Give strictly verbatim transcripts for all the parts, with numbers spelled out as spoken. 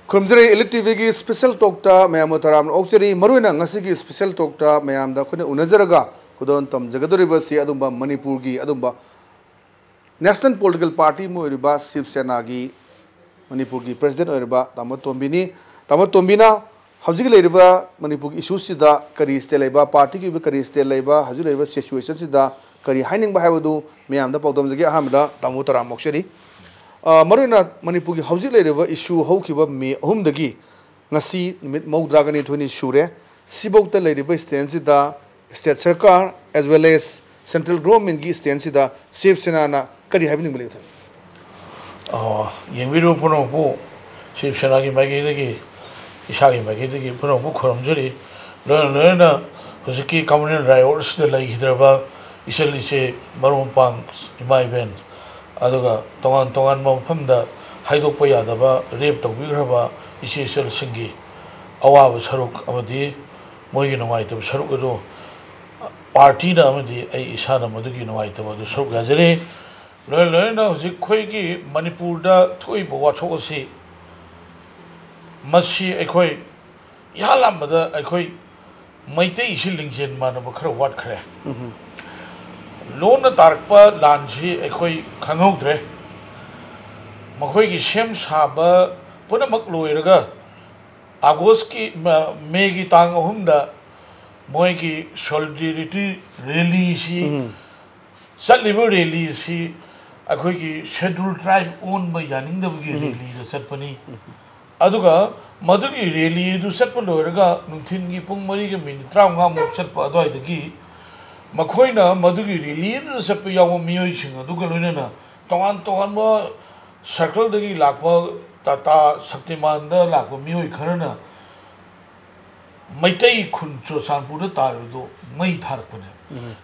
ꯈꯨꯔꯨꯝꯖꯔꯤ꯫ Elite ꯇꯤꯚꯤꯒꯤ special ꯇꯣꯛꯇ ꯃꯌꯥꯝꯕꯨ ꯇꯔꯥꯝꯅ ꯑꯣꯛꯆꯔꯤ꯫ ꯃꯔꯨꯑꯣꯏꯅ ꯉꯁꯤꯒꯤ ꯁ꯭ꯄꯦꯁꯦꯜ ꯇꯣꯛꯇ ꯃꯌꯥꯝꯗ ꯑꯩꯈꯣꯏꯅ ꯎꯅꯖꯔꯒ ꯈꯨꯗꯣꯜ ꯇꯝꯖꯒꯗꯧꯔꯤꯕꯁꯤ ꯑꯗꯨꯝꯕ ꯃꯅꯤꯄꯨꯔꯒꯤ ꯑꯗꯨꯝꯕ ꯅꯦꯁꯅꯦꯜ ꯄꯣꯂꯤꯇꯤꯀꯦꯜ ꯄꯥꯔꯇꯤ ꯑꯃ ꯑꯣꯏꯔꯤꯕ ꯁꯤꯕ ꯁꯦꯅꯥꯒꯤ ꯃꯅꯤꯄꯨꯔꯒꯤ ꯄ꯭ꯔꯦꯁꯤꯗꯦꯟꯠ ꯑꯣꯏꯔꯤꯕ ꯇꯥꯃꯣ ꯇꯣꯝꯕꯤꯅꯤ꯫ ꯇꯥꯃꯣ ꯇꯣꯝꯕꯤꯅ ꯍꯧꯖꯤꯛ ꯂꯩꯔꯤꯕ ꯃꯅꯤꯄꯨꯔꯒꯤ ꯏꯁꯨꯁꯤꯗ ꯀꯔꯤ ꯁ꯭ꯇꯦꯟ ꯂꯩꯕ, ꯄꯥꯔꯇꯤꯒꯤ ꯑꯣꯏꯕ ꯀꯔꯤ ꯁ꯭ꯇꯦꯟ ꯂꯩꯕ, ꯍꯧꯖꯤꯛ ꯂꯩꯔꯤꯕ ꯁꯤꯆꯨꯋꯦꯁꯟꯁꯤꯗ ꯀꯔꯤ ꯍꯥꯏꯅꯤꯡꯕ ꯍꯥꯏꯕꯗꯨ ꯃꯌꯥꯝꯗ ꯄꯥꯎꯗꯝꯖꯒꯦ꯫ ꯑꯍꯥꯟꯕꯗ ꯇꯥꯃꯣ ꯇꯔꯥꯝ ꯑꯣꯛꯆꯔꯤ꯫ ꯑ, ꯃꯔꯨꯑꯣꯏꯅ ꯃꯅꯤꯄꯨꯔꯒꯤ ꯍꯧꯖꯤꯛ ꯂꯩꯔꯤꯕ ꯏꯁꯨ ꯍꯧꯈꯤꯕ ꯃꯦ ꯑꯍꯨꯝꯗꯒꯤ ꯉꯁꯤ ꯅꯨꯃꯤꯠ ꯃꯧꯗ꯭ꯔꯥꯒ ꯅꯤꯊꯣꯏꯅꯤ ꯁꯨꯔꯦ꯫ ꯁꯤꯐꯧꯗ ꯂꯩꯔꯤꯕ ꯁ꯭ꯇꯦꯟꯁꯤꯗ ꯁ꯭ꯇꯦꯠ ꯁꯔꯀꯥꯔ as well as ꯁꯦꯟꯇ꯭ꯔꯦꯜ ꯒꯣꯚꯔꯟꯃꯦꯟꯠꯀꯤ ꯁ꯭ꯇꯦꯟꯁꯤꯗ ꯁꯤꯕ ꯁꯦꯅꯥꯅ ꯀꯔꯤ ꯍꯥꯏꯕꯤꯅꯤꯡꯕ ꯂꯩꯕ ꯊꯝꯕꯤ? ꯑꯣ, ꯌꯦꯡꯕꯤꯔꯤꯕ ꯄꯨꯝꯅꯃꯛꯄꯨ ꯁꯤꯕ ꯁꯦꯅꯥꯒꯤ ꯃꯥꯏꯀꯩꯗꯒꯤ, ꯏꯁꯥꯒꯤ ꯃꯥꯏꯀꯩꯗꯒꯤ ꯄꯨꯝꯅꯃꯛꯄꯨ ꯈꯨꯔꯨꯝꯖꯔꯤ꯫ ꯂꯣꯏꯅ ꯂꯣꯏꯅꯅ ꯍꯧꯖꯤꯛꯀꯤ ꯀꯝꯃꯨꯅꯦꯜ ꯔꯥꯏꯌꯣꯠꯁꯤꯗ ꯂꯩꯈꯤꯗ꯭ꯔꯕ ꯏꯆꯜ ꯏꯆꯦ, ꯃꯔꯨꯞ ꯃꯄꯥꯡ, ꯏꯃꯥ ꯏꯕꯦꯟ, ꯑꯗꯨꯒ ꯇꯣꯉꯥꯟ ꯇꯣꯉꯥꯟꯕ ꯃꯐꯝꯗ ꯍꯥꯏꯗꯣꯛꯄ ꯌꯥꯗꯕ ꯔꯦꯞ ꯇꯧꯕꯤꯈ꯭ꯔꯕ ꯏꯆꯦ ꯏꯆꯜꯁꯤꯡꯒꯤ ꯑꯋꯥꯕ ꯁꯔꯨꯛ ꯑꯃꯗꯤ ꯃꯣꯏꯒꯤ ꯅꯨꯡꯉꯥꯏꯇꯕ ꯁꯔꯨꯛ ꯑꯗꯨ ꯄꯥꯔꯇꯤꯅ ꯑꯃꯗꯤ ꯑꯩ ꯏꯁꯥꯅ ꯃꯗꯨꯒꯤ ꯅꯨꯡꯉꯥꯏꯇꯕ ꯑꯗꯨ ꯁꯔꯨꯛ ꯌꯥꯖꯔꯤ꯫ ꯂꯣꯏꯅ ꯂꯣꯏꯅꯅ ꯍꯧꯖꯤꯛ ꯑꯩꯈꯣꯏꯒꯤ ꯃꯅꯤꯄꯨꯔꯗ ꯊꯣꯛꯏꯕ ꯋꯥꯊꯣꯛ ꯑꯁꯤ, ꯃꯁꯤ ꯑꯩꯈꯣꯏ ꯏꯍꯥꯟ ꯍꯥꯟꯕꯗ ꯑꯩꯈꯣꯏ ꯃꯩꯇꯩꯁꯤ ꯂꯤꯡꯖꯦꯜ ꯃꯥꯟꯅꯕ ꯈꯔ ꯋꯥꯠꯈ꯭ꯔꯦ꯫ ꯂꯣꯟꯅ ꯇꯥꯔꯛꯄ ꯂꯥꯟꯁꯤ ꯑꯩꯈꯣꯏ ꯈꯪꯍꯧꯗ꯭ꯔꯦ꯫ ꯃꯈꯣꯏꯒꯤ ꯁꯦꯝ ꯁꯥꯕ ꯄꯨꯝꯅꯃꯛ ꯂꯣꯏꯔꯒ ꯑꯥꯒꯁꯀꯤ, ꯃ-, ꯃꯦꯒꯤ ꯇꯥꯡ ꯑꯍꯨꯝꯗ ꯃꯣꯏꯒꯤ solidarity rally ꯁꯤ, ꯆꯠꯂꯤꯕ rally ꯑꯁꯤ ꯑꯩꯈꯣꯏꯒꯤ schedule tribe ꯑꯣꯟꯕ ꯌꯥꯅꯤꯡꯗꯕꯒꯤ rally ꯗ ꯆꯠꯄꯅꯤ꯫ ꯑꯗꯨꯒ ꯃꯗꯨꯒꯤ rally ꯑꯗꯨ ꯆꯠꯄ ꯂꯣꯏꯔꯒ ꯅꯨꯡꯊꯤꯟꯒꯤ ꯄꯨꯡ ꯃꯔꯤꯒ ꯃꯤꯅꯤꯠ ꯇꯔꯥꯃꯉꯥꯃꯨꯛ ꯆꯠꯄ ꯑꯗꯨꯋꯥꯏꯗꯒꯤ ꯃꯈꯣꯏꯅ ꯃꯗꯨꯒꯤ rally ꯗꯨꯗ ꯆꯠꯄ ꯌꯥꯎꯕ ꯃꯤꯑꯣꯏꯁꯤꯡ ꯑꯗꯨꯒ ꯂꯣꯏꯅꯅ ꯇꯣꯉꯥꯟ ꯇꯣꯉꯥꯟꯕ circle ꯗꯒꯤ ꯂꯥꯛꯄ ꯇꯥꯇꯥ ꯁꯛꯇꯤꯃꯥꯟꯗ ꯂꯥꯛꯄ ꯃꯤꯑꯣꯏ ꯈꯔꯅ ꯃꯩꯇꯩ ꯈꯨꯟ ꯆꯨꯔꯆꯥꯟꯄꯨꯔꯗ ꯇꯥꯔꯤꯕꯗꯨ ꯃꯩ ꯊꯥꯔꯛꯄꯅꯦ꯫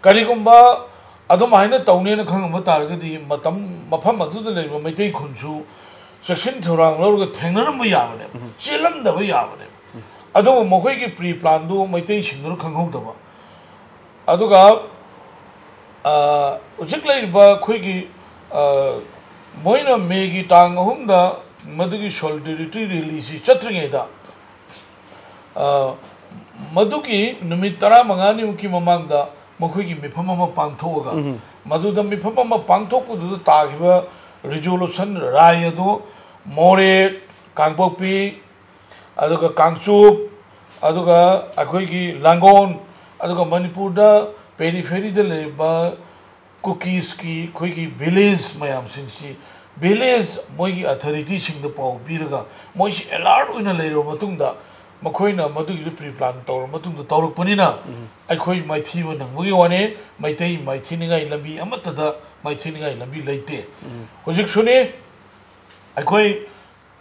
ꯀꯔꯤꯒꯨꯝꯕ ꯑꯗꯨꯝꯍꯥꯏꯅ ꯇꯧꯅꯦꯅ ꯈꯪꯉꯝꯕ ꯇꯥꯔꯒꯗꯤ ꯃꯇꯝ, ꯃꯐꯝ ꯑꯗꯨꯗ ꯂꯩꯔꯤꯕ ꯃꯩꯇꯩ ꯈꯨꯟꯁꯨ ꯆꯦꯛꯁꯤꯟ ꯊꯧꯔꯥꯡ ꯂꯧꯔꯒ ꯊꯦꯡꯅꯔꯝꯕ ꯌꯥꯕꯅꯦꯕ, ꯆꯦꯜꯂꯝꯗꯕ ꯌꯥꯕꯅꯦꯕ꯫ ꯑꯗꯨꯕꯨ ꯃꯈꯣꯏꯒꯤ pre plan ꯗꯨ ꯃꯩꯇꯩꯁꯤꯡꯗꯨꯅ ꯈꯪꯍꯧꯗꯕ꯫ ꯑꯗꯨꯒ, ꯑ, ꯍꯧꯖꯤꯛ ꯂꯩꯔꯤꯕ ꯑꯩꯈꯣꯏꯒꯤ, ꯑ, ꯃꯣꯏꯅ ꯃꯦꯒꯤ ꯇꯥꯡ ꯑꯍꯨꯝꯗ ꯃꯗꯨꯒꯤ ꯁꯣꯂꯤꯗꯦꯔꯤꯇꯤ ꯔꯦꯂꯤꯁꯤ ꯆꯠꯇ꯭ꯔꯤꯉꯩꯗ, ꯑ, ꯃꯗꯨꯒꯤ ꯅꯨꯃꯤꯠ ꯇꯔꯥꯃꯉꯥꯅꯤꯃꯨꯛꯀꯤ ꯃꯃꯥꯡꯗ ꯃꯈꯣꯏꯒꯤ ꯃꯤꯐꯝ ꯑꯃ ꯄꯥꯡꯊꯣꯛꯑꯒ, ꯃꯗꯨꯗ ꯃꯤꯐꯝ ꯑꯃ ꯄꯥꯡꯊꯣꯛꯄꯗꯨꯗ ꯇꯥꯈꯤꯕ ꯔꯤꯖꯣꯂꯨꯁꯟ ꯔꯥꯏ ꯑꯗꯨ ꯃꯣꯔꯦ, ꯀꯥꯡꯄꯣꯛꯄꯤ, ꯑꯗꯨꯒ ꯀꯥꯡꯆꯨꯞ, ꯑꯗꯨꯒ ꯑꯩꯈꯣꯏꯒꯤ ꯂꯥꯡꯒꯣꯜ, ꯑꯗꯨꯒ ꯃꯅꯤꯄꯨꯔꯗ ꯄꯦꯔꯤꯐꯦꯔꯤꯗ ꯂꯩꯔꯤꯕ ꯀꯨꯀꯤꯁꯀꯤ ꯑꯩꯈꯣꯏꯒꯤ ꯚꯤꯂꯦꯖ ꯃꯌꯥꯝꯁꯤꯡꯁꯤ, ꯚꯤꯂꯦꯖ ꯃꯣꯏꯒꯤ ꯑꯊꯣꯔꯤꯇꯤꯁꯤꯡꯗ ꯄꯥꯎ ꯄꯤꯔꯒ, ꯃꯣꯏꯁꯤ ꯑꯦꯂꯥꯔꯠ ꯑꯣꯏꯅ ꯂꯩꯔꯕ ꯃꯇꯨꯡꯗ, ꯃꯈꯣꯏꯅ ꯃꯗꯨꯒꯤꯗꯨ ꯄ꯭ꯔꯤ ꯄ꯭ꯂꯥꯟ ꯇꯧꯔꯕ ꯃꯇꯨꯡꯗ ꯇꯧꯔꯛꯄꯅꯤꯅ, ꯑꯩꯈꯣꯏ ꯃꯥꯏꯊꯤꯕ ꯅꯪꯕꯒꯤ ꯋꯥꯅꯦ꯫ ꯃꯩꯇꯩ ꯃꯥꯏꯊꯤꯅꯤꯡꯉꯥꯏ ꯂꯝꯕꯤ ꯑꯃꯠꯇꯗ ꯃꯥꯏꯊꯤꯅꯤꯡꯉꯥꯏ ꯂꯝꯕꯤ ꯂꯩꯇꯦ꯫ ꯍꯧꯖꯤꯛꯁꯨꯅꯦ, ꯑꯩꯈꯣꯏ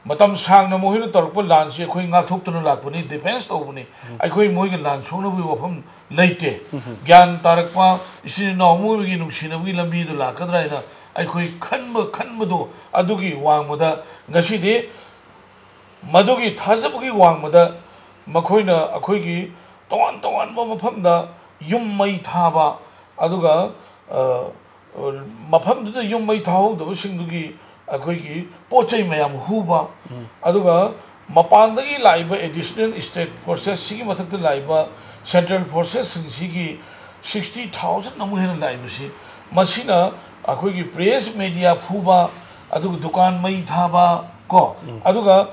ꯃꯇꯝ ꯁꯥꯡꯅ ꯃꯈꯣꯏꯅ ꯇꯧꯔꯛꯄ ꯂꯥꯟꯁꯤ ꯑꯩꯈꯣꯏ ꯉꯥꯛꯊꯣꯛꯇꯨꯅ ꯂꯥꯛꯄꯅꯤ, ꯗꯤꯐꯦꯟꯁ ꯇꯧꯕꯅꯤ꯫ ꯑꯩꯈꯣꯏ ꯃꯣꯏꯒ ꯂꯥꯟ ꯁꯣꯛꯅꯕꯒꯤ ꯋꯥꯐꯝ ꯂꯩꯇꯦ꯫ ꯒ꯭ꯌꯥꯟ ꯇꯥꯔꯛꯄ, ꯏꯆꯤꯟ ꯏꯅꯥꯎ ꯃꯣꯏꯒꯤ ꯅꯨꯡꯁꯤꯅꯕꯒꯤ ꯂꯝꯕꯤꯗꯨ ꯂꯥꯛꯀꯗ꯭ꯔꯥ ꯍꯥꯏꯅ ꯑꯩꯈꯣꯏ ꯈꯟꯕ, ꯈꯟꯕꯗꯣ ꯑꯗꯨꯒꯤ ꯋꯥꯡꯃꯗ ꯉꯁꯤꯗꯤ ꯃꯗꯨꯒꯤ ꯊꯥꯖꯕꯒꯤ ꯋꯥꯡꯃꯗ ꯃꯈꯣꯏꯅ ꯑꯩꯈꯣꯏꯒꯤ ꯇꯣꯉꯥꯟ ꯇꯣꯉꯥꯟꯕ ꯃꯐꯝꯗ ꯌꯨꯝ ꯃꯩ ꯊꯥꯕ, ꯑꯗꯨꯒ, ꯑ, ꯃꯐꯝꯗꯨꯗ ꯌꯨꯝ ꯃꯩ ꯊꯥꯍꯧꯗꯕꯁꯤꯡꯗꯨꯒꯤ ꯑꯩꯈꯣꯏꯒꯤ ꯄꯣꯠ ꯆꯩ ꯃꯌꯥꯝ ꯍꯨꯕ, ꯑꯗꯨꯒ ꯃꯄꯥꯟꯗꯒꯤ ꯂꯥꯛꯏꯕ ꯑꯦꯗꯤꯁꯅꯦꯜ ꯁ꯭ꯇꯦꯠ ꯐꯣꯔꯁꯦꯁ, ꯁꯤꯒꯤ ꯃꯊꯛꯇ ꯂꯥꯛꯏꯕ ꯁꯦꯟꯇ꯭ꯔꯦꯜ ꯐꯣꯔꯁꯦꯁꯁꯤꯡꯁꯤꯒꯤ ꯁꯤꯛꯁꯇꯤ ꯊꯥꯎꯖꯟ ꯑꯃꯨꯛ ꯍꯦꯟꯅ ꯂꯥꯛꯏꯕꯁꯤ, ꯃꯁꯤꯅ ꯑꯩꯈꯣꯏꯒꯤ ꯄ꯭ꯔꯦꯁ ꯃꯦꯗꯤꯌꯥ ꯐꯨꯕ, ꯑꯗꯨꯒ ꯗꯨꯀꯥꯟ ꯃꯩ ꯊꯥꯕ ꯀꯣ, ꯑꯗꯨꯒ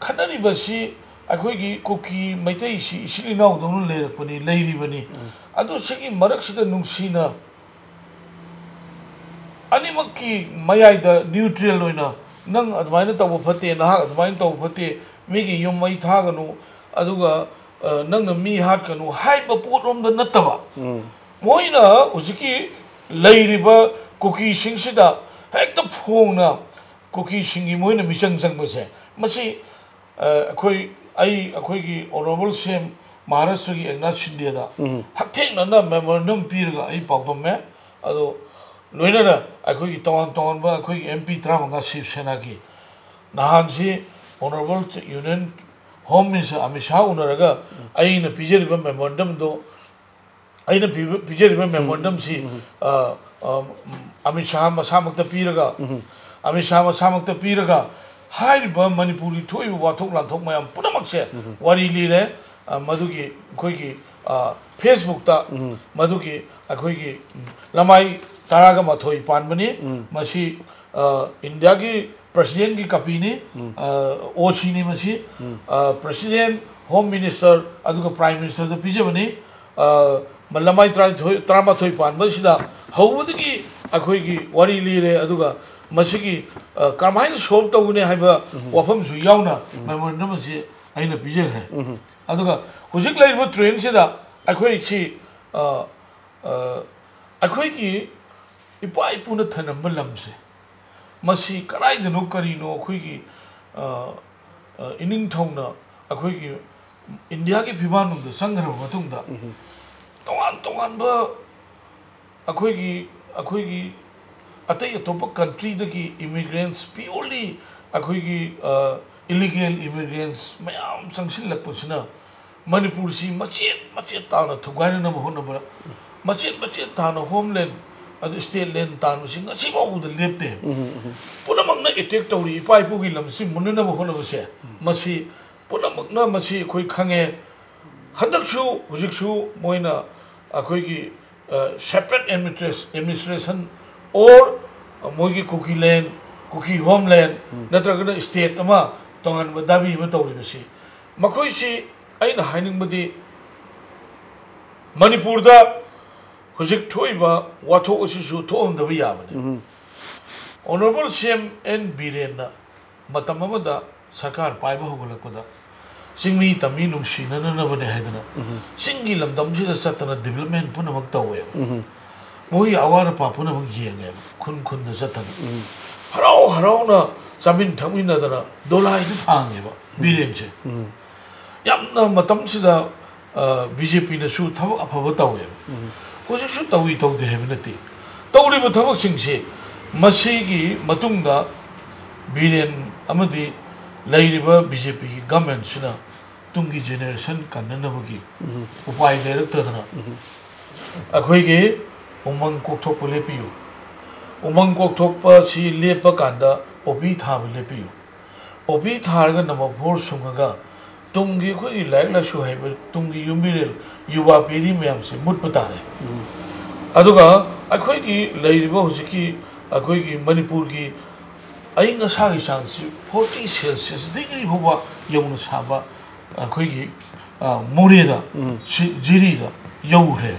ꯈꯠꯅꯔꯤꯕꯁꯤ ꯑꯩꯈꯣꯏꯒꯤ ꯀꯨꯀꯤ ꯃꯩꯇꯩꯁꯤ ꯏꯆꯤꯜ ꯏꯅꯥꯎꯗꯧꯅ ꯂꯩꯔꯛꯄꯅꯤ, ꯂꯩꯔꯤꯕꯅꯤ꯫ ꯑꯗꯨ ꯁꯤꯒꯤ ꯃꯔꯛꯁꯤꯗ ꯅꯨꯡꯁꯤꯅ ꯑꯅꯤꯃꯛꯀꯤ ꯃꯌꯥꯏꯗ ꯅ꯭ꯌꯨꯇ꯭ꯔꯦꯜ ꯑꯣꯏꯅ, "ꯅꯪ ꯑꯗꯨꯃꯥꯏꯅ ꯇꯧꯕ ꯐꯠꯇꯦ, ꯅꯍꯥꯛ ꯑꯗꯨꯃꯥꯏꯅ ꯇꯧꯕ ꯐꯠꯇꯦ, ꯃꯤꯒꯤ ꯌꯨꯝ ꯃꯩ ꯊꯥꯒꯅꯨ, ꯑꯗꯨꯒ, ꯑ, ꯅꯪꯅ ꯃꯤ ꯍꯥꯠꯀꯅꯨ" ꯍꯥꯏꯕ ꯄꯣꯠꯂꯣꯝꯗ ꯅꯠꯇꯕ, ꯃꯣꯏꯅ ꯍꯧꯖꯤꯛꯀꯤ ꯂꯩꯔꯤꯕ ꯀꯨꯀꯤꯁꯤꯡꯁꯤꯗ ꯍꯦꯛꯇ ꯐꯣꯡꯅ ꯀꯨꯀꯤꯁꯤꯡꯒꯤ ꯃꯣꯏꯅ ꯃꯤꯆꯪ ꯆꯪꯕꯁꯦ, ꯃꯁꯤ, ꯑ, ꯑꯩꯈꯣꯏ, ꯑꯩ, ꯑꯩꯈꯣꯏꯒꯤ ꯑꯣꯅꯔꯦꯕꯜ ꯁꯤ ꯑꯦꯝ ꯃꯍꯥꯔꯥꯁꯇ꯭ꯔꯒꯤ ꯑꯦꯛꯅꯥꯊ ꯁꯤꯟꯗꯦꯗ ꯍꯛꯊꯦꯡꯅꯅ ꯃꯦꯃꯣꯔꯦꯟꯗꯝ ꯄꯤꯔꯒ ꯑꯩ ꯄꯥꯎꯗꯝꯃꯦ꯫ ꯑꯗꯣ ꯂꯣꯏꯅꯅ ꯑꯩꯈꯣꯏꯒꯤ ꯇꯣꯉꯥꯟ ꯇꯣꯉꯥꯟꯕ ꯑꯩꯈꯣꯏꯒꯤ ꯑꯦꯝ ꯄꯤ ꯇꯔꯥꯃꯉꯥ ꯁꯤꯕ ꯁꯦꯅꯥꯒꯤ ꯅꯍꯥꯟꯁꯤ honourable union home minister Amit Shah ꯎꯅꯔꯒ ꯑꯩꯅ ꯄꯤꯖꯔꯤꯕ ꯃꯦꯃꯣꯔꯦꯟꯗꯝꯗꯣ, ꯑꯩꯅ ꯄꯤꯕ-, ꯄꯤꯖꯔꯤꯕ ꯃꯦꯃꯣꯔꯦꯟꯗꯝꯁꯤ, ꯑ, ꯑ, ꯑꯃꯤꯠ ꯁꯥꯍ ꯃꯁꯥꯃꯛꯇ ꯄꯤꯔꯒ, ꯑꯃꯤꯠ ꯁꯥꯍ ꯃꯁꯥꯃꯛꯇ ꯄꯤꯔꯒ, ꯍꯥꯏꯔꯤꯕ ꯃꯅꯤꯄꯨꯔꯒꯤ ꯊꯣꯛꯏꯕ ꯋꯥꯊꯣꯛ ꯂꯥꯟꯊꯣꯛ ꯃꯌꯥꯝ ꯄꯨꯝꯅꯃꯛꯁꯦ ꯋꯥꯔꯤ ꯂꯤꯔꯦ꯫ ꯑ, ꯃꯗꯨꯒꯤ ꯑꯩꯈꯣꯏꯒꯤ, ꯑ, Facebook-ꯇ ꯃꯗꯨꯒꯤ ꯑꯩꯈꯣꯏꯒꯤ, ꯎꯝ, ꯂꯃꯥꯏ ꯇꯔꯥꯒ ꯃꯥꯊꯣꯏ ꯄꯥꯟꯕꯅꯤ꯫ ꯃꯁꯤ, ꯑ, ꯏꯟꯗꯤꯌꯥꯒꯤ president-ꯀꯤ copy-ꯅꯤ, ꯑ, O C-ꯅꯤ ꯃꯁꯤ꯫ ꯑ, president, home minister, ꯑꯗꯨꯒ prime minister-ꯗ ꯄꯤꯖꯕꯅꯤ꯫ ꯑ, ꯂꯃꯥꯏ ꯇꯔꯥꯅꯤꯊꯣꯏ, ꯇꯔꯥꯃꯥꯊꯣꯏ ꯄꯥꯟꯕꯁꯤꯗ ꯍꯧꯕꯗꯒꯤ ꯑꯩꯈꯣꯏꯒꯤ ꯋꯥꯔꯤ ꯂꯤꯔꯦ, ꯑꯗꯨꯒ ꯃꯁꯤꯒꯤ, ꯑ, ꯀꯔꯝꯍꯥꯏꯅ solve ꯇꯧꯒꯅꯤ ꯍꯥꯏꯕ ꯋꯥꯐꯝꯁꯨ ꯌꯥꯎꯅ memorandum ꯑꯁꯤ ꯑꯩꯅ ꯄꯤꯖꯈ꯭ꯔꯦ꯫ ꯑꯗꯨꯒ ꯍꯧꯖꯤꯛ ꯂꯩꯔꯤꯕ trend-ꯁꯤꯗ ꯑꯩꯈꯣꯏꯁꯤ, ꯑ, ꯑ, ꯑꯩꯈꯣꯏꯒꯤ ꯏꯄꯥ ꯏꯄꯨꯅ ꯊꯅꯝꯕ ꯂꯝꯁꯦ, ꯃꯁꯤ ꯀꯗꯥꯏꯗꯅꯣ ꯀꯔꯤꯅꯣ ꯑꯩꯈꯣꯏꯒꯤ, ꯑ, ꯑ, ꯏꯅꯤꯡꯊꯧꯅ ꯑꯩꯈꯣꯏꯒꯤ ꯏꯟꯗꯤꯌꯥꯒꯤ ꯐꯤꯕꯥꯛꯅꯨꯡꯗ ꯆꯪꯈ꯭ꯔꯕ ꯃꯇꯨꯡꯗ, ꯇꯣꯉꯥꯟ ꯇꯣꯉꯥꯟꯕ ꯑꯩꯈꯣꯏꯒꯤ, ꯑꯩꯈꯣꯏꯒꯤ ꯑꯇꯩ ꯑꯇꯣꯞꯄ country-ꯗꯒꯤ immigrants, purely ꯑꯩꯈꯣꯏꯒꯤ, ꯑ, illegal immigrants ꯃꯌꯥꯝ ꯆꯪꯁꯤꯜꯂꯛꯄꯁꯤꯅ ꯃꯅꯤꯄꯨꯔꯁꯤ ꯃꯆꯦꯠ ꯃꯆꯦꯠ ꯇꯥꯅ ꯊꯨꯒꯥꯏꯅꯅꯕ ꯍꯣꯠꯅꯕꯗ, ꯃꯆꯦꯠ ꯃꯆꯦꯠ ꯇꯥꯅ homeland, ꯑꯗꯨ state land ꯇꯥꯟꯕꯁꯤ ꯉꯁꯤ ꯐꯥꯎꯕꯗ ꯂꯦꯞꯇꯦ꯫ ꯄꯨꯝꯅꯃꯛꯅ attack ꯇꯧꯔꯤ, ꯏꯄꯥ ꯏꯄꯨꯒꯤ ꯂꯝꯁꯤ ꯃꯨꯟꯅꯅꯕ ꯍꯣꯠꯅꯕꯁꯦ, ꯃꯁꯤ ꯄꯨꯝꯅꯃꯛꯅ ꯃꯁꯤ ꯑꯩꯈꯣꯏ ꯈꯪꯉꯦ꯫ ꯍꯟꯗꯛꯁꯨ, ꯍꯧꯖꯤꯛꯁꯨ ꯃꯣꯏꯅ ꯑꯩꯈꯣꯏꯒꯤ, ꯑ, separate administ-, administration or ꯃꯣꯏꯒꯤ ꯀꯨꯀꯤ land, ꯀꯨꯀꯤ homeland, ꯅꯠꯇ꯭ꯔꯒꯅ state ꯑꯃ ꯇꯣꯉꯥꯟꯕ ꯗꯥꯕꯤ ꯑꯃ ꯇꯧꯔꯤꯕꯁꯤ, ꯃꯈꯣꯏꯁꯤ, ꯑꯩꯅ ꯍꯥꯏꯅꯤꯡꯕꯗꯤ, ꯃꯅꯤꯄꯨꯔꯗ ꯍꯧꯖꯤꯛ ꯊꯣꯛꯏꯕ ꯋꯥꯊꯣꯛ ꯑꯁꯤꯁꯨ ꯊꯣꯛꯍꯟꯗꯕ ꯌꯥꯕꯅꯤ꯫ Honourable C M N ꯕꯤꯔꯦꯟꯅ ꯃꯇꯝ ꯑꯃꯗ ꯁꯔꯀꯥꯔ ꯄꯥꯏꯕ ꯍꯧꯒꯠꯂꯛꯄꯗ ꯆꯤꯡꯃꯤ ꯇꯝꯃꯤ ꯅꯨꯡꯁꯤꯅꯅꯕꯅꯦ ꯍꯥꯏꯗꯅ ꯆꯤꯡꯒꯤ ꯂꯝꯗꯝꯁꯤꯗ ꯆꯠꯇꯅ development ꯄꯨꯝꯅꯃꯛ ꯇꯧꯋꯦꯕ꯫ ꯃꯣꯏꯒꯤ ꯑꯋꯥꯠ ꯑꯄꯥ ꯄꯨꯝꯅꯃꯛ ꯌꯦꯡꯉꯦꯕ, ꯈꯨꯟ ꯈꯨꯟꯗ ꯆꯠꯇꯅ꯫ ꯍꯔꯥꯎ ꯍꯔꯥꯎꯅ ꯆꯥꯃꯤꯟ ꯊꯛꯃꯤꯟꯅꯗꯅ ꯗꯣꯂꯥꯏꯗꯨ ꯊꯥꯡꯉꯦꯕ ꯕꯤꯔꯦꯟꯁꯦ꯫ ꯌꯥꯝꯅ ꯃꯇꯝꯁꯤꯗ, ꯑ, B J P-ꯅꯁꯨ ꯊꯕꯛ ꯑꯐꯕ ꯇꯧꯋꯦꯕ꯫ ꯍꯧꯖꯤꯛꯁꯨ ꯇꯧꯏ ꯇꯧꯗꯦ ꯍꯥꯏꯕ ꯅꯠꯇꯦ, ꯇꯧꯔꯤꯕ ꯊꯕꯛꯁꯤꯡꯁꯤ ꯃꯁꯤꯒꯤ ꯃꯇꯨꯡꯗ ꯕꯤꯔꯦꯟ ꯑꯃꯗꯤ ꯂꯩꯔꯤꯕ B J P-ꯒꯤ government-ꯁꯤꯅ ꯇꯨꯡꯒꯤ generation ꯀꯟꯅꯅꯕꯒꯤ ꯎꯄꯥꯏ ꯂꯩꯔꯛꯇꯗꯅ ꯑꯩꯈꯣꯏꯒꯤ ꯎꯃꯪ ꯀꯣꯛꯊꯣꯛꯄ ꯂꯦꯞꯄꯤꯌꯨ, ꯎꯃꯪ ꯀꯣꯛꯊꯣꯛꯄ ꯑꯁꯤ ꯂꯦꯞꯄ ꯀꯥꯟꯗ ꯄꯣꯄꯤ ꯊꯥꯕ ꯂꯦꯞꯄꯤꯌꯨ, ꯄꯣꯄꯤ ꯊꯥꯔꯒ ꯅꯝꯕꯔ ꯐꯣꯔ ꯁꯨꯡꯉꯒ ꯇꯨꯡꯒꯤ ꯑꯩꯈꯣꯏꯒꯤ ꯂꯥꯏꯔꯤꯛ ꯂꯥꯏꯁꯨ ꯍꯩꯕ ꯇꯨꯡꯒꯤ ꯌꯨꯝꯕꯤꯔꯦꯜ ꯌꯨꯕꯥ ꯄꯤꯔꯤ ꯃꯌꯥꯝꯁꯦ ꯃꯨꯠꯄ ꯇꯥꯔꯦ꯫ ꯑꯗꯨꯒ ꯑꯩꯈꯣꯏꯒꯤ ꯂꯩꯔꯤꯕ ꯍꯧꯖꯤꯛꯀꯤ ꯑꯩꯈꯣꯏꯒꯤ ꯃꯅꯤꯄꯨꯔꯒꯤ ꯑꯏꯪ ꯑꯁꯥꯒꯤ ꯆꯥꯡꯁꯤ ꯐꯣꯔꯇꯤ ꯁꯦꯜꯁꯤꯌꯁ ꯗꯤꯒ꯭ꯔꯤ ꯐꯥꯎꯕ ꯌꯧꯅ ꯁꯥꯕ ꯑꯩꯈꯣꯏꯒꯤ, ꯑ, ꯃꯣꯔꯦꯗ, ꯁꯤ-, ꯖꯤꯔꯤꯗ ꯌꯧꯈ꯭ꯔꯦ꯫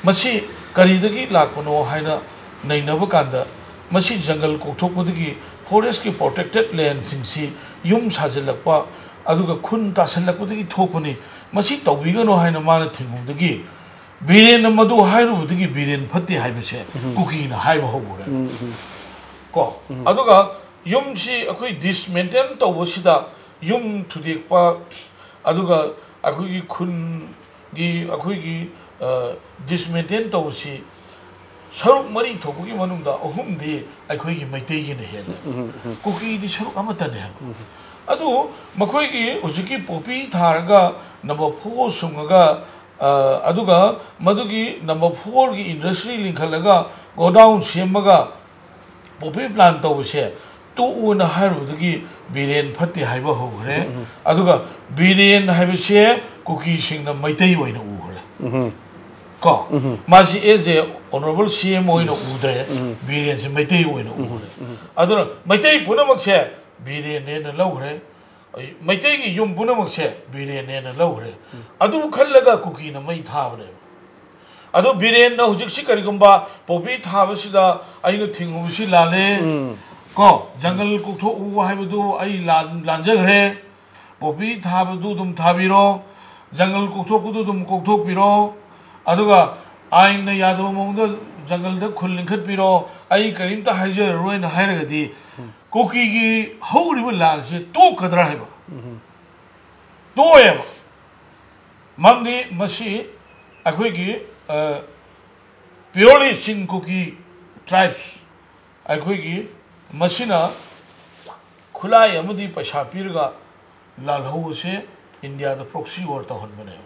ꯃꯁꯤ ꯀꯔꯤꯗꯒꯤ ꯂꯥꯛꯄꯅꯣ ꯍꯥꯏꯅ ꯅꯩꯅꯕ ꯀꯥꯟꯗ, ꯃꯁꯤ ꯖꯪꯒꯜ ꯀꯣꯛꯊꯣꯛꯄꯗꯒꯤ, ꯐꯣꯔꯦꯁꯀꯤ ꯄ꯭ꯔꯣꯇꯦꯛꯇꯦꯠ ꯂꯦꯟꯁꯤꯡꯁꯤ ꯌꯨꯝ ꯁꯥꯖꯤꯜꯂꯛꯄ, ꯑꯗꯨꯒ ꯈꯨꯟ ꯇꯥꯁꯤꯜꯂꯛꯄꯗꯒꯤ ꯊꯣꯛꯄꯅꯤ꯫ ꯃꯁꯤ ꯇꯧꯕꯤꯒꯅꯨ ꯍꯥꯏꯅ ꯃꯥꯅ ꯊꯤꯡꯍꯧꯕꯗꯒꯤ, ꯕꯤꯔꯦꯟꯅ ꯃꯗꯨ ꯍꯥꯏꯔꯨꯕꯗꯒꯤ ꯕꯤꯔꯦꯟ ꯐꯠꯇꯦ ꯍꯥꯏꯕꯁꯦ ꯀꯨꯀꯤꯅ ꯍꯥꯏꯕ ꯍꯧꯈ꯭ꯔꯦ꯫ ꯀꯣ? ꯑꯗꯨꯒ ꯌꯨꯝꯁꯤ ꯑꯩꯈꯣꯏ ꯗꯤꯁꯃꯦꯟꯇꯦꯜ ꯇꯧꯕꯁꯤꯗ ꯌꯨꯝ ꯊꯨꯗꯦꯛꯄ, ꯑꯗꯨꯒ ꯑꯩꯈꯣꯏꯒꯤ ꯈꯨꯟꯒꯤ, ꯑꯩꯈꯣꯏꯒꯤ, ꯑ, ꯗꯤꯁꯃꯦꯟꯇꯦꯜ ꯇꯧꯕꯁꯤ ꯁꯔꯨꯛ ꯃꯔꯤ ꯊꯣꯛꯄꯒꯤ ꯃꯅꯨꯡꯗ ꯑꯍꯨꯝꯗꯤ ꯑꯩꯈꯣꯏꯒꯤ ꯃꯩꯇꯩꯒꯤꯅ ꯍꯦꯜꯂꯦ꯫ ꯀꯨꯀꯤꯗꯤ ꯁꯔꯨꯛ ꯑꯃꯠꯇꯅꯦ ꯍꯥꯏꯕ꯫ ꯑꯗꯨ ꯃꯈꯣꯏꯒꯤ ꯍꯧꯖꯤꯛꯀꯤ ꯄꯣꯄꯤ ꯊꯥꯔꯒ ꯅꯝꯕꯔ ꯐꯣꯔ ꯁꯨꯡꯉꯒ, ꯑ, ꯑꯗꯨꯒ ꯃꯗꯨꯒꯤ ꯅꯝꯕꯔ ꯐꯣꯔꯒꯤ ꯏꯟꯗꯁꯇ꯭ꯔꯤ ꯂꯤꯡꯈꯠꯂꯒ ꯒꯣꯗꯥꯎꯟ ꯁꯦꯝꯃꯒ ꯄꯣꯄꯤ ꯄ꯭ꯂꯥꯟ ꯇꯧꯕꯁꯦ ꯇꯣꯛꯎꯅ ꯍꯥꯏꯔꯨꯕꯗꯒꯤ ꯕꯤꯔꯦꯟ ꯐꯠꯇꯦ ꯍꯥꯏꯕ ꯍꯧꯈ꯭ꯔꯦ꯫ ꯑꯗꯨꯒ ꯕꯤꯔꯦꯟ ꯍꯥꯏꯕꯁꯦ ꯀꯨꯀꯤꯁꯤꯡꯅ ꯃꯩꯇꯩ ꯑꯣꯏꯅ ꯎꯈ꯭ꯔꯦ꯫ ꯀꯣ? ꯃꯥꯁꯤ as a honourable C M ꯑꯣꯏꯅ ꯎꯗ꯭ꯔꯦ, ꯕꯤꯔꯦꯟꯁꯦ ꯃꯩꯇꯩ ꯑꯣꯏꯅ ꯎꯈ꯭ꯔꯦ꯫ ꯑꯗꯨꯅ ꯃꯩꯇꯩ ꯄꯨꯝꯅꯃꯛꯁꯦ ꯕꯤꯔꯦꯟꯅꯦꯅ ꯂꯧꯈ꯭ꯔꯦ꯫ ꯃꯩꯇꯩꯒꯤ ꯌꯨꯝ ꯄꯨꯝꯅꯃꯛꯁꯦ ꯕꯤꯔꯦꯟꯅꯦꯅ ꯂꯧꯈ꯭ꯔꯦ꯫ ꯑꯗꯨ ꯈꯜꯂꯒ ꯀꯨꯀꯤꯅ ꯃꯩ ꯊꯥꯕꯅꯦꯕ꯫ ꯑꯗꯣ ꯕꯤꯔꯦꯟꯅ ꯍꯧꯖꯤꯛꯁꯤ ꯀꯔꯤꯒꯨꯝꯕ ꯄꯣꯄꯤ ꯊꯥꯕꯁꯤꯗ ꯑꯩꯅ ꯊꯤꯡꯉꯨꯕꯁꯤ ꯂꯥꯜꯂꯦ, ꯀꯣ, ꯖꯪꯒꯜ ꯀꯣꯛꯊꯣꯛꯎ ꯍꯥꯏꯕꯗꯨ ꯑꯩ ꯂꯥꯟ-, ꯂꯥꯟꯖꯈ꯭ꯔꯦ, ꯄꯣꯄꯤ ꯊꯥꯕꯗꯨ ꯑꯗꯨꯝ ꯊꯥꯕꯤꯔꯣ, ꯖꯪꯒꯜ ꯀꯣꯛꯊꯣꯛꯄꯗꯨ ꯑꯗꯨꯝ ꯀꯣꯛꯊꯣꯛꯄꯤꯔꯣ, ꯑꯗꯨꯒ ꯑꯥꯏꯟꯅ ꯌꯥꯗꯕ ꯃꯑꯣꯡꯗ ꯖꯪꯒꯜꯗ ꯈꯨꯜ ꯂꯤꯡꯈꯠꯄꯤꯔꯣ, ꯑꯩ ꯀꯔꯤꯝꯇ ꯍꯥꯏꯖꯔꯔꯣꯏꯅ ꯍꯥꯏꯔꯒꯗꯤ ꯀꯨꯀꯤꯒꯤ ꯍꯧꯔꯤꯕ ꯂꯥꯟꯁꯦ ꯇꯣꯛꯀꯗ꯭ꯔꯥ ꯍꯥꯏꯕ꯫ ꯇꯣꯛꯑꯦꯕ꯫ ꯃꯔꯝꯗꯤ ꯃꯁꯤ ꯑꯩꯈꯣꯏꯒꯤ, ꯑ, purely ꯆꯤꯡ ꯀꯨꯀꯤ tribes, ꯑꯩꯈꯣꯏꯒꯤ ꯃꯁꯤꯅ ꯈꯨꯠꯂꯥꯏ ꯑꯃꯗꯤ ꯄꯩꯁꯥ ꯄꯤꯔꯒ ꯂꯥꯜꯍꯧꯕꯁꯦ ꯏꯟꯗꯤꯌꯥꯗ proxy war ꯇꯧꯍꯟꯕꯅꯦꯕ꯫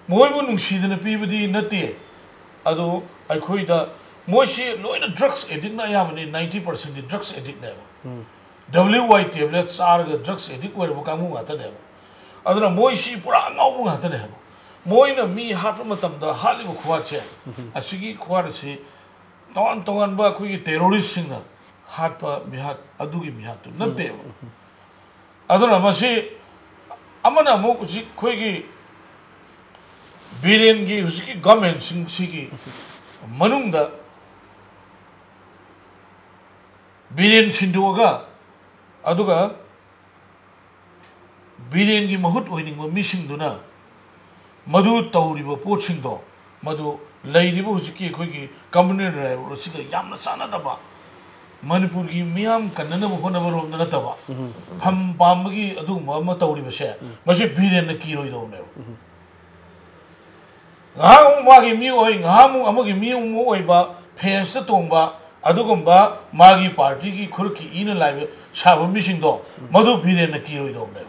ꯃꯣꯏꯕꯨ ꯅꯨꯡꯁꯤꯗꯅ ꯄꯤꯕꯗꯤ ꯅꯠꯇꯦ, ꯑꯗꯣ ꯑꯩꯈꯣꯏꯗ ꯃꯣꯏꯁꯤ ꯂꯣꯏꯅ drugs addictꯅ ꯑꯌꯥꯝꯕꯅꯤ, ninety percentꯗꯤ drugs addictꯅꯦꯕ꯫ W Y tablet ꯆꯥꯔꯒ drugs addict ꯑꯣꯏꯔꯕ ꯀꯥꯡꯕꯨ ꯉꯥꯛꯇꯅꯦꯕ꯫ ꯑꯗꯨꯅ ꯃꯣꯏꯁꯤ ꯄꯨꯔꯥ ꯑꯉꯥꯎꯕ ꯉꯥꯛꯇꯅꯦ ꯍꯥꯏꯕ꯫ ꯃꯣꯏꯅ ꯃꯤ ꯍꯥꯠꯄ ꯃꯇꯝꯗ ꯍꯥꯠꯂꯤꯕ ꯈꯨꯍꯥꯠꯁꯦ, ꯑꯁꯤꯒꯤ ꯈꯨꯍꯥꯠ ꯑꯁꯤ ꯇꯣꯉꯥꯟ ꯇꯣꯉꯥꯟꯕ ꯑꯩꯈꯣꯏꯒꯤ terroristꯁꯤꯡꯅ ꯍꯥꯠꯄ ꯃꯤꯍꯥꯠ, ꯑꯗꯨꯒꯤ ꯃꯤꯍꯥꯠꯇꯨ ꯅꯠꯇꯦꯕ꯫ ꯑꯗꯨꯅ ꯃꯁꯤ ꯑꯃꯅ ꯑꯃꯨꯛ ꯍꯧꯖꯤꯛ ꯑꯩꯈꯣꯏꯒꯤ ꯕꯤꯔꯦꯟꯒꯤ ꯍꯧꯖꯤꯛꯀꯤ governmentꯁꯤꯡꯁꯤꯒꯤ ꯃꯅꯨꯡꯗ ꯕꯤꯔꯦꯟ ꯁꯤꯟꯗꯣꯛꯑꯒ, ꯑꯗꯨꯒ ꯕꯤꯔꯦꯟꯒꯤ ꯃꯍꯨꯠ ꯑꯣꯏꯅꯤꯡꯕ ꯃꯤꯁꯤꯡꯗꯨꯅ ꯃꯗꯨ ꯇꯧꯔꯤꯕ ꯄꯣꯠꯁꯤꯡꯗꯣ, ꯃꯗꯨ ꯂꯩꯔꯤꯕ ꯍꯧꯖꯤꯛꯀꯤ ꯑꯩꯈꯣꯏꯒꯤ communal ꯂꯥꯏꯑꯣꯡ ꯑꯁꯤꯒ ꯌꯥꯝꯅ ꯆꯥꯟꯅꯗꯕ, ꯃꯅꯤꯄꯨꯔꯒꯤ ꯃꯤꯌꯥꯝ ꯀꯟꯅꯅꯕ ꯍꯣꯠꯅꯕꯔꯣꯝꯗ ꯅꯠꯇꯕ, ꯐꯝ ꯄꯥꯝꯕꯒꯤ ꯑꯗꯨꯒꯨꯝꯕ ꯑꯃ ꯇꯧꯔꯤꯕꯁꯦ, ꯃꯁꯤ ꯕꯤꯔꯦꯟꯅ ꯀꯤꯔꯣꯏꯗꯧꯕꯅꯦꯕ꯫ ꯉꯥꯏꯍꯥꯛ ꯑꯃꯨꯛ ꯃꯥꯒꯤ ꯃꯤ ꯑꯣꯏ, ꯉꯥꯏꯍꯥꯛ ꯑꯃꯨꯛ ꯑꯃꯒꯤ ꯃꯤ ꯑꯃꯨꯛ ꯑꯣꯏꯕ, ꯐꯦꯟꯁꯇ ꯇꯣꯡꯕ, ꯑꯗꯨꯒꯨꯝꯕ ꯃꯥꯒꯤ ꯄꯥꯔꯇꯤꯒꯤ ꯈꯨꯔꯨꯞꯀꯤ ꯏꯅ ꯂꯥꯏꯕ ꯁꯥꯕ ꯃꯤꯁꯤꯡꯗꯣ, ꯃꯗꯨ ꯕꯤꯔꯦꯟꯅ ꯀꯤꯔꯣꯏꯗꯧꯕꯅꯦꯕ꯫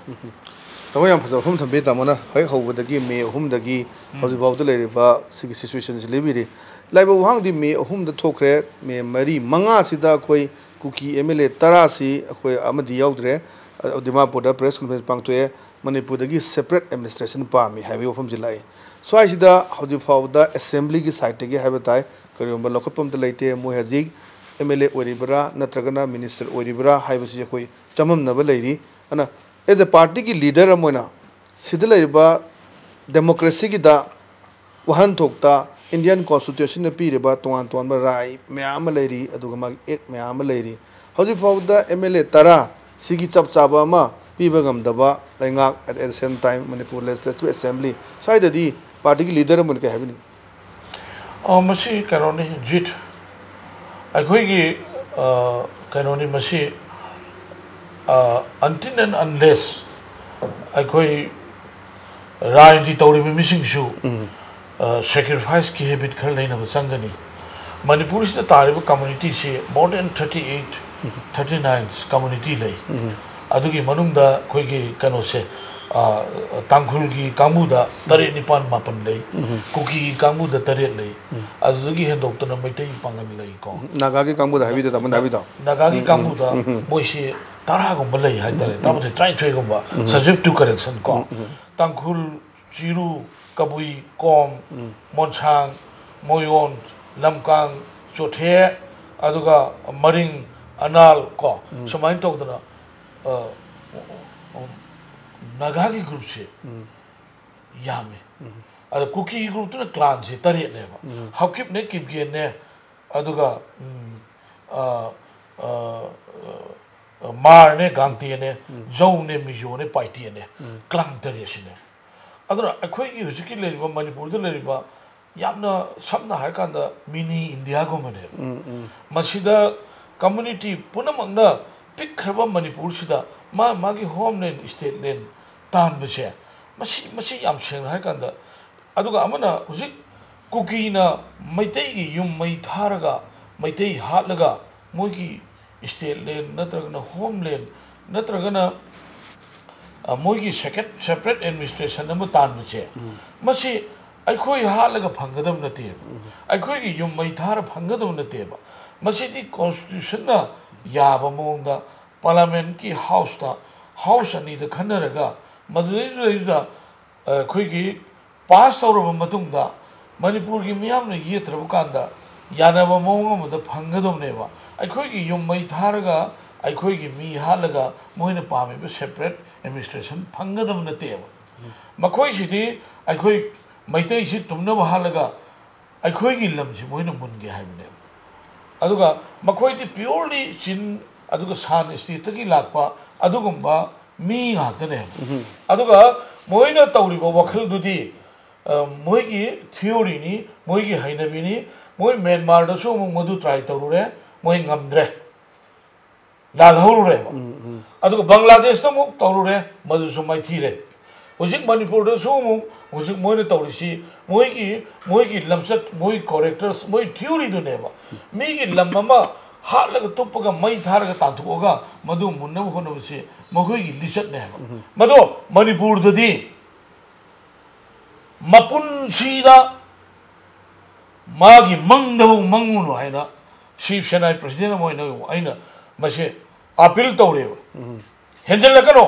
ꯇꯥꯃꯣ, ꯌꯥꯝ ꯐꯖꯕ ꯋꯥꯐꯝ ꯊꯝꯕꯤꯔꯤ꯫ ꯇꯥꯃꯣꯅ ꯍꯦꯛ ꯍꯧꯕꯗꯒꯤ ꯃꯦ ꯑꯍꯨꯝꯗꯒꯤ ꯍꯧꯖꯤꯛꯐꯥꯎꯗ ꯂꯩꯔꯤꯕ ꯁꯤꯒꯤ situationꯁꯤ ꯂꯤꯕꯤꯔꯤ꯫ ꯂꯥꯛꯏꯕ ꯋꯥꯍꯪꯗꯤ ꯃꯦ ꯑꯍꯨꯝꯗ ꯊꯣꯛꯈ꯭ꯔꯦ, ꯃꯦ ꯃꯔꯤ, ꯃꯉꯥꯁꯤꯗ ꯑꯩꯈꯣꯏ ꯀꯨꯀꯤ ꯑꯦꯝ ꯑꯦꯜ ꯑꯦ ꯇꯔꯥꯁꯤ ꯑꯩꯈꯣꯏ ꯑꯃꯗꯤ ꯌꯥꯎꯗ꯭ꯔꯦ꯫ ꯑ, ꯗꯤꯃꯥꯄꯨꯔꯗ press conference ꯄꯥꯡꯊꯣꯛꯑꯦ꯫ ꯃꯅꯤꯄꯨꯔꯗꯒꯤ separate administration ꯄꯥꯝꯃꯤ ꯍꯥꯏꯕꯒꯤ ꯋꯥꯐꯝꯁꯤ ꯂꯥꯛꯏ꯫ ꯁ꯭ꯋꯥꯏꯁꯤꯗ ꯍꯧꯖꯤꯛ ꯐꯥꯎꯕꯗ assemblyꯒꯤ sideꯇꯒꯤ ꯍꯥꯏꯕ ꯇꯥꯏ, ꯀꯔꯤꯒꯨꯝꯕ ꯂꯧꯈꯠꯄ ꯑꯝꯇ ꯂꯩꯇꯦ꯫ ꯃꯣꯏ ꯍꯧꯖꯤꯛ ꯑꯦꯝ ꯑꯦꯜ ꯑꯦ ꯑꯣꯏꯔꯤꯕ꯭ꯔꯥ ꯅꯠꯇ꯭ꯔꯒꯅ minister ꯑꯣꯏꯔꯤꯕ꯭ꯔꯥ ꯍꯥꯏꯕꯁꯤ ꯑꯩꯈꯣꯏ ꯆꯃꯝꯅꯕ ꯂꯩꯔꯤ꯫ ꯑꯗꯨꯅ as a partyꯒꯤ leader ꯑꯃ ꯑꯣꯏꯅ ꯁꯤꯗ ꯂꯩꯔꯤꯕ democracyꯒꯤꯗ ꯋꯥꯍꯟꯊꯣꯛꯇ Indian Constitutionꯅ ꯄꯤꯔꯤꯕ ꯇꯣꯉꯥꯟ ꯇꯣꯉꯥꯟꯕ right ꯃꯌꯥꯝ ꯑꯃ ꯂꯩꯔꯤ, ꯑꯗꯨꯒ ꯃꯥꯒꯤ act ꯃꯌꯥꯝ ꯑꯃ ꯂꯩꯔꯤ꯫ ꯍꯧꯖꯤꯛ ꯐꯥꯎꯕꯗ ꯑꯦꯝ ꯑꯦꯜ ꯑꯦ ꯇꯔꯥ ꯁꯤꯒꯤ ꯆꯞ ꯆꯥꯕ ꯑꯃ ꯄꯤꯕ ꯉꯝꯗꯕ ꯂꯩꯉꯥꯛ, at the same time Manipur Legislative Assembly, ꯁ꯭ꯋꯥꯏꯗꯗꯤ partyꯒꯤ leader ꯑꯃ ꯑꯣꯏꯅ ꯀꯩ ꯍꯥꯏꯕꯤꯅꯤꯡꯉꯤ? ꯑ, ꯃꯁꯤ ꯀꯩꯅꯣꯅꯤ, ꯖꯤꯠ, ꯑꯩꯈꯣꯏꯒꯤ, ꯑ, ꯀꯩꯅꯣꯅꯤ ꯃꯁꯤ, ꯑ, until and unless ꯑꯩꯈꯣꯏ ꯔꯥꯖꯅꯤꯇꯤ ꯇꯧꯔꯤꯕ ꯃꯤꯁꯤꯡꯁꯨ, ꯑ, sacrificeꯀꯤ habit ꯈꯔ ꯂꯩꯅꯕ ꯆꯪꯒꯅꯤ꯫ ꯃꯅꯤꯄꯨꯔꯁꯤꯗ ꯇꯥꯔꯤꯕ communityꯁꯤ more than thirty eight, thirty nine community ꯂꯩ꯫ ꯑꯗꯨꯒꯤ ꯃꯅꯨꯡꯗ ꯑꯩꯈꯣꯏꯒꯤ ꯀꯩꯅꯣꯁꯦ, ꯑ, ꯇꯥꯡꯈꯨꯜꯒꯤ ꯀꯥꯡꯕꯨꯗ ꯇꯔꯦꯠ, ꯅꯤꯄꯥꯟ, ꯃꯥꯄꯟ ꯂꯩ, ꯀꯨꯀꯤꯒꯤ ꯀꯥꯡꯕꯨꯗ ꯇꯔꯦꯠ ꯂꯩ, ꯑꯗꯨꯗꯒꯤ ꯍꯦꯟꯗꯣꯛꯇꯅ ꯃꯩꯇꯩ ꯄꯥꯉꯜ ꯂꯩꯀꯣ꯫ ꯅꯥꯒꯥꯒꯤ ꯀꯥꯡꯕꯨꯗ ꯍꯥꯏꯕꯤꯗ, ꯇꯥꯃꯣꯅ ꯍꯥꯏꯕꯤꯗꯣ꯫ ꯅꯥꯒꯥꯒꯤ ꯀꯥꯡꯕꯨꯗ ꯃꯣꯏꯁꯤ ꯇꯔꯥꯒꯨꯝꯕ ꯂꯩ ꯍꯥꯏꯇꯥꯔꯦ, ꯇꯔꯥꯃꯥꯊꯣꯏ, ꯇꯔꯥꯅꯤꯊꯣꯏꯒꯨꯝꯕ, subject to correction ꯀꯣ꯫ ꯇꯥꯡꯈꯨꯜ, ꯆꯤꯔꯨ, ꯀꯕꯨꯏ, ꯀꯣꯝ, ꯃꯣꯟꯁꯥꯡ, ꯃꯣꯌꯣꯟ, ꯂꯝꯀꯥꯡ, ꯆꯣꯊꯦ, ꯑꯗꯨꯒ ꯃꯔꯤꯡ, ꯑꯅꯥꯜ ꯀꯣ, ꯁꯨꯃꯥꯏꯅ ꯇꯧꯗꯅ, ꯑ, ꯅꯥꯒꯥꯒꯤ groupꯁꯦ ꯌꯥꯝꯃꯤ꯫ ꯑꯗ ꯀꯨꯀꯤ groupꯇꯨꯅ clanꯁꯦ ꯇꯔꯦꯠꯅꯦꯕ꯫ ꯍꯥꯎꯀꯤꯞꯅꯦ, ꯀꯤꯞꯒꯦꯟꯅꯦ, ꯑꯗꯨꯒ, ꯎꯝ, ꯑ, ꯑ, ꯑ, ꯃꯥꯔꯅꯦ, ꯒꯥꯡꯇꯦꯅꯦ, ꯖꯧꯅꯦ, ꯃꯤꯖꯣꯅꯦ, ꯄꯥꯏꯇꯦꯅꯦ, clan ꯇꯔꯦꯠꯁꯤꯅꯦ꯫ ꯑꯗꯨꯅ ꯑꯩꯈꯣꯏꯒꯤ ꯍꯧꯖꯤꯛꯀꯤ ꯂꯩꯔꯤꯕ ꯃꯅꯤꯄꯨꯔꯗ ꯂꯩꯔꯤꯕ ꯌꯥꯝꯅ ꯁꯝꯅ ꯍꯥꯏꯔꯀꯥꯟꯗ mini Indiaꯒꯨꯝꯕꯅꯦꯕ꯫ ꯃꯁꯤꯗ community ꯄꯨꯝꯅꯃꯛꯅ ꯄꯤꯛꯈ꯭ꯔꯕ ꯃꯅꯤꯄꯨꯔꯁꯤꯗ ꯃꯥ ꯃꯥꯒꯤ homeland, state land ꯇꯥꯟꯕꯁꯦ, ꯃꯁꯤ, ꯃꯁꯤ ꯌꯥꯝ ꯁꯦꯡꯅ ꯍꯥꯏꯔꯀꯥꯟꯗ, ꯑꯗꯨꯒ ꯑꯃꯅ ꯍꯧꯖꯤꯛ ꯀꯨꯀꯤꯅ ꯃꯩꯇꯩꯒꯤ ꯌꯨꯝ ꯃꯩ ꯊꯥꯔꯒ, ꯃꯩꯇꯩ ꯍꯥꯠꯂꯒ, ꯃꯣꯏꯒꯤ state land ꯅꯠꯇ꯭ꯔꯒꯅ homeland ꯅꯠꯇ꯭ꯔꯒꯅ, ꯑ, ꯃꯣꯏꯒꯤ second separate administration ꯑꯃ ꯇꯥꯟꯕꯁꯦ, ꯃꯁꯤ ꯑꯩꯈꯣꯏ ꯍꯥꯠꯂꯒ ꯐꯪꯒꯗꯕ ꯅꯠꯇꯦꯕ꯫ ꯑꯩꯈꯣꯏꯒꯤ ꯌꯨꯝ ꯃꯩ ꯊꯥꯔ ꯐꯪꯒꯗꯕ ꯅꯠꯇꯦꯕ꯫ ꯃꯁꯤꯗꯤ constitutionꯅ ꯌꯥꯕ ꯃꯑꯣꯡꯗ parliamentꯀꯤ houseꯇ, house ꯑꯅꯤꯗ ꯈꯟꯅꯔꯒ ꯃꯗꯨꯗꯩꯗꯨꯗꯩꯗꯨꯗ, ꯑ, ꯑꯩꯈꯣꯏꯒꯤ pass ꯇꯧꯔꯕ ꯃꯇꯨꯡꯗ ꯃꯅꯤꯄꯨꯔꯒꯤ ꯃꯤꯌꯥꯝꯅ ꯌꯦꯠꯇ꯭ꯔꯕ ꯀꯥꯟꯗ ꯌꯥꯅꯕ ꯃꯑꯣꯡ ꯑꯃꯗ ꯐꯪꯒꯗꯕꯅꯦꯕ꯫ ꯑꯩꯈꯣꯏꯒꯤ ꯌꯨꯝ ꯃꯩ ꯊꯥꯔꯒ, ꯑꯩꯈꯣꯏꯒꯤ ꯃꯤ ꯍꯥꯠꯂꯒ ꯃꯣꯏꯅ ꯄꯥꯝꯃꯤꯕ separate administration ꯐꯪꯒꯗꯕ ꯅꯠꯇꯦꯕ꯫ ꯃꯈꯣꯏꯁꯤꯗꯤ ꯑꯩꯈꯣꯏ ꯃꯩꯇꯩꯁꯤ ꯇꯨꯝꯅꯕ ꯍꯥꯠꯂꯒ ꯑꯩꯈꯣꯏꯒꯤ ꯂꯝꯁꯤ ꯃꯣꯏꯅ ꯃꯨꯟꯒꯦ ꯍꯥꯏꯕꯅꯦꯕ꯫ ꯑꯗꯨꯒ ꯃꯈꯣꯏꯗꯤ purely ꯆꯤꯟ ꯑꯗꯨꯒ ꯁꯥꯟ stateꯇꯒꯤ ꯂꯥꯛꯄ ꯑꯗꯨꯒꯨꯝꯕ ꯃꯤ ꯉꯥꯛꯇꯅꯦꯕ꯫ ꯑꯗꯨꯒ ꯃꯣꯏꯅ ꯇꯧꯔꯤꯕ ꯋꯥꯈꯜꯗꯨꯗꯤ, ꯑ, ꯃꯣꯏꯒꯤ theoryꯅꯤ, ꯃꯣꯏꯒꯤ ꯍꯩꯅꯕꯤꯅꯤ꯫ ꯃꯣꯏ ꯃ꯭ꯌꯥꯟꯃꯥꯔꯗꯁꯨ ꯑꯃꯨꯛ ꯃꯗꯨ try ꯇꯧꯔꯨꯔꯦ, ꯃꯣꯏ ꯉꯝꯗ꯭ꯔꯦ꯫ ꯂꯥꯜꯍꯧꯔꯨꯔꯦꯕ꯫ ꯑꯗꯨꯒ ꯕꯪꯒ꯭ꯂꯥꯗꯦꯁꯇ ꯑꯃꯨꯛ ꯇꯧꯔꯨꯔꯦ, ꯃꯗꯨꯁꯨ ꯃꯥꯏꯊꯤꯔꯦ꯫ ꯍꯧꯖꯤꯛ ꯃꯅꯤꯄꯨꯔꯗꯁꯨ ꯑꯃꯨꯛ ꯍꯧꯖꯤꯛ ꯃꯣꯏꯅ ꯇꯧꯔꯤꯁꯤ ꯃꯣꯏꯒꯤ, ꯃꯣꯏꯒꯤ ꯂꯝꯆꯠ, ꯃꯣꯏ characters, ꯃꯣꯏ theoryꯗꯨꯅꯦꯕ꯫ ꯃꯤꯒꯤ ꯂꯝ ꯑꯃ ꯍꯥꯠꯂꯒ ꯇꯨꯞꯄꯒ ꯃꯩ ꯊꯥꯔꯒ ꯇꯥꯟꯊꯣꯛꯑꯒ ꯃꯗꯨ ꯃꯨꯟꯅꯕ ꯍꯣꯠꯅꯕꯁꯤ ꯃꯈꯣꯏꯒꯤ ꯂꯤꯆꯠꯅꯦ ꯍꯥꯏꯕ꯫ ꯃꯗꯣ ꯃꯅꯤꯄꯨꯔꯗꯗꯤ ꯃꯄꯨꯟꯁꯤꯗ ꯃꯥꯒꯤ ꯃꯪꯗꯕꯨ ꯃꯪꯉꯨꯅꯨ ꯍꯥꯏꯅ ꯁꯤꯕ ꯁꯦꯅꯥꯒꯤ ꯄ꯭ꯔꯁꯤꯗꯦꯟ ꯑꯃ ꯑꯣꯏꯅ ꯑꯩꯅ ꯃꯁꯤ ꯑꯥꯄꯤꯜ ꯇꯧꯔꯦꯕ꯫ ꯍꯦꯟꯖꯜꯂꯛꯀꯅꯣ꯫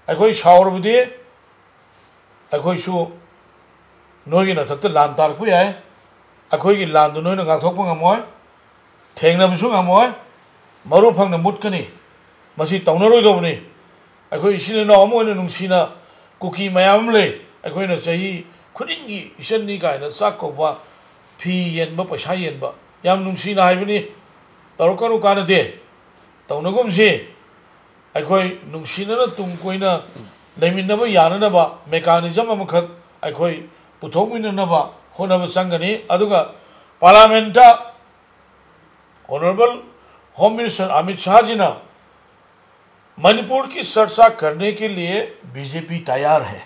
ꯑꯩꯈꯣꯏ ꯁꯥꯎꯔꯕꯗꯤ ꯑꯩꯈꯣꯏꯁꯨ ꯅꯣꯏꯒꯤ ꯅꯊꯛꯇ ꯂꯥꯟ ꯇꯥꯔꯛꯄ ꯌꯥꯏ꯫ ꯑꯩꯈꯣꯏꯒꯤ ꯂꯥꯟꯗꯨ ꯅꯣꯏꯅ ꯉꯥꯛꯊꯣꯛꯄ ꯉꯝꯃꯣꯏ, ꯊꯦꯡꯅꯕꯁꯨ ꯉꯝꯃꯣꯏ, ꯃꯔꯨ ꯐꯪꯅ ꯃꯨꯠꯀꯅꯤ꯫ ꯃꯁꯤ ꯇꯧꯅꯔꯣꯏꯗꯧꯕꯅꯤ꯫ ꯑꯩꯈꯣꯏ ꯏꯆꯤꯜ ꯏꯅꯥꯎ ꯑꯃ ꯑꯣꯏꯅ ꯅꯨꯡꯁꯤꯅ ꯀꯨꯀꯤ ꯃꯌꯥꯝ ꯑꯃ ꯂꯩ꯫ ꯑꯩꯈꯣꯏꯅ ꯆꯍꯤ ꯈꯨꯗꯤꯡꯒꯤ ꯏꯆꯟꯅꯤ ꯀꯥꯏꯅ ꯆꯥꯛ ꯀꯧꯕ, ꯐꯤ ꯌꯦꯟꯕ, ꯄꯩꯁꯥ ꯌꯦꯟꯕ, ꯌꯥꯝ ꯅꯨꯡꯁꯤꯅ ꯍꯥꯏꯕꯅꯤ꯫ ꯇꯧꯔꯛꯀꯅꯨ, ꯀꯥꯟꯅꯗꯦ꯫ ꯇꯧꯅꯒꯨꯝꯁꯤ꯫ ꯑꯩꯈꯣꯏ ꯅꯨꯡꯁꯤꯅꯅ ꯇꯨꯡ ꯀꯣꯏꯅ ꯂꯩꯃꯤꯟꯅꯕ ꯌꯥꯅꯅꯕ mechanism ꯑꯃꯈꯛ ꯑꯩꯈꯣꯏ ꯄꯨꯊꯣꯛꯃꯤꯟꯅꯅꯕ ꯍꯣꯠꯅꯕ ꯆꯪꯒꯅꯤ꯫ ꯑꯗꯨꯒ Parliament Honourable Home Minister Amit Shah जी ना मणिपुर की चर्चा करने के लिए बीजेपी तैयार है।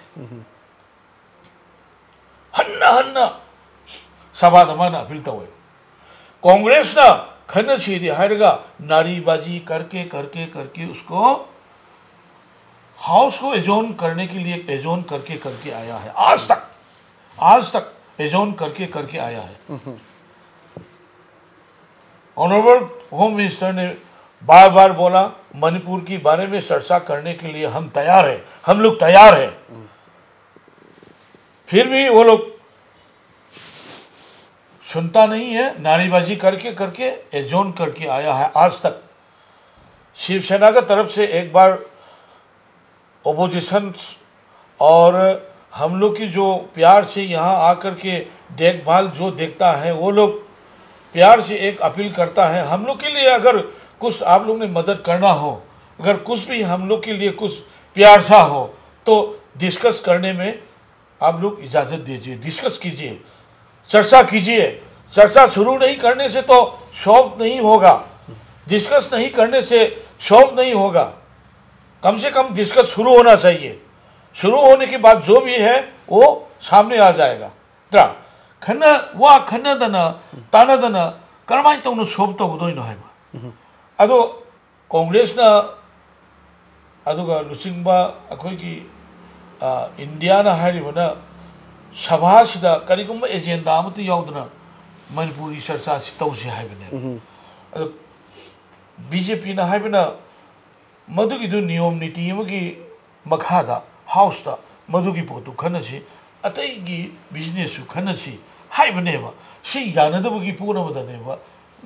ꯍꯟꯅ ꯍꯟꯅ ꯁꯚꯥꯗ ꯃꯥꯅ ꯑꯥꯄꯤꯜ ꯇꯧꯋꯦ꯫ ꯀꯣꯡꯒ꯭ꯔꯦꯁꯅ ꯈꯟꯅꯁꯤꯗꯤ ꯍꯥꯏꯔꯒ ꯅꯥꯔꯤꯕꯥꯖꯤ ꯀꯔꯀꯦ ꯀꯔꯀꯦ ꯀꯔꯀꯦ ꯎꯁꯀꯣ हाउस को एजोन करने के लिए एजोन करके करके आया है। आज तक, आज तक एजोन करके करके आया है। ऑनरेबल होम मिनिस्टर ने बार बार बोला, मणिपुर के बारे में चर्चा करने के लिए हम तैयार है, हम लोग तैयार है। फिर भी वो लोग सुनता नहीं है। नारेबाजी करके करके एजोन करके आया है आज तक। शिवसेना की तरफ से एक बार अपोजिशन और हम लोग की जो प्यार से यहाँ आकर के देखभाल जो देखता है, वो लोग प्यार से एक अपील करता है, हम लोग के लिए अगर कुछ आप लोग ने मदद करना हो, अगर कुछ भी हम लोग के लिए कुछ प्यार सा हो, तो डिस्कस करने में आप लोग इजाज़त दीजिए, डिस्कस कीजिए, चर्चा कीजिए। चर्चा शुरू नहीं करने से तो सॉल्व नहीं होगा, डिस्कस नहीं करने से सॉल्व नहीं होगा। कम से कम डिस्कस शुरू होना चाहिए। शुरू होने के बाद जो भी है वो सामने आ जाएगा। ꯅꯠꯇ꯭ꯔꯥ? ꯈꯟꯅ ꯋꯥ ꯈꯟꯅꯗꯅ ꯇꯥꯟꯅꯗꯅ ꯀꯔꯝꯍꯥꯏꯅ ꯇꯧꯅ ꯁꯣꯜꯕ ꯇꯧꯒꯗꯣꯏꯅꯣ ꯍꯥꯏꯕ꯫ ꯑꯗꯣ ꯀꯣꯡꯒ꯭ꯔꯦꯁꯅ ꯑꯗꯨꯒ ꯂꯨꯆꯤꯡꯕ ꯑꯩꯈꯣꯏꯒꯤ, ꯑ, ꯏꯟꯗꯤꯌꯥꯅ ꯍꯥꯏꯔꯤꯕꯅ ꯁꯚꯥꯁꯤꯗ ꯀꯔꯤꯒꯨꯝꯕ ꯑꯦꯖꯦꯟꯗꯥ ꯑꯃꯠꯇ ꯌꯥꯎꯗꯅ ꯃꯅꯤꯄꯨꯔꯒꯤ ꯆꯔꯆꯥꯁꯤ ꯇꯧꯁꯤ ꯍꯥꯏꯕꯅꯦꯕ꯫ ꯑꯗꯣ ꯕꯤ ꯖꯦ ꯄꯤꯅ ꯍꯥꯏꯕꯅ ꯃꯗꯨꯒꯤꯗꯨ ꯅꯤꯌꯣꯝ ꯅꯤꯇꯤ ꯑꯃꯒꯤ ꯃꯈꯥꯗ ꯍꯥꯎꯁꯇ ꯃꯗꯨꯒꯤ ꯄꯣꯠꯇꯨ ꯈꯟꯅꯁꯤ, ꯑꯇꯩꯒꯤ ꯕꯤꯖꯤꯅꯦꯁꯁꯨ ꯈꯟꯅꯁꯤ ꯍꯥꯏꯕꯅꯦꯕ꯫ ꯁꯤ ꯌꯥꯅꯗꯕꯒꯤ ꯄꯣꯠ ꯑꯃꯗꯅꯦꯕ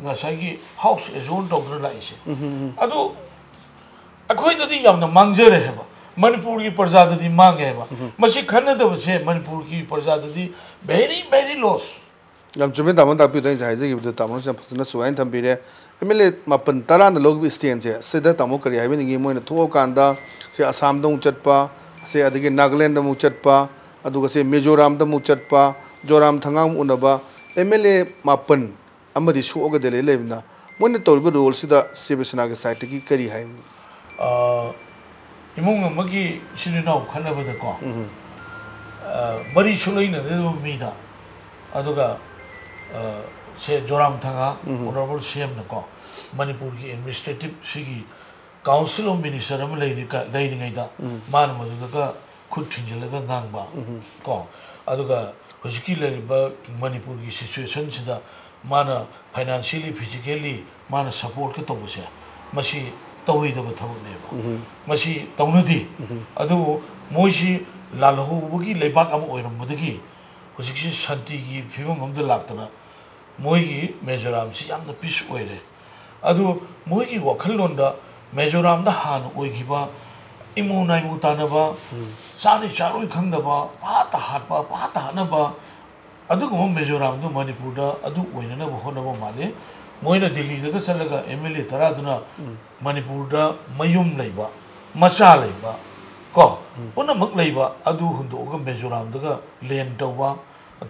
ꯉꯁꯥꯏꯒꯤ ꯍꯥꯎꯁ ꯑꯦꯖꯣꯔꯟ ꯇꯧꯗꯨꯅ ꯂꯥꯛꯏꯁꯦ꯫ ꯑꯗꯨ ꯑꯩꯈꯣꯏꯗꯗꯤ ꯌꯥꯝꯅ ꯃꯥꯡꯖꯔꯦ ꯍꯥꯏꯕ, ꯃꯅꯤꯄꯨꯔꯒꯤ ꯄ꯭ꯔꯖꯥꯗꯗꯤ ꯃꯥꯡꯉꯦ ꯍꯥꯏꯕ꯫ ꯃꯁꯤ ꯈꯟꯅꯗꯕꯁꯦ ꯃꯅꯤꯄꯨꯔꯒꯤ ꯄ꯭ꯔꯖꯥꯗꯗꯤ very very loss꯫ ꯌꯥꯝ ꯆꯨꯝꯃꯦ ꯇꯥꯃꯣꯅ ꯇꯥꯛꯄꯤꯕꯗꯣ꯫ ꯑꯩꯅ ꯉꯁꯥꯏ ꯍꯥꯏꯖꯈꯤꯕꯗꯣ ꯇꯥꯃꯣꯅꯁꯨ ꯌꯥꯝ ꯐꯖꯅ ꯁꯨꯒꯥꯏꯅ ꯊꯝꯕꯤꯔꯦ꯫ ꯑꯦꯝ ꯑꯦꯜ ꯑꯦ ꯃꯥꯄꯟ ꯇꯔꯥꯅ ꯂꯧꯈꯤꯕ ꯁ꯭ꯇꯦꯟꯁꯦ ꯁꯤꯗ ꯇꯥꯃꯣ ꯀꯔꯤ ꯍꯥꯏꯕꯤꯅꯤꯡꯉꯤ? ꯃꯣꯏꯅ ꯊꯣꯛꯑꯀꯥꯟꯗ ꯁꯤ ꯑꯁꯥꯝꯗ ꯑꯃꯨꯛ ꯆꯠꯄ, ꯁꯤ ꯑꯗꯒꯤ ꯅꯥꯒꯥꯂꯦꯟꯗ ꯑꯃꯨꯛ ꯆꯠꯄ, ꯑꯗꯨꯒ ꯁꯤ ꯃꯤꯖꯣꯔꯥꯝꯗ ꯑꯃꯨꯛ ꯆꯠꯄ, ꯖꯣꯔꯥꯝ ꯊꯪꯒꯥ ꯑꯃꯨꯛ ꯎꯅꯕ, ꯑꯦꯝ ꯑꯦꯜ ꯑꯦ ꯃꯥꯄꯟ ꯑꯃꯗꯤ ꯁꯣꯛꯑꯒ ꯗꯦꯜꯂꯤ ꯂꯩꯕꯅ ꯃꯣꯏꯅ ꯇꯧꯔꯤꯕ ꯔꯣꯜꯁꯤꯗ ꯁꯤꯕ ꯁꯦꯅꯥꯒꯤ ꯁꯥꯏꯠꯇꯒꯤ ꯀꯔꯤ ꯍꯥꯏ? ꯑ, ꯏꯃꯨꯡ ꯑꯃꯒꯤ ꯏꯆꯤꯜ ꯏꯅꯥꯎ ꯈꯠꯅꯕꯗꯀꯣ, ꯑ, ꯃꯔꯤ ꯁꯨꯂꯩꯅꯗꯕ ꯃꯤꯗ, ꯑꯗꯨꯒ, ꯑ, ꯁꯦ ꯖꯣꯔꯥꯝ ꯊꯪꯒꯥ, ꯑꯣꯅꯔꯦꯕꯜ ꯁꯤ ꯑꯦꯝꯅꯀꯣ, ꯃꯅꯤꯄꯨꯔꯒꯤ ꯑꯦꯗꯃꯤꯅꯤꯁꯇ꯭ꯔꯦꯇꯤꯞ ꯁꯤꯒꯤ ꯀꯥꯎꯟꯁꯤꯜ ꯑꯣꯐ ꯃꯤꯅꯤꯁꯇꯔ ꯑꯃ ꯂꯩꯔꯤ-, ꯂꯩꯔꯤꯉꯩꯗ ꯃꯥꯅ ꯃꯗꯨꯗꯒ ꯈꯨꯠ ꯊꯤꯡꯖꯤꯜꯂꯒ ꯉꯥꯡꯕ ꯀꯣ, ꯑꯗꯨꯒ ꯍꯧꯖꯤꯛꯀꯤ ꯂꯩꯔꯤꯕ ꯃꯅꯤꯄꯨꯔꯒꯤ ꯁꯤꯆꯨꯋꯦꯁꯟꯁꯤꯗ ꯃꯥꯅ ꯐꯥꯏꯅꯥꯟꯁꯤꯌꯦꯜꯂꯤ, ꯐꯤꯖꯤꯀꯦꯜꯂꯤ ꯃꯥꯅ ꯁꯄꯣꯔꯠꯀ ꯇꯧꯕꯁꯦ, ꯃꯁꯤ ꯇꯧꯔꯣꯏꯗꯕ ꯊꯕꯛꯅꯦꯕ꯫ ꯃꯁꯤ ꯇꯧꯅꯗꯦ꯫ ꯑꯗꯨꯕꯨ ꯃꯣꯏꯁꯤ ꯂꯥꯜꯍꯧꯕꯒꯤ ꯂꯩꯕꯥꯛ ꯑꯃ ꯑꯣꯏꯔꯝꯕꯗꯒꯤ ꯍꯧꯖꯤꯛꯁꯤ ꯁꯥꯟꯇꯤꯒꯤ ꯐꯤꯕꯝ ꯑꯃꯗ ꯂꯥꯛꯇꯅ ꯃꯣꯏꯒꯤ ꯃꯤꯖꯣꯔꯥꯝꯁꯤ ꯌꯥꯝꯅ ꯄꯤꯁ ꯑꯣꯏꯔꯦ꯫ ꯑꯗꯨ ꯃꯣꯏꯒꯤ ꯋꯥꯈꯜꯂꯣꯟꯗ ꯃꯤꯖꯣꯔꯥꯝꯗ ꯍꯥꯟꯅ ꯑꯣꯏꯈꯤꯕ ꯏꯃꯨ ꯅꯥꯏꯃꯨ ꯇꯥꯟꯅꯕ, ꯆꯥꯅꯤ ꯆꯥꯔꯣꯏ ꯈꯪꯗꯕ, ꯄꯥꯠꯇ ꯍꯥꯠꯄ, ꯄꯥꯠꯇ ꯍꯥꯠꯅꯕ, ꯑꯗꯨꯒꯨꯝꯕ ꯃꯤꯖꯣꯔꯥꯝꯗꯨ ꯃꯅꯤꯄꯨꯔꯗ ꯑꯗꯨ ꯑꯣꯏꯅꯅꯕ ꯍꯣꯠꯅꯕ ꯃꯥꯜꯂꯤ꯫ ꯃꯣꯏꯅ ꯗꯤꯜꯂꯤꯗꯒ ꯆꯠꯂꯒ ꯑꯦꯝ ꯑꯦꯜ ꯑꯦ ꯇꯔꯥꯗꯨꯅ ꯃꯅꯤꯄꯨꯔꯗ ꯃꯌꯨꯝ ꯂꯩꯕ, ꯃꯆꯥ ꯂꯩꯕ, ꯀꯣ, ꯄꯨꯝꯅꯃꯛ ꯂꯩꯕ ꯑꯗꯨ ꯍꯨꯟꯗꯣꯛꯑꯒ ꯃꯤꯖꯣꯔꯥꯝꯗꯒ ꯂꯦꯟ ꯇꯧꯕ,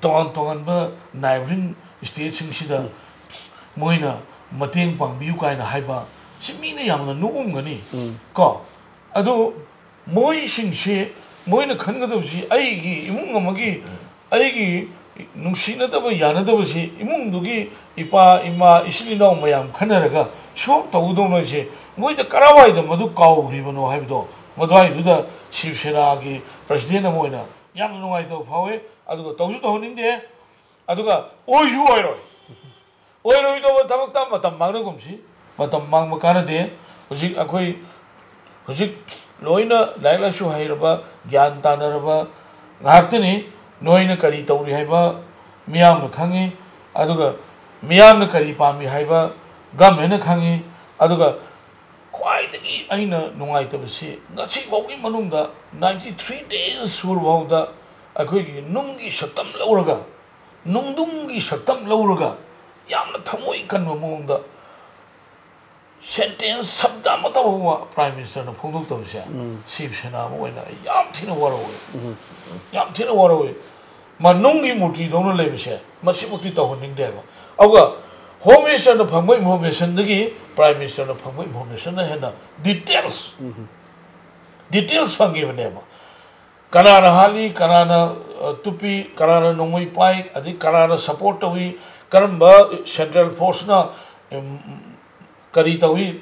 ꯇꯣꯉꯥꯟ ꯇꯣꯉꯥꯟꯕ ꯅꯥꯏꯕꯔꯤꯡ ꯁ꯭ꯇꯦꯠꯁꯤꯡꯁꯤꯗ ꯃꯣꯏꯅ ꯃꯇꯦꯡ ꯄꯥꯡꯕꯤꯌꯨ ꯀꯥꯏꯅ ꯍꯥꯏꯕ, ꯁꯤ ꯃꯤꯅ ꯌꯥꯝꯅ ꯅꯣꯛꯑꯝꯒꯅꯤ꯫ ꯀꯣ, ꯑꯗꯨ ꯃꯣꯏꯁꯤꯡꯁꯦ, ꯃꯣꯏꯅ ꯈꯟꯒꯗꯕꯁꯤ, ꯑꯩꯒꯤ ꯏꯃꯨꯡ ꯑꯃꯒꯤ, ꯑꯩꯒꯤ ꯅꯨꯡꯁꯤꯅꯗꯕ ꯌꯥꯅꯗꯕꯁꯤ ꯏꯃꯨꯡꯗꯨꯒꯤ ꯏꯄꯥ ꯏꯃꯥ ꯏꯆꯤꯜ ꯏꯅꯥꯎ ꯃꯌꯥꯝ ꯈꯟꯅꯔꯒ ꯁꯨꯝ ꯇꯧꯒꯗꯧꯅ ꯍꯥꯏꯁꯦ, ꯃꯣꯏꯗ ꯀꯔꯥꯏꯋꯥꯏꯗ ꯃꯗꯨ ꯀꯥꯎꯈ꯭ꯔꯤꯕꯅꯣ ꯍꯥꯏꯕꯗꯣ ꯃꯗꯨꯋꯥꯏꯗꯨꯗ ꯁꯤꯕ ꯁꯦꯅꯥꯒꯤ ꯄ꯭ꯔꯁꯤꯗꯦꯟ ꯑꯃ ꯑꯣꯏꯅ ꯌꯥꯝꯅ ꯅꯨꯡꯉꯥꯏꯇꯕ ꯐꯥꯎꯋꯦ꯫ ꯑꯗꯨꯒ ꯇꯧꯁꯨ ꯇꯧꯍꯟꯅꯤꯡꯗꯦ꯫ ꯑꯗꯨꯒ ꯑꯣꯏꯁꯨ ꯑꯣꯏꯔꯣꯏ꯫ ꯑꯣꯏꯔꯣꯏꯗꯕ ꯊꯕꯛꯇ ꯃꯇꯝ ꯃꯥꯡꯅꯒꯨꯝꯁꯤ꯫ ꯃꯇꯝ ꯃꯥꯡꯕ ꯀꯥꯟꯅꯗꯦ꯫ ꯍꯧꯖꯤꯛ ꯑꯩꯈꯣꯏ ꯍꯧꯖꯤꯛ ꯂꯣꯏꯅ ꯂꯥꯏꯔꯤꯛ ꯂꯥꯏꯁꯨ ꯍꯩꯔꯕ, ꯒ꯭ꯌꯥꯟ ꯇꯥꯅꯔꯕ ꯉꯥꯛꯇꯅꯤ꯫ ꯅꯣꯏꯅ ꯀꯔꯤ ꯇꯧꯔꯤ ꯍꯥꯏꯕ ꯃꯤꯌꯥꯝꯅ ꯈꯪꯉꯤ꯫ ꯑꯗꯨꯒ ꯃꯤꯌꯥꯝꯅ ꯀꯔꯤ ꯄꯥꯝꯃꯤ ꯍꯥꯏꯕ ꯒꯃꯦꯟꯅ ꯈꯪꯉꯤ꯫ ꯑꯗꯨꯒ ꯈ꯭ꯋꯥꯏꯗꯒꯤ ꯑꯩꯅ ꯅꯨꯡꯉꯥꯏꯇꯕꯁꯤ, ꯉꯁꯤ ꯐꯥꯎꯒꯤ ꯃꯅꯨꯡꯗ ninety three days ꯁꯨꯔ ꯐꯥꯎꯗ ꯑꯩꯈꯣꯏꯒꯤ ꯅꯨꯡꯒꯤ ꯁꯛꯇꯝ ꯂꯧꯔꯒ, ꯅꯨꯡꯗꯨꯡꯒꯤ ꯁꯛꯇꯝ ꯂꯧꯔꯒ, ꯌꯥꯝꯅ ꯊꯃꯣꯏ ꯀꯟꯕ ꯃꯑꯣꯡꯗ sentence ꯁꯕꯗ ꯑꯃꯠꯇ ꯐꯥꯎꯕ Prime Ministerꯅ ꯐꯣꯡꯗꯣꯛꯇꯕꯁꯦ, ꯁꯤꯕ ꯁꯦꯅꯥ ꯑꯃ ꯑꯣꯏꯅ ꯑꯩ ꯌꯥꯝ ꯊꯤꯅ ꯋꯥꯔꯧꯋꯦ꯫ ꯌꯥꯝ ꯊꯤꯅ ꯋꯥꯔꯧꯋꯦ꯫ ꯃꯅꯨꯡꯒꯤ ꯃꯨꯔꯇꯤꯗꯧꯅ ꯂꯩꯕꯁꯦ ꯃꯁꯤꯃꯛꯇꯤ ꯇꯧꯍꯟꯅꯤꯡꯗꯦꯕ꯫ ꯑꯗꯨꯒ Home Ministerꯅ ꯐꯪꯕ informationꯗꯒꯤ Prime Ministerꯅ ꯐꯪꯕ informationꯅ ꯍꯦꯟꯅ details, details ꯐꯪꯉꯤꯕꯅꯦꯕ꯫ ꯀꯅꯥꯅ ꯍꯥꯠꯂꯤ, ꯀꯅꯥꯅ, ꯑ, ꯇꯨꯞꯄꯤ, ꯀꯅꯥꯅ ꯅꯣꯡꯃꯩ ꯄꯥꯏ, ꯑꯗꯩ ꯀꯅꯥꯅ support ꯇꯧꯏ, ꯀꯔꯝꯕ central forceꯅ, ꯎꯝ, ꯀꯔꯤ ꯇꯧꯏ,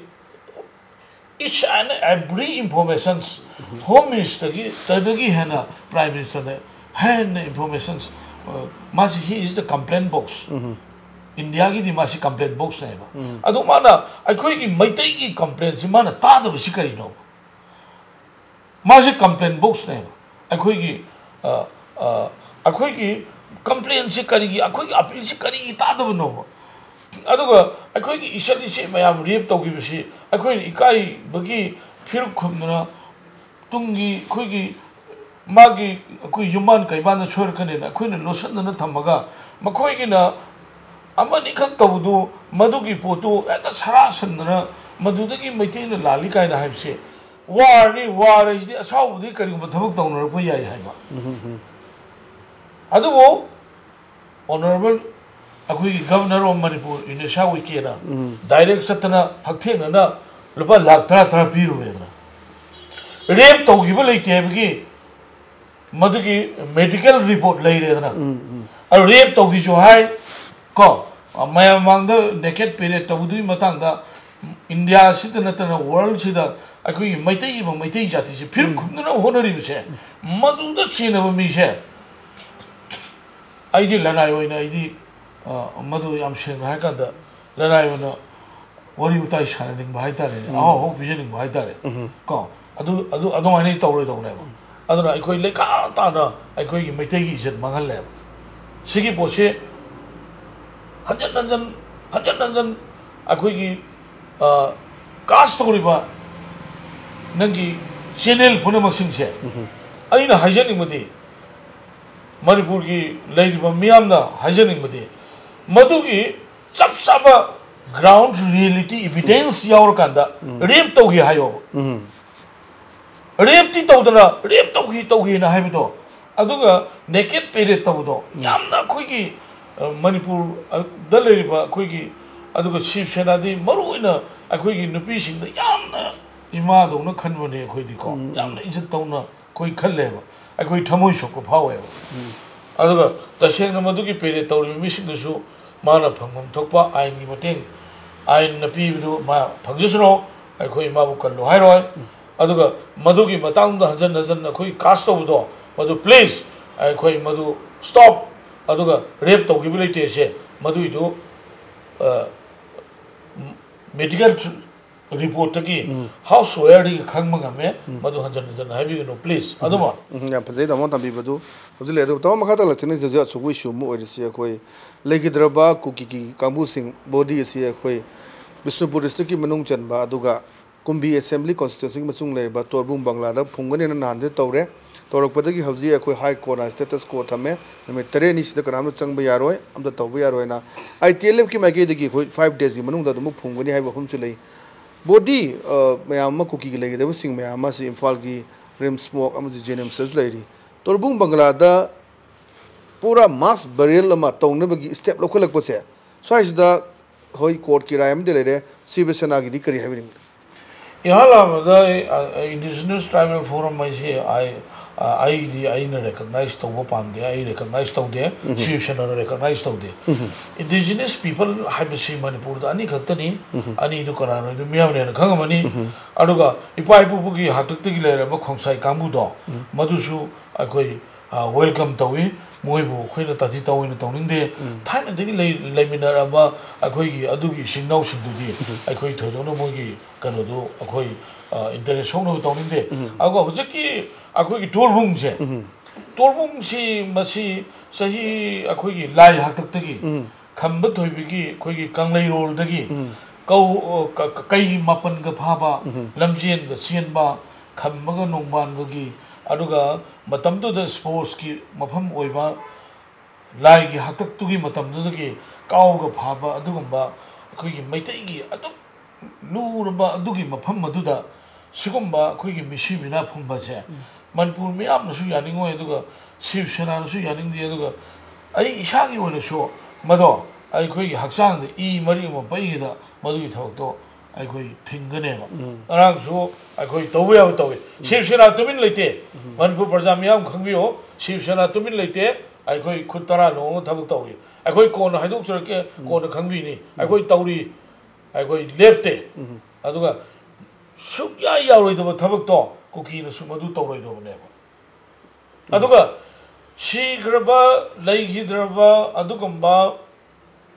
each and every informations Home Ministerꯒꯤ ꯇꯗꯒꯤ ꯍꯦꯟꯅ Prime Ministerꯅ ꯍꯦꯟꯅ informations, ꯑ, ꯃꯥꯁꯤ he is the complaint box꯫ ꯏꯟꯗꯤꯌꯥꯒꯤꯗꯤ ꯃꯥꯁꯤ complaint boxꯅꯦꯕ꯫ ꯑꯗꯣ ꯃꯥꯅ ꯑꯩꯈꯣꯏꯒꯤ ꯃꯩꯇꯩꯒꯤ complaintꯁꯤ ꯃꯥꯅ ꯇꯥꯗꯕꯁꯤ ꯀꯔꯤꯅꯣ? ꯃꯥꯁꯤ complaint boxꯅꯦꯕ꯫ ꯑꯩꯈꯣꯏꯒꯤ, ꯑ, ꯑ, ꯑꯩꯈꯣꯏꯒꯤ complaintꯁꯤ ꯀꯔꯤꯒꯤ, ꯑꯩꯈꯣꯏꯒꯤ appealꯁꯤ ꯀꯔꯤꯒꯤ ꯇꯥꯗꯕꯅꯣꯕ? ꯑꯗꯨꯒ ꯑꯩꯈꯣꯏꯒꯤ ꯏꯆꯜ ꯏꯆꯦ ꯃꯌꯥꯝ rape ꯇꯧꯈꯤꯕꯁꯤ ꯑꯩꯈꯣꯏꯅ ꯏꯀꯥꯏꯕꯒꯤ ꯐꯤꯔꯨꯛ ꯈꯨꯝꯗꯅ, ꯇꯨꯡꯒꯤ ꯑꯩꯈꯣꯏꯒꯤ ꯃꯥꯒꯤ ꯑꯩꯈꯣꯏ ꯌꯨꯝꯕꯥꯟ ꯀꯩꯕꯥꯟꯗ ꯁꯣꯏꯔꯛꯀꯅꯤꯅ ꯑꯩꯈꯣꯏꯅ ꯂꯣꯠꯁꯤꯟꯗꯅ ꯊꯝꯃꯒ, ꯃꯈꯣꯏꯒꯤꯅ ꯑꯃꯅꯤꯈꯛ ꯇꯧꯕꯗꯨ, ꯃꯗꯨꯒꯤ ꯄꯣꯠꯇꯨ ꯍꯦꯛꯇ ꯁꯔꯥ ꯁꯟꯗꯅ ꯃꯗꯨꯗꯒꯤ ꯃꯩꯇꯩꯅ ꯂꯥꯜꯂꯤ ꯀꯥꯏꯅ ꯍꯥꯏꯕꯁꯦ, warꯅꯤ, war ꯍꯥꯏꯁꯤꯗꯤ ꯑꯁꯥꯎꯕꯗꯒꯤ ꯀꯔꯤꯒꯨꯝꯕ ꯊꯕꯛ ꯇꯧꯅꯔꯛꯄ ꯌꯥꯏ ꯍꯥꯏꯕ꯫ ꯑꯗꯨꯕꯨ Honourable ꯑꯩꯈꯣꯏꯒꯤ Governor of Manipur ꯏꯅꯦꯁꯥ ꯎꯏꯀꯦꯅ direct ꯆꯠꯇꯅ ꯍꯛꯊꯦꯡꯅꯅ ꯂꯨꯄꯥ ꯂꯥꯈ ꯇꯔꯥ ꯇꯔꯥ ꯄꯤꯔꯨꯔꯦꯗꯅ꯫ Rape ꯇꯧꯈꯤꯕ ꯂꯩꯇꯦ ꯍꯥꯏꯕꯒꯤ ꯃꯗꯨꯒꯤ medical report ꯂꯩꯔꯦꯗꯅ꯫ ꯔꯦꯞ ꯇꯧꯈꯤꯁꯨ ꯍꯥꯏ꯫ ꯀꯣ, ꯃꯌꯥꯝ ꯃꯃꯥꯡꯗ ꯅꯦꯀꯦꯠ ꯄꯦꯔꯦꯠ ꯇꯧꯕꯗꯨꯒꯤ ꯃꯇꯥꯡꯗ ꯏꯟꯗꯤꯌꯥꯁꯤꯗ ꯅꯠꯇꯅ ꯋꯥꯔꯜꯁꯤꯗ ꯑꯩꯈꯣꯏꯒꯤ ꯃꯩꯇꯩ ꯑꯃ, ꯃꯩꯇꯩ ꯖꯥꯇꯤꯁꯦ ꯐꯤꯔꯨꯛ ꯈꯨꯝꯅꯅꯕ ꯍꯣꯠꯅꯔꯤꯕꯁꯦ, ꯃꯗꯨꯗ ꯆꯦꯟꯅꯕ ꯃꯤꯁꯦ ꯑꯩꯗꯤ ꯂꯅꯥꯏ ꯑꯣꯏꯅ ꯑꯩꯗꯤ, ꯑ, ꯃꯗꯨ ꯌꯥꯝ ꯁꯦꯡꯅ ꯍꯥꯏꯔꯀꯥꯟꯗ ꯂꯅꯥꯏ ꯑꯣꯏꯅ ꯋꯥꯔꯤ ꯋꯥꯇꯥꯏ ꯁꯥꯟꯅꯅꯤꯡꯕ ꯍꯥꯏꯇꯥꯔꯦꯅꯦ, ꯑꯍꯥꯎ ꯑꯍꯥꯎ ꯄꯤꯖꯅꯤꯡꯕ ꯍꯥꯏꯇꯥꯔꯦ꯫ ꯀꯣ, ꯑꯗꯨ, ꯑꯗꯨ ꯑꯗꯨꯃꯥꯏꯅ ꯇꯧꯔꯣꯏꯗꯧꯅꯦꯕ꯫ ꯑꯗꯨꯅ ꯑꯩꯈꯣꯏ ꯂꯩꯈꯥ ꯇꯥꯅ ꯑꯩꯈꯣꯏꯒꯤ ꯃꯩꯇꯩꯒꯤ ꯏꯖꯠ ꯃꯥꯡꯍꯜꯂꯦꯕ꯫ ꯁꯤꯒꯤ ꯄꯣꯠꯁꯦ ꯍꯟꯖꯟ ꯍꯟꯖꯟ, ꯍꯟꯖꯟ ꯍꯟꯖꯟ ꯑꯩꯈꯣꯏꯒꯤ, ꯑ, ꯀꯥꯁ ꯇꯧꯔꯤꯕ ꯅꯪꯒꯤ ꯆꯦꯅꯦꯜ ꯄꯨꯝꯅꯃꯛꯁꯤꯡꯁꯦ, ꯑꯩꯅ ꯍꯥꯏꯖꯅꯤꯡꯕꯗꯤ, ꯃꯅꯤꯄꯨꯔꯒꯤ ꯂꯩꯔꯤꯕ ꯃꯤꯌꯥꯝꯅ ꯍꯥꯏꯖꯅꯤꯡꯕꯗꯤ, ꯃꯗꯨꯒꯤ ꯆꯞ ꯆꯥꯕ ꯒ꯭ꯔꯥꯎꯟ ꯔꯤꯌꯦꯂꯤꯇꯤ ꯏꯚꯤꯗꯦꯟꯁ ꯌꯥꯎꯔꯀꯥꯟꯗ ꯔꯦꯞ ꯇꯧꯈꯤ ꯍꯥꯏꯌꯣꯕ꯫ ꯔꯦꯞꯇꯤ ꯇꯧꯗꯅ ꯔꯦꯞ ꯇꯧꯈꯤ, ꯇꯧꯈꯤꯅ ꯍꯥꯏꯕꯗꯣ, ꯑꯗꯨꯒ ꯅꯦꯀꯦꯠ ꯄꯦꯔꯦꯠ ꯇꯧꯕꯗꯣ ꯌꯥꯝꯅ ꯑꯩꯈꯣꯏꯒꯤ, ꯑ, ꯃꯅꯤꯄꯨꯔꯗ ꯂꯩꯔꯤꯕ ꯑꯩꯈꯣꯏꯒꯤ, ꯑꯗꯨꯒ ꯁꯤꯕ ꯁꯦꯅꯥꯗꯤ ꯃꯔꯨꯑꯣꯏꯅ ꯑꯩꯈꯣꯏꯒꯤ ꯅꯨꯄꯤꯁꯤꯡꯗ ꯌꯥꯝꯅ ꯏꯃꯥꯗꯧꯅ ꯈꯟꯕꯅꯦ ꯑꯩꯈꯣꯏꯗꯤꯀꯣ꯫ ꯌꯥꯝꯅ ꯏꯖꯠ ꯇꯧꯅ ꯑꯩꯈꯣꯏ ꯈꯜꯂꯦꯕ, ꯑꯩꯈꯣꯏ ꯊꯃꯣꯏ ꯁꯣꯛꯄ ꯐꯥꯎꯋꯦꯕ꯫ ꯑꯗꯨꯒ ꯇꯁꯦꯡꯅ ꯃꯗꯨꯒꯤ ꯄꯦꯔꯦꯠ ꯇꯧꯔꯤꯕ ꯃꯤꯁꯤꯡꯗꯨꯁꯨ ꯃꯥꯅ ꯐꯪꯐꯝ ꯊꯣꯛꯄ ꯑꯥꯏꯟꯒꯤ ꯃꯇꯦꯡ, ꯑꯥꯏꯟꯅ ꯄꯤꯕꯗꯨ ꯃꯥ ꯐꯪꯖꯁꯅꯨ, ꯑꯩꯈꯣꯏ ꯃꯥꯕꯨ ꯀꯜꯂꯨ ꯍꯥꯏꯔꯣꯏ꯫ ꯑꯗꯨꯒ ꯃꯗꯨꯒꯤ ꯃꯇꯥꯡꯗ ꯍꯟꯖꯟ ꯍꯟꯖꯟ ꯑꯩꯈꯣꯏ ꯀꯥꯁ ꯇꯧꯕꯗꯣ, ꯃꯗꯨ ꯄ꯭ꯂꯤꯖ ꯑꯩꯈꯣꯏ ꯃꯗꯨ ꯁ꯭ꯇꯣꯞ꯫ ꯑꯗꯨꯒ ꯔꯦꯞ ꯇꯧꯈꯤꯕ ꯂꯩꯇꯦ ꯁꯦ, ꯃꯗꯨꯏꯗꯨ, ꯑ, ꯃꯦꯗꯤꯀꯦꯜ ꯔꯤꯄꯣꯔꯠꯇꯒꯤ, ꯍꯥꯎꯁ ꯋꯦꯌꯔꯗꯒꯤ ꯈꯪꯕ ꯉꯝꯃꯦ꯫ ꯃꯗꯨ ꯍꯟꯖꯟ ꯍꯟꯖꯟ ꯍꯥꯏꯕꯤꯒꯅꯨ, ꯄ꯭ꯂꯤꯖ꯫ ꯑꯗꯨꯃ ꯎꯝ, ꯌꯥꯝ ꯐꯖꯩ ꯇꯥꯃꯣ ꯇꯝꯕꯤꯕꯗꯨ꯫ ꯍꯧꯖꯤꯛ ꯂꯩ ꯑꯗꯨ ꯇꯥꯃꯣ ꯃꯈꯥ ꯇꯥꯛꯂꯛꯁꯤꯅ ꯍꯧꯖꯤꯛ ꯑꯆꯧꯕ ꯏꯁꯨ ꯑꯃ ꯑꯣꯏꯔꯤꯁꯤ ꯑꯩꯈꯣꯏ ꯂꯩꯈꯤꯗ꯭ꯔꯕ ꯀꯨꯀꯤꯒꯤ ꯀꯥꯡꯕꯨꯁꯤꯡ ꯕꯣꯗꯤ ꯑꯁꯤ ꯑꯩꯈꯣꯏ ꯕꯤꯁꯅꯨꯄꯨꯔ ꯗꯤꯁꯇ꯭ꯔꯤꯛꯀꯤ ꯃꯅꯨꯡ ꯆꯟꯕ, ꯑꯗꯨꯒ ꯀꯨꯝꯕꯤ ꯑꯦꯁꯦꯝꯕ꯭ꯂꯤ ꯀꯣꯟꯁꯇꯤꯇ꯭ꯌꯨꯟꯁꯤꯒꯤ ꯃꯅꯨꯡ ꯂꯩꯔꯕ ꯇꯣꯔꯕꯨꯡ ꯕꯪꯒ꯭ꯂꯥꯗ ꯐꯨꯝꯒꯅꯦꯅ ꯅꯍꯥꯟꯗꯤ ꯇꯧꯔꯦ꯫ ꯇꯧꯔꯛꯄꯗꯒꯤ ꯍꯧꯖꯤꯛ ꯑꯩꯈꯣꯏ ꯍꯥꯏ ꯀꯣꯔꯠꯅ ꯁ꯭ꯇꯦꯇꯁ ꯀꯣ ꯊꯝꯃꯦ꯫ ꯅꯨꯃꯤꯠ ꯇꯔꯦꯠꯅꯤ ꯁꯤꯗ ꯀꯅꯥꯝꯇ ꯆꯪꯕ ꯌꯥꯔꯣꯏ, ꯑꯝꯇ ꯇꯧꯕ ꯌꯥꯔꯣꯏꯅ ꯑꯥꯏ ꯇꯤ ꯑꯦꯜ ꯑꯦꯐꯀꯤ ꯃꯥꯏꯀꯩꯗꯒꯤ ꯑꯩꯈꯣꯏ ꯐꯥꯏꯚ ꯗꯦꯖꯀꯤ ꯃꯅꯨꯡꯗ ꯑꯗꯨꯝ ꯐꯨꯝꯒꯅꯤ ꯍꯥꯏꯕ ꯋꯥꯐꯝꯁꯨ ꯂꯩ꯫ ꯕꯣꯗꯤ, ꯑ, ꯃꯌꯥꯝ ꯑꯃ ꯀꯨꯀꯤꯒꯤ ꯂꯩꯒꯗꯕꯁꯤꯡ ꯃꯌꯥꯝ ꯑꯃꯁꯤ ꯏꯝꯐꯥꯜꯒꯤ ꯔꯤꯝꯁ ꯃꯣꯔꯒ ꯑꯃꯗꯤ ꯖꯦꯅꯤꯝꯁꯇꯁꯨ ꯂꯩꯔꯤ꯫ ꯇꯣꯔꯕꯨꯡ ꯕꯪꯒꯂꯥꯗ ꯄꯨꯔꯥ ꯃꯥꯁ ꯕꯔꯤꯌꯦꯜ ꯑꯃ ꯇꯧꯅꯕꯒꯤ ꯁ꯭ꯇꯦꯞ ꯂꯧꯈꯠꯂꯛꯄꯁꯦ, ꯁ꯭ꯋꯥꯏꯁꯤꯗ ꯍꯣꯏ ꯀꯣꯔꯠꯀꯤ ꯔꯥꯏ ꯑꯃꯗꯤ ꯂꯩꯔꯦ, ꯁꯤꯕ ꯁꯦꯅꯥꯒꯤꯗꯤ ꯀꯔꯤ ꯍꯥꯏꯕꯤꯅꯤꯡꯕ? ꯏꯍꯥꯟ ꯍꯥꯟꯕꯗ ꯑꯩ, ꯑ, ꯏꯟꯗꯤꯖꯤꯅꯁ ꯇ꯭ꯔꯥꯏꯕꯦꯜ ꯐꯣꯔꯝ ꯍꯥꯏꯁꯤ ꯑꯩ ꯑ, ꯑꯩꯗꯤ, ꯑꯩꯅ recognize ꯇꯧꯕ ꯄꯥꯝꯗꯦ, ꯑꯩ recognize ꯇꯧꯗꯦ, ꯁꯤꯕ ꯁꯦꯅꯥꯅ recognize ꯇꯧꯗꯦ꯫ Indigenous people ꯍꯥꯏꯕꯁꯤ ꯃꯅꯤꯄꯨꯔꯗ ꯑꯅꯤꯈꯛꯇꯅꯤ꯫ ꯑꯅꯤꯗꯨ ꯀꯅꯥꯅꯣ ꯍꯥꯏꯗꯨ ꯃꯤꯌꯥꯝꯅ ꯍꯦꯟꯅ ꯈꯪꯉꯝꯃꯅꯤ꯫ ꯑꯗꯨꯒ ꯏꯄꯥ ꯏꯄꯨꯒꯤ ꯍꯥꯛꯇꯛꯇꯒꯤ ꯂꯩꯔꯕ ꯈꯣꯡꯁꯥꯏ ꯀꯥꯡꯕꯨꯗꯣ, ꯃꯗꯨꯁꯨ ꯑꯩꯈꯣꯏ, ꯑ, welcome ꯇꯧꯏ꯫ ꯃꯣꯏꯕꯨ ꯑꯩꯈꯣꯏꯅ ꯇꯥꯊꯤ ꯇꯥꯑꯣꯏꯅ ꯇꯧꯅꯤꯡꯗꯦ꯫ ꯊꯥꯏꯅꯗꯒꯤ ꯂꯩ-, ꯂꯩꯃꯤꯟꯅꯔꯕ ꯑꯩꯈꯣꯏꯒꯤ ꯑꯗꯨꯒꯤ ꯏꯆꯤꯟ ꯏꯅꯥꯎꯁꯤꯡꯗꯨꯗꯤ ꯑꯩꯈꯣꯏ ꯊꯣꯏꯗꯣꯛꯅ ꯃꯣꯏꯒꯤ ꯀꯩꯅꯣꯗꯨ ꯑꯩꯈꯣꯏ, ꯑ, interest ꯁꯣꯛꯅꯕ ꯇꯧꯅꯤꯡꯗꯦ꯫ ꯑꯗꯨꯒ ꯍꯧꯖꯤꯛꯀꯤ ꯑꯩꯈꯣꯏꯒꯤ ꯇꯣꯔꯕꯨꯡꯁꯦ, ꯇꯣꯔꯕꯨꯡꯁꯤ ꯃꯁꯤ ꯆꯍꯤ ꯑꯩꯈꯣꯏꯒꯤ ꯂꯥꯏ ꯍꯥꯛꯇꯛꯇꯒꯤ, ꯈꯝꯕ ꯊꯣꯏꯕꯤꯒꯤ ꯑꯩꯈꯣꯏꯒꯤ ꯀꯪꯂꯩꯔꯣꯜꯗꯒꯤ ꯀꯧ-, ꯀ-, ꯀ-, ꯀꯩ ꯃꯥꯄꯟꯒ ꯐꯥꯕ, ꯂꯝꯖꯦꯟꯒ ꯆꯦꯟꯕ, ꯈꯝꯕꯒ ꯅꯣꯡꯕꯥꯟꯒꯒꯤ, ꯑꯗꯨꯒ ꯃꯇꯝꯗꯨꯗ sportsꯀꯤ ꯃꯐꯝ ꯑꯣꯏꯕ ꯂꯥꯏꯒꯤ ꯍꯥꯛꯇꯛꯇꯨꯒꯤ ꯃꯇꯝꯗꯨꯗꯒꯤ ꯀꯥꯎꯒ ꯐꯥꯕ ꯑꯗꯨꯒꯨꯝꯕ ꯑꯩꯈꯣꯏꯒꯤ ꯃꯩꯇꯩꯒꯤ ꯑꯗꯨꯛ ꯂꯨꯔꯕ ꯑꯗꯨꯒꯤ ꯃꯐꯝ ꯑꯗꯨꯗ ꯁꯤꯒꯨꯝꯕ ꯑꯩꯈꯣꯏꯒꯤ ꯃꯤꯁꯤ ꯃꯤꯅꯥ ꯐꯨꯝꯕꯁꯦ ꯃꯅꯤꯄꯨꯔ ꯃꯤꯌꯥꯝꯅꯁꯨ ꯌꯥꯅꯤꯡꯉꯣꯏ, ꯑꯗꯨꯒ ꯁꯤꯕ ꯁꯦꯅꯥꯅꯁꯨ ꯌꯥꯅꯤꯡꯗꯦ, ꯑꯗꯨꯒ ꯑꯩ ꯏꯁꯥꯒꯤ ꯑꯣꯏꯅꯁꯨ ꯃꯗꯣ ꯑꯩꯈꯣꯏꯒꯤ ꯍꯛꯆꯥꯡꯗ ꯏ ꯃꯔꯤ ꯑꯃ ꯄꯩꯒꯤꯗ ꯃꯗꯨꯒꯤ ꯊꯕꯛꯇꯣ ꯑꯩꯈꯣꯏ ꯊꯤꯡꯒꯅꯦꯕ꯫ ꯉꯔꯥꯡꯁꯨ ꯑꯩꯈꯣꯏ ꯇꯧꯕ ꯌꯥꯕ ꯇꯧꯏ꯫ ꯁꯤꯕ ꯁꯦꯅꯥ ꯇꯨꯃꯤꯟ ꯂꯩꯇꯦ꯫ ꯃꯅꯤꯄꯨꯔ ꯄ꯭ꯔꯖꯥ ꯃꯤꯌꯥꯝ ꯈꯪꯕꯤꯌꯣ, ꯁꯤꯕ ꯁꯦꯅꯥ ꯇꯨꯃꯤꯟ ꯂꯩꯇꯦ꯫ ꯑꯩꯈꯣꯏ ꯈꯨꯠ ꯇꯔꯥ ꯂꯣꯡꯉꯒ ꯊꯕꯛ ꯇꯧꯔꯤ꯫ ꯑꯩꯈꯣꯏ ꯀꯣꯟꯅ ꯍꯥꯏꯗꯣꯛꯆꯔꯛꯀꯦ, ꯀꯣꯟꯅ ꯈꯪꯕꯤꯅꯤ꯫ ꯑꯩꯈꯣꯏ ꯇꯧꯔꯤ, ꯑꯩꯈꯣꯏ ꯂꯦꯞꯇꯦ꯫ ꯑꯗꯨꯒ ꯁꯨꯛꯌꯥ ꯌꯥꯔꯣꯏꯗꯕ ꯊꯕꯛꯇꯣ ꯀꯨꯀꯤꯅꯁꯨ ꯃꯗꯨ ꯇꯧꯔꯣꯏꯗꯕꯅꯦꯕ꯫ ꯑꯗꯨꯒ ꯁꯤꯈ꯭ꯔꯕ, ꯂꯩꯈꯤꯗ꯭ꯔꯕ ꯑꯗꯨꯒꯨꯝꯕ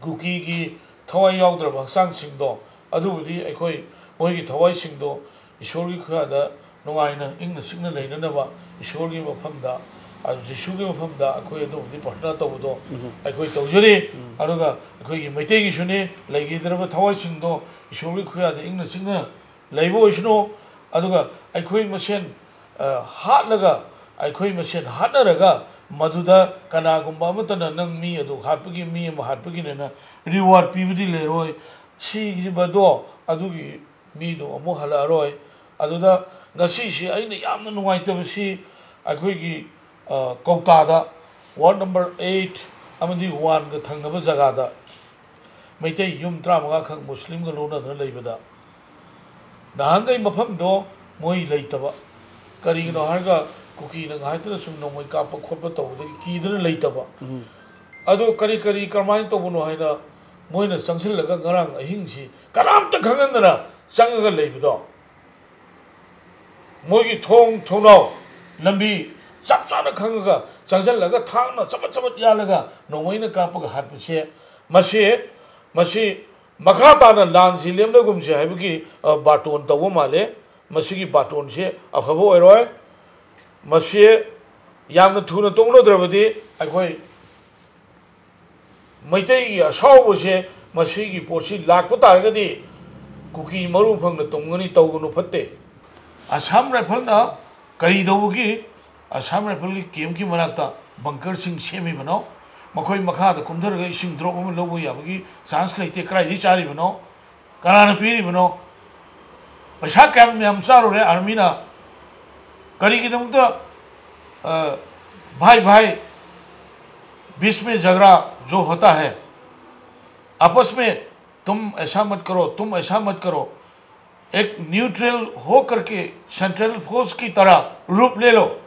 ꯀꯨꯀꯤꯒꯤ ꯊꯋꯥꯏ ꯌꯥꯎꯗ꯭ꯔꯕ ꯍꯛꯆꯥꯡꯁꯤꯡꯗꯣ, ꯑꯗꯨꯕꯨꯗꯤ ꯑꯩꯈꯣꯏ ꯃꯣꯏꯒꯤ ꯊꯋꯥꯏꯁꯤꯡꯗꯣ ꯏꯁꯣꯔꯒꯤ ꯈꯨꯌꯥꯗ ꯅꯨꯡꯉꯥꯏꯅ ꯏꯪꯅ ꯆꯤꯛꯅ ꯂꯩꯅꯅꯕ ꯏꯁꯣꯔꯒꯤ ꯃꯐꯝꯗ, ꯑ, ꯖꯤꯁꯨꯒꯤ ꯃꯐꯝꯗ ꯑꯩꯈꯣꯏ ꯑꯗꯨꯕꯨꯗꯤ ꯄ꯭ꯔꯊꯅꯥ ꯇꯧꯕꯗꯣ ꯑꯩꯈꯣꯏ ꯇꯧꯖꯔꯤ꯫ ꯑꯗꯨꯒ ꯑꯩꯈꯣꯏꯒꯤ ꯃꯩꯇꯩꯒꯤꯁꯨꯅꯤ, ꯂꯩꯈꯤꯗ꯭ꯔꯕ ꯊꯋꯥꯏꯁꯤꯡꯗꯣ ꯏꯁꯣꯔꯒꯤ ꯈꯨꯌꯥꯗ ꯏꯪꯅ ꯆꯤꯛꯅ ꯂꯩꯕ ꯑꯣꯏꯁꯅꯨ꯫ ꯑꯗꯨꯒ ꯑꯩꯈꯣꯏ ꯃꯁꯦꯟ, ꯑ, ꯍꯥꯠꯂꯒ, ꯑꯩꯈꯣꯏ ꯃꯁꯦꯟ ꯍꯥꯠꯅꯔꯒ ꯃꯗꯨꯗ ꯀꯅꯥꯒꯨꯝꯕ ꯑꯃꯠꯇꯅ ꯅꯪ ꯃꯤ ꯑꯗꯨ ꯍꯥꯠꯄꯒꯤ, ꯃꯤ ꯑꯃ ꯍꯥꯠꯄꯒꯤꯅꯦꯅ reward ꯄꯤꯕꯗꯤ ꯂꯩꯔꯣꯏ꯫ ꯁꯤꯈꯤꯕꯗꯣ ꯑꯗꯨꯒꯤ ꯃꯤꯗꯣ ꯑꯃꯨꯛ ꯍꯜꯂꯛꯑꯔꯣꯏ꯫ ꯑꯗꯨꯗ ꯉꯁꯤꯁꯤ ꯑꯩꯅ ꯌꯥꯝꯅ ꯅꯨꯡꯉꯥꯏꯇꯕꯁꯤ ꯑꯩꯈꯣꯏꯒꯤ, ꯑ, ꯀꯧꯇꯥꯗ ward number eight ꯑꯃꯗꯤ oneꯒ ꯊꯪꯅꯕ ꯖꯒꯥꯗ ꯃꯩꯇꯩ ꯌꯨꯝ ꯇꯔꯥꯃꯉꯥ ꯈꯛ ꯃꯨꯁꯂꯤꯝꯒ ꯂꯣꯟꯅꯗꯨꯅ ꯂꯩꯕꯗ ꯅꯍꯥꯟꯈꯩ ꯃꯐꯝꯗꯣ ꯃꯣꯏ ꯂꯩꯇꯕ꯫ ꯀꯔꯤꯒꯤꯅꯣ ꯍꯥꯏꯔꯒ ꯀꯨꯀꯤꯅ ꯉꯥꯏꯇꯅ ꯁꯨꯝ ꯅꯣꯡꯃꯩ ꯀꯥꯞꯄ ꯈꯣꯠꯄ ꯇꯧꯕꯗꯒꯤ ꯀꯤꯗꯅ ꯂꯩꯇꯕ꯫ ꯑꯗꯨ ꯀꯔꯤ ꯀꯔꯤ ꯀꯔꯝꯍꯥꯏꯅ ꯇꯧꯕꯅꯣ ꯍꯥꯏꯅ ꯃꯣꯏꯅ ꯆꯪꯁꯤꯜꯂꯒ ꯉꯔꯥꯡ ꯑꯍꯤꯡꯁꯤ ꯀꯅꯥꯝꯇ ꯈꯪꯍꯟꯗꯅ ꯆꯪꯉꯒ ꯂꯩꯕꯗꯣ, ꯃꯣꯏꯒꯤ ꯊꯣꯡ ꯊꯣꯡꯅꯥꯎ ꯂꯝꯕꯤ ꯆꯞ ꯆꯥꯅ ꯈꯪꯉꯒ ꯆꯪꯁꯤꯜꯂꯒ ꯊꯥꯡꯅ ꯆꯕꯠ ꯆꯕꯠ ꯌꯥꯜꯂꯒ ꯅꯣꯡꯃꯩꯅ ꯀꯥꯞꯄꯒ ꯍꯥꯠꯄꯁꯦ, ꯃꯁꯤ, ꯃꯁꯤ ꯃꯈꯥ ꯇꯥꯅ ꯂꯥꯟꯁꯤ ꯂꯦꯞꯅꯒꯨꯝꯁꯤ ꯍꯥꯏꯕꯒꯤ, ꯑ, ꯕꯥꯔꯇꯣꯟ ꯇꯧꯕ ꯃꯥꯜꯂꯦ꯫ ꯃꯁꯤꯒꯤ ꯕꯥꯔꯇꯣꯟꯁꯦ ꯑꯐꯕ ꯑꯣꯏꯔꯣꯏ꯫ ꯃꯁꯤ ꯌꯥꯝꯅ ꯊꯨꯅ ꯇꯣꯛꯅꯗ꯭ꯔꯕꯗꯤ ꯑꯩꯈꯣꯏ ꯃꯩꯇꯩꯒꯤ ꯑꯁꯥꯎꯕꯁꯦ, ꯃꯁꯤꯒꯤ ꯄꯣꯠꯁꯤ ꯂꯥꯛꯄ ꯇꯥꯔꯒꯗꯤ ꯀꯨꯀꯤ ꯃꯔꯨ ꯐꯪꯅ ꯇꯨꯝꯒꯅꯤ, ꯇꯧꯒꯅꯨ, ꯐꯠꯇꯦ꯫ ꯑꯁꯥꯝ ꯔꯥꯏꯐꯜꯅ ꯀꯔꯤ ꯇꯧꯕꯒꯤ ꯑꯁꯥꯝ ꯔꯥꯏꯐꯜꯒꯤ ꯀꯦꯝꯞꯀꯤ ꯃꯅꯥꯛꯇ ꯕꯪꯀꯔꯁꯤꯡ ꯁꯦꯝꯃꯤꯕꯅꯣ? ꯃꯈꯣꯏ ꯃꯈꯥꯗ ꯀꯨꯝꯊꯔꯒ ꯏꯁꯤꯡ ꯗ꯭ꯔꯣꯞ ꯑꯃ ꯂꯧꯕ ꯌꯥꯕꯒꯤ ꯆꯥꯟꯁ ꯂꯩꯇꯦ꯫ ꯀꯗꯥꯏꯗꯒꯤ ꯆꯥꯔꯤꯕꯅꯣ? ꯀꯅꯥꯅ ꯄꯤꯔꯤꯕꯅꯣ? ꯄꯩꯁꯥ ꯀꯌꯥꯝ ꯌꯥꯝ ꯆꯥꯔꯨꯔꯦ ꯑꯥꯔꯃꯤꯅ? ꯀꯔꯤꯒꯤꯗꯃꯛꯇ, ꯑ, भाई भाई बीच में झगड़ा जो होता है, आपस में तुम ऐसा मत करो, तुम ऐसा मत करो, एक न्यूट्रल हो करके सेंट्रल फोर्स की तरह रूप ले लो।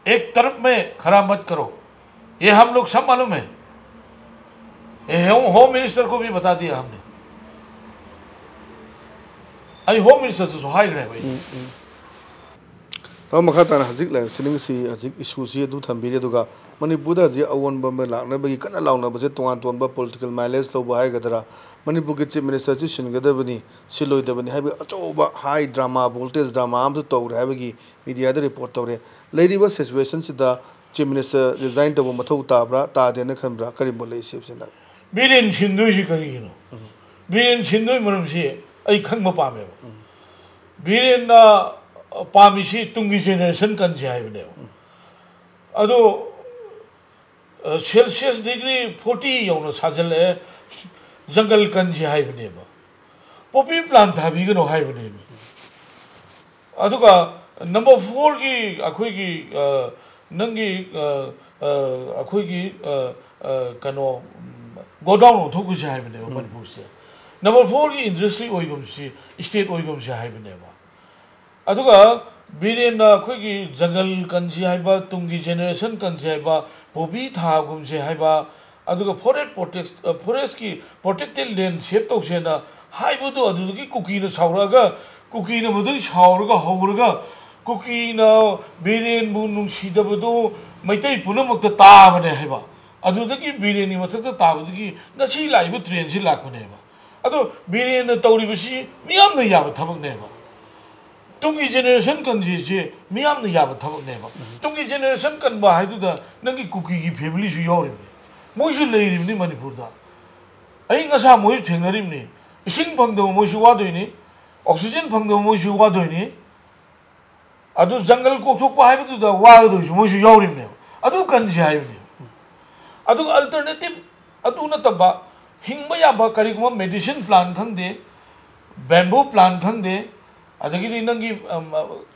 एक तरफ में खड़ा मत करो, ये हम लोग सब मालूम है। ये होम, होम मिनिस्टर को भी बता दिया हमने। ꯑꯩ ꯍꯣꯝ ꯃꯤꯅꯤꯁꯇꯔꯗꯁꯨ ꯍꯥꯏꯈ꯭ꯔꯦꯕ ꯑꯩ꯫ ꯇꯥꯃꯣ, ꯃꯈꯥ ꯇꯥꯅ ꯍꯧꯖꯤꯛ ꯂꯥꯏꯔꯤꯛ ꯁꯤꯅꯤꯡꯁꯤ ꯍꯧꯖꯤꯛ ꯏꯁꯨꯁꯤ ꯑꯗꯨꯝ ꯊꯝꯕꯤꯔꯤ, ꯑꯗꯨꯒ ꯃꯅꯤꯄꯨꯔꯗ ꯍꯧꯖꯤꯛ ꯑꯑꯣꯟꯕ ꯑꯃ ꯂꯥꯛꯅꯕꯒꯤ ꯀꯟꯅ ꯂꯥꯎꯅꯕꯁꯦ ꯇꯣꯉꯥꯟ ꯇꯣꯉꯥꯟꯕ ꯄꯣꯂꯤꯇꯤꯀꯦꯜ ꯃꯥꯏꯂꯦꯖ ꯂꯧꯕ ꯍꯥꯏꯒꯗ꯭ꯔꯥ, ꯃꯅꯤꯄꯨꯔꯒꯤ ꯆꯤꯐ ꯃꯤꯅꯤꯁꯇꯔꯁꯤ ꯁꯤꯟꯒꯗꯕꯅꯤ, ꯁꯤꯜꯂꯣꯏꯗꯕꯅꯤ ꯍꯥꯏꯕꯒꯤ ꯑꯆꯧꯕ ꯍꯥꯏ ꯗ꯭ꯔꯃꯥ, ꯚꯣꯜꯇꯦꯖ ꯗ꯭ꯔꯃꯥ ꯑꯃꯁꯨ ꯇꯧꯔꯦ ꯍꯥꯏꯕꯒꯤ ꯃꯤꯗꯤꯌꯥꯗ ꯔꯤꯄꯣꯔꯠ ꯇꯧꯔꯦ꯫ ꯂꯩꯔꯤꯕ ꯁꯤꯆꯨꯋꯦꯁꯟꯁꯤꯗ ꯆꯤꯐ ꯃꯤꯅꯤꯁꯇꯔ ꯔꯤꯖꯥꯏꯟ ꯇꯧꯕ ꯃꯊꯧ ꯇꯥꯕ꯭ꯔꯥ ꯇꯥꯗꯦꯅ ꯈꯟꯕ꯭ꯔꯥ? ꯀꯔꯤ ꯃꯣꯠ ꯂꯩ ꯁꯤꯕꯁꯤꯅ? ꯕꯤꯔꯦꯟ ꯁꯤꯟꯗꯣꯏꯁꯤ ꯀꯔꯤꯒꯤꯅꯣ? ꯕꯤꯔꯦꯟ ꯁꯤꯟꯗꯣꯏ ꯃꯔꯝꯁꯤ ꯑꯩ ꯈꯪꯕ ꯄꯥꯝꯃꯦꯕ꯫ ꯕꯤꯔꯦꯟꯅ ꯄꯥꯝꯃꯤꯁꯤ ꯇꯨꯡꯒꯤ ꯖꯦꯅꯦꯔꯦꯁꯟ ꯀꯟꯁꯤ ꯍꯥꯏꯕꯅꯦꯕ꯫ ꯑꯗꯣ, ꯑ, ꯁꯦꯜꯁꯤꯌꯁ ꯗꯤꯒ꯭ꯔꯤ ꯐꯣꯔꯇꯤ ꯌꯧꯅ ꯁꯥꯖꯜꯂꯛꯑꯦ, ꯖꯪꯒꯜ ꯀꯟꯁꯤ ꯍꯥꯏꯕꯅꯦꯕ꯫ ꯄꯣꯄꯤ ꯄ꯭ꯂꯥꯟ ꯊꯥꯕꯤꯒꯅꯣ ꯍꯥꯏꯕꯅꯦꯕ꯫ ꯑꯗꯨꯒ ꯅꯝꯕꯔ ꯐꯣꯔꯒꯤ ꯑꯩꯈꯣꯏꯒꯤ, ꯑ, ꯅꯪꯒꯤ, ꯑ, ꯑ, ꯑꯩꯈꯣꯏꯒꯤ, ꯑ, ꯑ, ꯀꯩꯅꯣ, ꯎꯝ, ꯒꯣꯗꯥꯎꯟ ꯑꯣꯟꯊꯣꯛꯈꯤꯁꯦ ꯍꯥꯏꯕꯅꯦꯕ ꯃꯅꯤꯄꯨꯔꯁꯦ꯫ ꯅꯝꯕꯔ ꯐꯣꯔꯒꯤ ꯏꯟꯗꯁꯇ꯭ꯔꯤ ꯑꯣꯏꯒꯨꯝꯁꯤ, ꯏꯁꯇꯦꯠ ꯑꯣꯏꯒꯨꯝꯁꯤ ꯍꯥꯏꯕꯅꯦꯕ꯫ ꯑꯗꯨꯒ ꯕꯤꯔꯦꯟꯅ ꯑꯩꯈꯣꯏꯒꯤ ꯖꯪꯒꯜ ꯀꯟꯁꯤ ꯍꯥꯏꯕ, ꯇꯨꯡꯒꯤ ꯖꯦꯅꯦꯔꯦꯁꯟ ꯀꯟꯁꯤ ꯍꯥꯏꯕ, ꯄꯣꯄꯤ ꯊꯥꯒꯨꯝꯁꯦ ꯍꯥꯏꯕ, ꯑꯗꯨꯒ ꯐꯣꯔꯦꯁ ꯄ꯭ꯔꯣꯇꯦꯛ ꯐꯣꯔꯦꯁꯀꯤ ꯄ꯭ꯔꯣꯇꯦꯛꯇꯦꯠ ꯂꯦꯟ ꯁꯦꯞ ꯇꯧꯁꯦꯅ ꯍꯥꯏꯕꯗꯣ, ꯑꯗꯨꯗꯒꯤ ꯀꯨꯀꯤꯅ ꯁꯥꯎꯔꯛꯑꯒ, ꯀꯨꯀꯤꯅ ꯃꯗꯨꯒꯤ ꯁꯥꯎꯔꯒ ꯍꯧꯔꯒ ꯀꯨꯀꯤꯅ ꯕꯤꯔꯦꯟꯕꯨ ꯅꯨꯡꯁꯤꯗꯕꯗꯨ ꯃꯩꯇꯩ ꯄꯨꯝꯅꯃꯛꯇ ꯇꯥꯕꯅꯦ ꯍꯥꯏꯕ꯫ ꯑꯗꯨꯗꯒꯤ ꯕꯤꯔꯦꯟꯒꯤ ꯃꯊꯛꯇ ꯇꯥꯕꯗꯒꯤ ꯉꯁꯤ ꯂꯥꯛꯏꯕ ꯇ꯭ꯔꯦꯟꯁꯤ ꯂꯥꯛꯄꯅꯦꯕ꯫ ꯑꯗꯣ ꯕꯤꯔꯦꯟꯅ ꯇꯧꯔꯤꯕꯁꯤ ꯃꯤꯌꯥꯝꯅ ꯌꯥꯕ ꯊꯕꯛꯅꯦꯕ꯫ ꯇꯨꯡꯒꯤ ꯖꯦꯅꯦꯔꯦꯁꯟ ꯀꯟꯁꯤꯁꯦ ꯃꯤꯌꯥꯝꯅ ꯌꯥꯕ ꯊꯕꯛꯅꯦꯕ꯫ ꯇꯨꯡꯒꯤ ꯖꯦꯅꯦꯔꯦꯁꯟ ꯀꯟꯕ ꯍꯥꯏꯗꯨꯗ ꯅꯪꯒꯤ ꯀꯨꯀꯤꯒꯤ ꯐꯦꯃꯤꯂꯤꯁꯨ ꯌꯥꯎꯔꯤꯕꯅꯤ, ꯃꯣꯏꯁꯨ ꯂꯩꯔꯤꯕꯅꯤ ꯃꯅꯤꯄꯨꯔꯗ꯫ ꯑꯏꯪ ꯑꯁꯥ ꯃꯣꯏꯁꯨ ꯊꯦꯡꯅꯔꯤꯕꯅꯤ, ꯏꯁꯤꯡ ꯐꯪꯗꯕ ꯃꯣꯏꯁꯨ ꯋꯥꯗꯣꯏꯅꯤ, ꯑꯣꯛꯁꯤꯖꯦꯟ ꯐꯪꯗꯕ ꯃꯣꯏꯁꯨ ꯋꯥꯗꯣꯏꯅꯤ꯫ ꯑꯗꯨ ꯖꯪꯒꯜ ꯀꯣꯛꯊꯣꯛꯄ ꯍꯥꯏꯕꯗꯨꯗ ꯋꯥꯒꯗꯣꯏꯁꯨ ꯃꯣꯏꯁꯨ ꯌꯥꯎꯔꯤꯕꯅꯦꯕ꯫ ꯑꯗꯨ ꯀꯟꯁꯦ ꯍꯥꯏꯕꯅꯦꯕ꯫ ꯑꯗꯨꯒ ꯑꯜꯇꯔꯅꯦꯇꯤꯞ ꯑꯗꯨ ꯅꯠꯇꯕ ꯍꯤꯡꯕ ꯌꯥꯕ ꯀꯔꯤꯒꯨꯝꯕ ꯃꯦꯗꯤꯁꯤꯟ ꯄ꯭ꯂꯥꯟ ꯈꯪꯗꯦ, ꯕꯦꯝꯕꯨ ꯄ꯭ꯂꯥꯟ ꯈꯪꯗꯦ, ꯑꯗꯒꯤꯗꯤ ꯅꯪꯒꯤ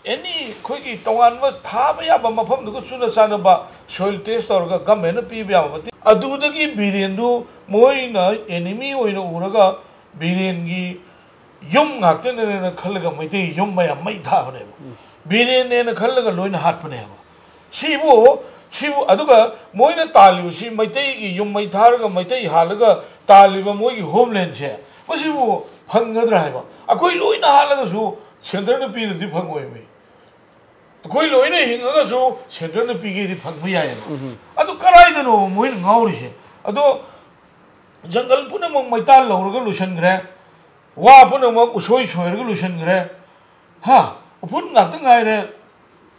ꯑꯦꯅꯤ ꯑꯩꯈꯣꯏꯒꯤ ꯇꯣꯉꯥꯟꯕ ꯊꯥꯕ ꯌꯥꯕ ꯃꯐꯝꯗꯨꯒ ꯆꯨꯅ ꯆꯥꯟꯅꯕ ꯁꯣꯏꯜ ꯇꯦꯁ ꯇꯧꯔꯒ ꯒꯃꯦꯟꯅ ꯄꯤꯕ ꯌꯥꯕ ꯃꯇꯤꯛ ꯑꯗꯨꯗꯒꯤ ꯕꯤꯔꯦꯟꯗꯨ ꯃꯣꯏꯅ ꯑꯦꯅꯤꯃꯤ ꯑꯣꯏꯅ ꯎꯔꯒ ꯕꯤꯔꯦꯟꯒꯤ ꯌꯨꯝ ꯉꯥꯛꯇꯅꯦꯅ ꯈꯜꯂꯒ ꯃꯩꯇꯩ ꯌꯨꯝ ꯃꯌꯥꯝ ꯃꯩ ꯊꯥꯕꯅꯦꯕ꯫ ꯕꯤꯔꯦꯟꯅꯦꯅ ꯈꯜꯂꯒ ꯂꯣꯏꯅ ꯍꯥꯠꯄꯅꯦꯕ꯫ ꯁꯤꯕꯨ ꯁꯤꯕꯨ ꯑꯗꯨꯒ ꯃꯣꯏꯅ ꯇꯥꯜꯂꯤꯕꯁꯤ ꯃꯩꯇꯩꯒꯤ ꯌꯨꯝ ꯃꯩ ꯊꯥꯔꯒ ꯃꯩꯇꯩ ꯍꯥꯠꯂꯒ ꯇꯥꯜꯂꯤꯕ ꯃꯣꯏꯒꯤ ꯍꯣꯝꯂꯦꯟꯁꯦ ꯃꯁꯤꯕꯨ ꯐꯪꯒꯗ꯭ꯔꯥ ꯍꯥꯏꯕ꯫ ꯑꯩꯈꯣꯏ ꯂꯣꯏꯅ ꯍꯥꯠꯂꯒꯁꯨ ꯁꯦꯟꯇꯔꯅ ꯄꯤꯗ꯭ꯔꯗꯤ ꯐꯪꯉꯣꯏꯃꯤ꯫ ꯑꯩꯈꯣꯏ ꯂꯣꯏꯅ ꯍꯤꯡꯉꯒꯁꯨ ꯁꯦꯟꯇꯔꯅ ꯄꯤꯒꯦꯗꯤ ꯐꯪꯕ ꯌꯥꯏꯌꯦꯕ꯫ ꯑꯗꯨ ꯀꯗꯥꯏꯗꯅꯣ ꯃꯣꯏꯅ ꯉꯥꯎꯔꯤꯁꯦ? ꯑꯗꯣ ꯖꯪꯒꯜ ꯄꯨꯝꯅꯃꯛ ꯃꯩꯇꯥꯜ ꯂꯧꯔꯒ ꯂꯣꯏꯁꯤꯟꯈ꯭ꯔꯦ, ꯋꯥ ꯄꯨꯝꯅꯃꯛ ꯎꯁꯣꯏ ꯁꯣꯏꯔꯒ ꯂꯣꯏꯁꯤꯟꯈ꯭ꯔꯦ꯫ ꯍꯥ, ꯎꯐꯨꯟ ꯉꯥꯛꯇ ꯉꯥꯏꯔꯦ꯫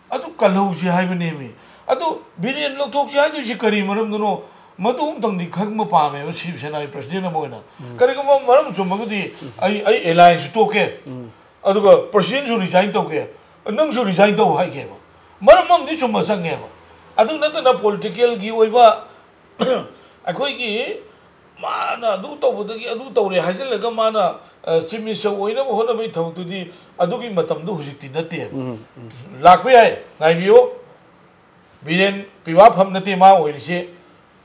ꯑꯗꯨ ꯀꯜꯍꯧꯁꯤ ꯍꯥꯏꯕꯅꯦꯃꯤ꯫ ꯑꯗꯨ ꯕꯤꯔꯦꯟ ꯂꯧꯊꯣꯛꯁꯤ ꯍꯥꯏꯗꯣꯏꯁꯤ ꯀꯔꯤ ꯃꯔꯝꯗꯅꯣ? ꯃꯗꯨ ꯑꯃꯇꯪꯗꯤ ꯈꯪꯕ ꯄꯥꯝꯃꯦꯕ ꯁꯤꯕ ꯁꯦꯅꯥꯒꯤ ꯄ꯭ꯔꯁꯤꯗꯦꯟ ꯑꯃ ꯑꯣꯏꯅ꯫ ꯀꯔꯤꯒꯨꯝꯕ ꯃꯔꯝ ꯆꯨꯝꯃꯒꯗꯤ ꯑꯩ ꯑꯩ ꯑꯦꯂꯥꯏꯟꯁꯁꯨ ꯇꯣꯛꯀꯦ, ꯑꯗꯨꯒ ꯄ꯭ꯔꯁꯤꯗꯦꯟꯁꯨ ꯔꯤꯖꯥꯏꯟ ꯇꯧꯒꯦ, ꯅꯪꯁꯨ ꯔꯤꯖꯥꯏꯟ ꯇꯧ ꯍꯥꯏꯒꯦꯕ꯫ ꯃꯔꯝ ꯑꯃꯗꯤ ꯆꯨꯝꯕ ꯆꯪꯉꯦꯕ꯫ ꯑꯗꯨ ꯅꯠꯇꯅ ꯄꯣꯂꯤꯇꯤꯀꯦꯜꯒꯤ ꯑꯣꯏꯕ ꯑꯩꯈꯣꯏꯒꯤ ꯃꯥꯅ ꯑꯗꯨ ꯇꯧꯕꯗꯒꯤ ꯑꯗꯨ ꯇꯧꯔꯦ ꯍꯥꯏꯖꯤꯜꯂꯒ ꯃꯥꯅ ꯆꯤꯞ ꯃꯤꯅꯤꯁꯇꯔ ꯑꯣꯏꯅꯕ ꯍꯣꯠꯅꯕꯒꯤ ꯊꯕꯛꯇꯨꯗꯤ ꯑꯗꯨꯒꯤ ꯃꯇꯝꯗꯨ ꯍꯧꯖꯤꯛꯇꯤ ꯅꯠꯇꯦꯕ꯫ ꯂꯥꯛꯄ ꯌꯥꯏ, ꯉꯥꯏꯕꯤꯌꯨ꯫ ꯕꯤꯔꯦꯟ ꯄꯤꯋꯥꯐꯝ ꯅꯠꯇꯦ ꯃꯥ ꯑꯣꯏꯔꯤꯁꯦ꯫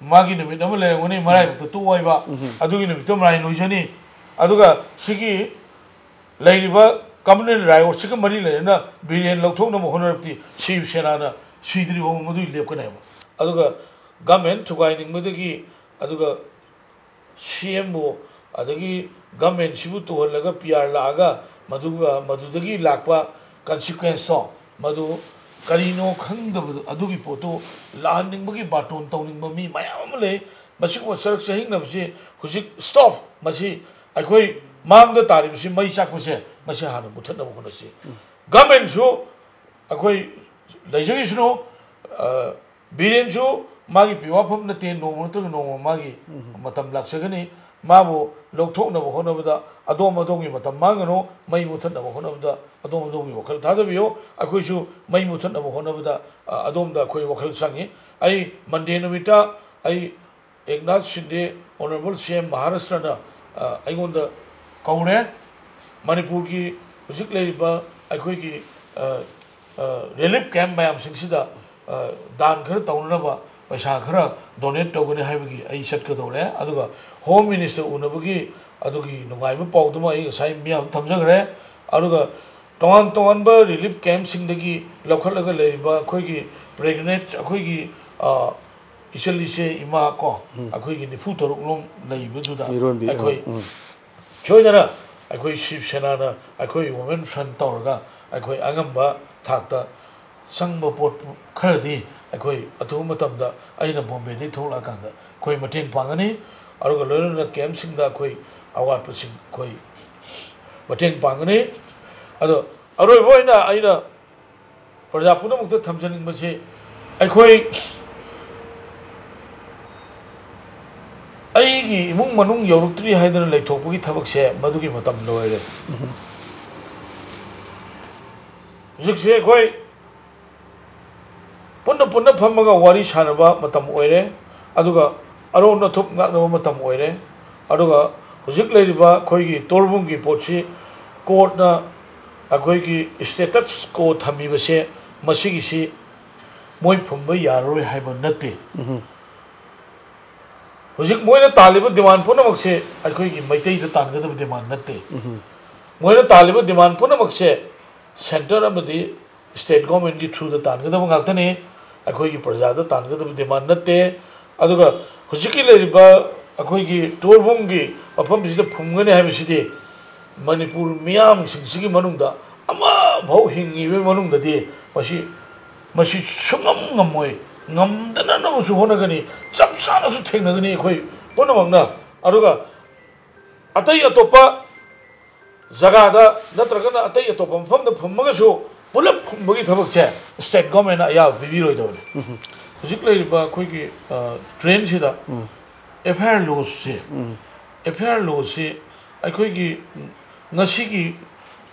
ꯃꯥꯒꯤ ꯅꯨꯃꯤꯠ ꯑꯃ ꯂꯩꯔꯝꯒꯅꯤ, ꯃꯔꯥꯏꯕꯛꯇ ꯇꯣꯛꯑꯣꯏꯕ꯫ ꯑꯗꯨꯒꯤ ꯅꯨꯃꯤꯠꯇꯣ ꯃꯔꯥꯏ ꯂꯣꯏꯖꯅꯤ꯫ ꯑꯗꯨꯒ ꯁꯤꯒꯤ ꯂꯩꯔꯤꯕ ꯀꯝꯃꯨꯅꯦꯜ ꯔꯥꯏꯑꯣꯠꯁꯤꯒ ꯃꯔꯤ ꯂꯩꯅꯅ ꯕꯤꯔꯦꯟ ꯂꯧꯊꯣꯛꯅꯕ ꯍꯣꯠꯅꯔꯕꯗꯤ ꯁꯤꯕ ꯁꯦꯅꯥꯅ ꯁꯤꯗ꯭ꯔꯤ ꯐꯥꯎꯕ ꯃꯗꯨꯒꯤ ꯂꯦꯞꯀꯅꯦꯕ꯫ ꯑꯗꯨꯒ ꯒꯃꯦꯟ ꯊꯨꯒꯥꯏꯅꯤꯡꯕꯗꯒꯤ, ꯑꯗꯨꯒ ꯁꯤ ꯑꯦꯝꯕꯨ, ꯑꯗꯒꯤ ꯒꯃꯦꯟꯁꯤꯕꯨ ꯇꯨꯍꯜꯂꯒ ꯄꯤ ꯑꯥꯔ ꯂꯥꯛꯑꯒ ꯃꯗꯨꯒ ꯃꯗꯨꯗꯒꯤ ꯂꯥꯛꯄ ꯀꯟꯁꯤꯀ꯭ꯋꯦꯟꯁꯇꯣ ꯃꯗꯨ ꯀꯔꯤꯅꯣ ꯈꯪꯗꯕꯗꯣ, ꯑꯗꯨꯒꯤ ꯄꯣꯠꯇꯨ ꯂꯥꯛꯍꯟꯅꯤꯡꯕꯒꯤ ꯕꯥꯔꯇꯣꯟ ꯇꯧꯅꯤꯡꯕ ꯃꯤ ꯃꯌꯥꯝ ꯑꯃ ꯂꯩ꯫ ꯃꯁꯤꯒꯨꯝꯕ ꯆꯔꯛ ꯆꯍꯤꯡꯅꯕꯁꯤ ꯍꯧꯖꯤꯛ ꯁ꯭ꯇꯣꯞ꯫ ꯃꯁꯤ ꯑꯩꯈꯣꯏ ꯃꯥꯡꯗ ꯇꯥꯔꯤꯕꯁꯤ, ꯃꯩ ꯆꯥꯛꯄꯁꯦ, ꯃꯁꯤ ꯍꯥꯟꯅ ꯃꯨꯊꯠꯅꯕ ꯍꯣꯠꯅꯁꯤ꯫ ꯒꯃꯦꯟꯁꯨ ꯑꯩꯈꯣꯏ ꯂꯩꯖꯈꯤꯁꯅꯨ꯫ ꯑ, ꯕꯤꯔꯦꯟꯁꯨ ꯃꯥꯒꯤ ꯄꯤꯋꯥꯐꯝ ꯅꯠꯇꯦ, ꯅꯣꯡꯃ ꯅꯠꯇ꯭ꯔꯒ ꯅꯣꯡꯃ ꯃꯥꯒꯤ ꯃꯇꯝ ꯂꯥꯛꯆꯒꯅꯤ꯫ ꯃꯥꯕꯨ ꯂꯧꯊꯣꯛꯅꯕ ꯍꯣꯠꯅꯕꯗ ꯑꯗꯣꯝ ꯑꯗꯣꯝꯒꯤ ꯃꯇꯝ ꯃꯥꯡꯒꯅꯨ꯫ ꯃꯩ ꯃꯨꯊꯠꯅꯕ ꯍꯣꯠꯅꯕꯗ ꯑꯗꯣꯝ ꯑꯗꯣꯝꯒꯤ ꯋꯥꯈꯜ ꯊꯥꯗꯕꯤꯌꯨ꯫ ꯑꯩꯈꯣꯏꯁꯨ ꯃꯩ ꯃꯨꯊꯠꯅꯕ ꯍꯣꯠꯅꯕꯗ, ꯑ, ꯑꯗꯣꯝꯗ ꯑꯩꯈꯣꯏ ꯋꯥꯈꯜ ꯆꯪꯉꯤ꯫ ꯑꯩ ꯃꯟꯗꯦ ꯅꯨꯃꯤꯠꯇ ꯑꯩ ꯑꯦꯛꯅꯥꯊ ꯁꯤꯟꯗꯦ, ꯑꯣꯅꯔꯦꯕꯜ ꯁꯤ ꯑꯦꯝ ꯃꯍꯥꯔꯥꯁꯇ꯭ꯔꯅ, ꯑ, ꯑꯩꯉꯣꯟꯗ ꯀꯧꯔꯦ꯫ ꯃꯅꯤꯄꯨꯔꯒꯤ ꯍꯧꯖꯤꯛ ꯂꯩꯔꯤꯕ ꯑꯩꯈꯣꯏꯒꯤ, ꯑ, ꯑ, ꯔꯤꯂꯤꯐ ꯀꯦꯝꯞ ꯃꯌꯥꯝꯁꯤꯡꯁꯤꯗ, ꯑ, ꯗꯥꯟ ꯈꯔ ꯇꯧꯅꯅꯕ ꯄꯩꯁꯥ ꯈꯔ ꯗꯣꯅꯦꯠ ꯇꯧꯒꯅꯤ ꯍꯥꯏꯕꯒꯤ ꯑꯩ ꯆꯠꯀꯗꯧꯔꯦ꯫ ꯑꯗꯨꯒ ꯍꯣꯝ ꯃꯤꯅꯤꯁꯇꯔ ꯎꯅꯕꯒꯤ ꯑꯗꯨꯒꯤ ꯅꯨꯡꯉꯥꯏꯕ ꯄꯥꯎꯗꯨꯃ ꯑꯩ ꯉꯁꯥꯏ ꯃꯤꯌꯥꯝꯗ ꯊꯝꯖꯈ꯭ꯔꯦ꯫ ꯑꯗꯨꯒ ꯇꯣꯉꯥꯟ ꯇꯣꯉꯥꯟꯕ ꯔꯤꯂꯤꯐ ꯀꯦꯝꯞꯁꯤꯡꯗꯒꯤ ꯂꯧꯈꯠꯂꯒ ꯂꯩꯔꯤꯕ ꯑꯩꯈꯣꯏꯒꯤ ꯄ꯭ꯔꯦꯒꯅꯦꯟꯠ, ꯑꯩꯈꯣꯏꯒꯤ, ꯑ, ꯏꯆꯜ ꯏꯆꯦ ꯏꯃꯥ ꯀꯣ, ꯑꯩꯈꯣꯏꯒꯤ ꯅꯤꯐꯨ ꯇꯔꯨꯛ ꯂꯣꯝ ꯂꯩꯕꯗꯨꯗ ꯃꯤꯔꯣꯟꯕꯤ, ꯑꯩꯈꯣꯏ ꯎꯝ, ꯎꯝ꯫ ꯁꯣꯏꯗꯅ ꯑꯩꯈꯣꯏ ꯁꯤꯕ ꯁꯦꯅꯥꯅ ꯑꯩꯈꯣꯏ ꯋꯨꯃꯦꯟ ꯐ꯭ꯔꯟ ꯇꯧꯔꯒ ꯑꯩꯈꯣꯏ ꯑꯉꯝꯕ ꯊꯥꯛꯇ ꯆꯪꯕ ꯄꯣꯠ ꯈꯔꯗꯤ ꯑꯩꯈꯣꯏ ꯑꯊꯨꯕ ꯃꯇꯝꯗ ꯑꯩꯅ ꯕꯣꯝꯕꯦꯗꯒꯤ ꯊꯣꯛꯂꯛꯑꯀꯥꯟꯗ ꯑꯩꯈꯣꯏ ꯃꯇꯦꯡ ꯄꯥꯡꯒꯅꯤ꯫ ꯑꯗꯨꯒ ꯂꯣꯏꯅꯅ ꯀꯦꯝꯞꯁꯤꯡꯗ ꯑꯩꯈꯣꯏ ꯑꯋꯥꯠꯄꯁꯤꯡ ꯑꯩꯈꯣꯏ ꯃꯇꯦꯡ ꯄꯥꯡꯒꯅꯤ꯫ ꯑꯗꯣ ꯑꯔꯣꯏꯕ ꯑꯣꯏꯅ ꯑꯩꯅ ꯄ꯭ꯔꯖꯥ ꯄꯨꯝꯅꯃꯛꯇ ꯊꯝꯖꯅꯤꯡꯕꯁꯤ, ꯑꯩꯈꯣꯏ, ꯑꯩꯒꯤ ꯏꯃꯨꯡ ꯃꯅꯨꯡ ꯌꯧꯔꯛꯇ꯭ꯔꯤ ꯍꯥꯏꯗꯅ ꯂꯩꯊꯣꯛꯄꯒꯤ ꯊꯕꯛꯁꯦ ꯃꯗꯨꯒꯤ ꯃꯇꯝ ꯂꯣꯏꯔꯦ꯫ ꯍꯧꯖꯤꯛꯁꯦ ꯑꯩꯈꯣꯏ ꯄꯨꯟꯅ ꯄꯨꯟꯅ ꯐꯝꯃꯒ ꯋꯥꯔꯤ ꯁꯥꯟꯅꯕ ꯃꯇꯝ ꯑꯣꯏꯔꯦ, ꯑꯗꯨꯒ ꯑꯔꯣꯟ ꯑꯊꯨꯞ ꯉꯥꯛꯅꯕ ꯃꯇꯝ ꯑꯣꯏꯔꯦ꯫ ꯑꯗꯨꯒ ꯍꯧꯖꯤꯛ ꯂꯩꯔꯤꯕ ꯑꯩꯈꯣꯏꯒꯤ ꯇꯣꯔꯕꯨꯡꯒꯤ ꯄꯣꯠꯁꯤ ꯀꯣꯔꯠꯅ ꯑꯩꯈꯣꯏꯒꯤ ꯁ꯭ꯇꯦꯇꯁ ꯀꯣ ꯊꯝꯃꯤꯕꯁꯦ, ꯃꯁꯤꯒꯤꯁꯤ ꯃꯣꯏ ꯐꯨꯝꯕ ꯌꯥꯔꯔꯣꯏ ꯍꯥꯏꯕ ꯅꯠꯇꯦ꯫ ꯎꯝ꯫ ꯍꯧꯖꯤꯛ ꯃꯣꯏꯅ ꯇꯥꯜꯂꯤꯕ ꯗꯤꯃꯥꯟ ꯄꯨꯝꯅꯃꯛꯁꯦ ꯑꯩꯈꯣꯏꯒꯤ ꯃꯩꯇꯩꯗ ꯇꯥꯟꯒꯗꯕ ꯗꯤꯃꯥꯟ ꯅꯠꯇꯦ꯫ ꯎꯝ꯫ ꯃꯣꯏꯅ ꯇꯥꯜꯂꯤꯕ demand ꯄꯨꯝꯅꯃꯛꯁꯦ centre ꯑꯃꯗꯤ state governmentꯀꯤ throughꯗ ꯇꯥꯟꯒꯗꯕ ꯉꯥꯛꯇꯅꯤ꯫ ꯑꯩꯈꯣꯏꯒꯤ ꯄ꯭ꯔꯖꯥꯗ ꯇꯥꯟꯒꯗꯕ demand ꯅꯠꯇꯦ꯫ ꯑꯗꯨꯒ ꯍꯧꯖꯤꯛꯀꯤ ꯂꯩꯔꯤꯕ ꯑꯩꯈꯣꯏꯒꯤ ꯇꯣꯔꯕꯨꯡꯒꯤ ꯃꯐꯝꯁꯤꯗ ꯐꯨꯝꯒꯅꯤ ꯍꯥꯏꯕꯁꯤꯗꯤ ꯃꯅꯤꯄꯨꯔ ꯃꯤꯌꯥꯝꯁꯤꯡꯁꯤꯒꯤ ꯃꯅꯨꯡꯗ ꯑꯃꯐꯥꯎ ꯍꯤꯡꯉꯤꯕꯒꯤ ꯃꯅꯨꯡꯗꯗꯤ ꯃꯁꯤ, ꯃꯁꯤ ꯁꯨꯡꯉꯝ ꯉꯝꯃꯣꯏ꯫ ꯉꯝꯗꯅꯅꯕꯁꯨ ꯍꯣꯠꯅꯒꯅꯤ, ꯆꯞ ꯆꯥꯅꯁꯨ ꯊꯦꯡꯅꯒꯅꯤ ꯑꯩꯈꯣꯏ ꯄꯨꯝꯅꯃꯛꯅ꯫ ꯑꯗꯨꯒ ꯑꯇꯩ ꯑꯇꯣꯞꯄ ꯖꯒꯥꯗ ꯅꯠꯇ꯭ꯔꯒꯅ ꯑꯇꯩ ꯑꯇꯣꯞꯄ ꯃꯐꯝꯗ ꯐꯨꯝꯃꯒꯁꯨ ꯄꯨꯂꯞ ꯐꯨꯝꯕꯒꯤ ꯊꯕꯛꯁꯦ state governmentꯅ ꯑꯌꯥꯕ ꯄꯤꯕꯤꯔꯣꯏꯗꯕꯅꯤ꯫ ꯍꯧꯖꯤꯛ ꯂꯩꯔꯤꯕ ꯑꯩꯈꯣꯏꯒꯤ, ꯑ, trendꯁꯤꯗ F I R lodgeꯁꯦ, F I R lodgeꯁꯦ ꯑꯩꯈꯣꯏꯒꯤ, ꯎꯝ, ꯉꯁꯤꯒꯤ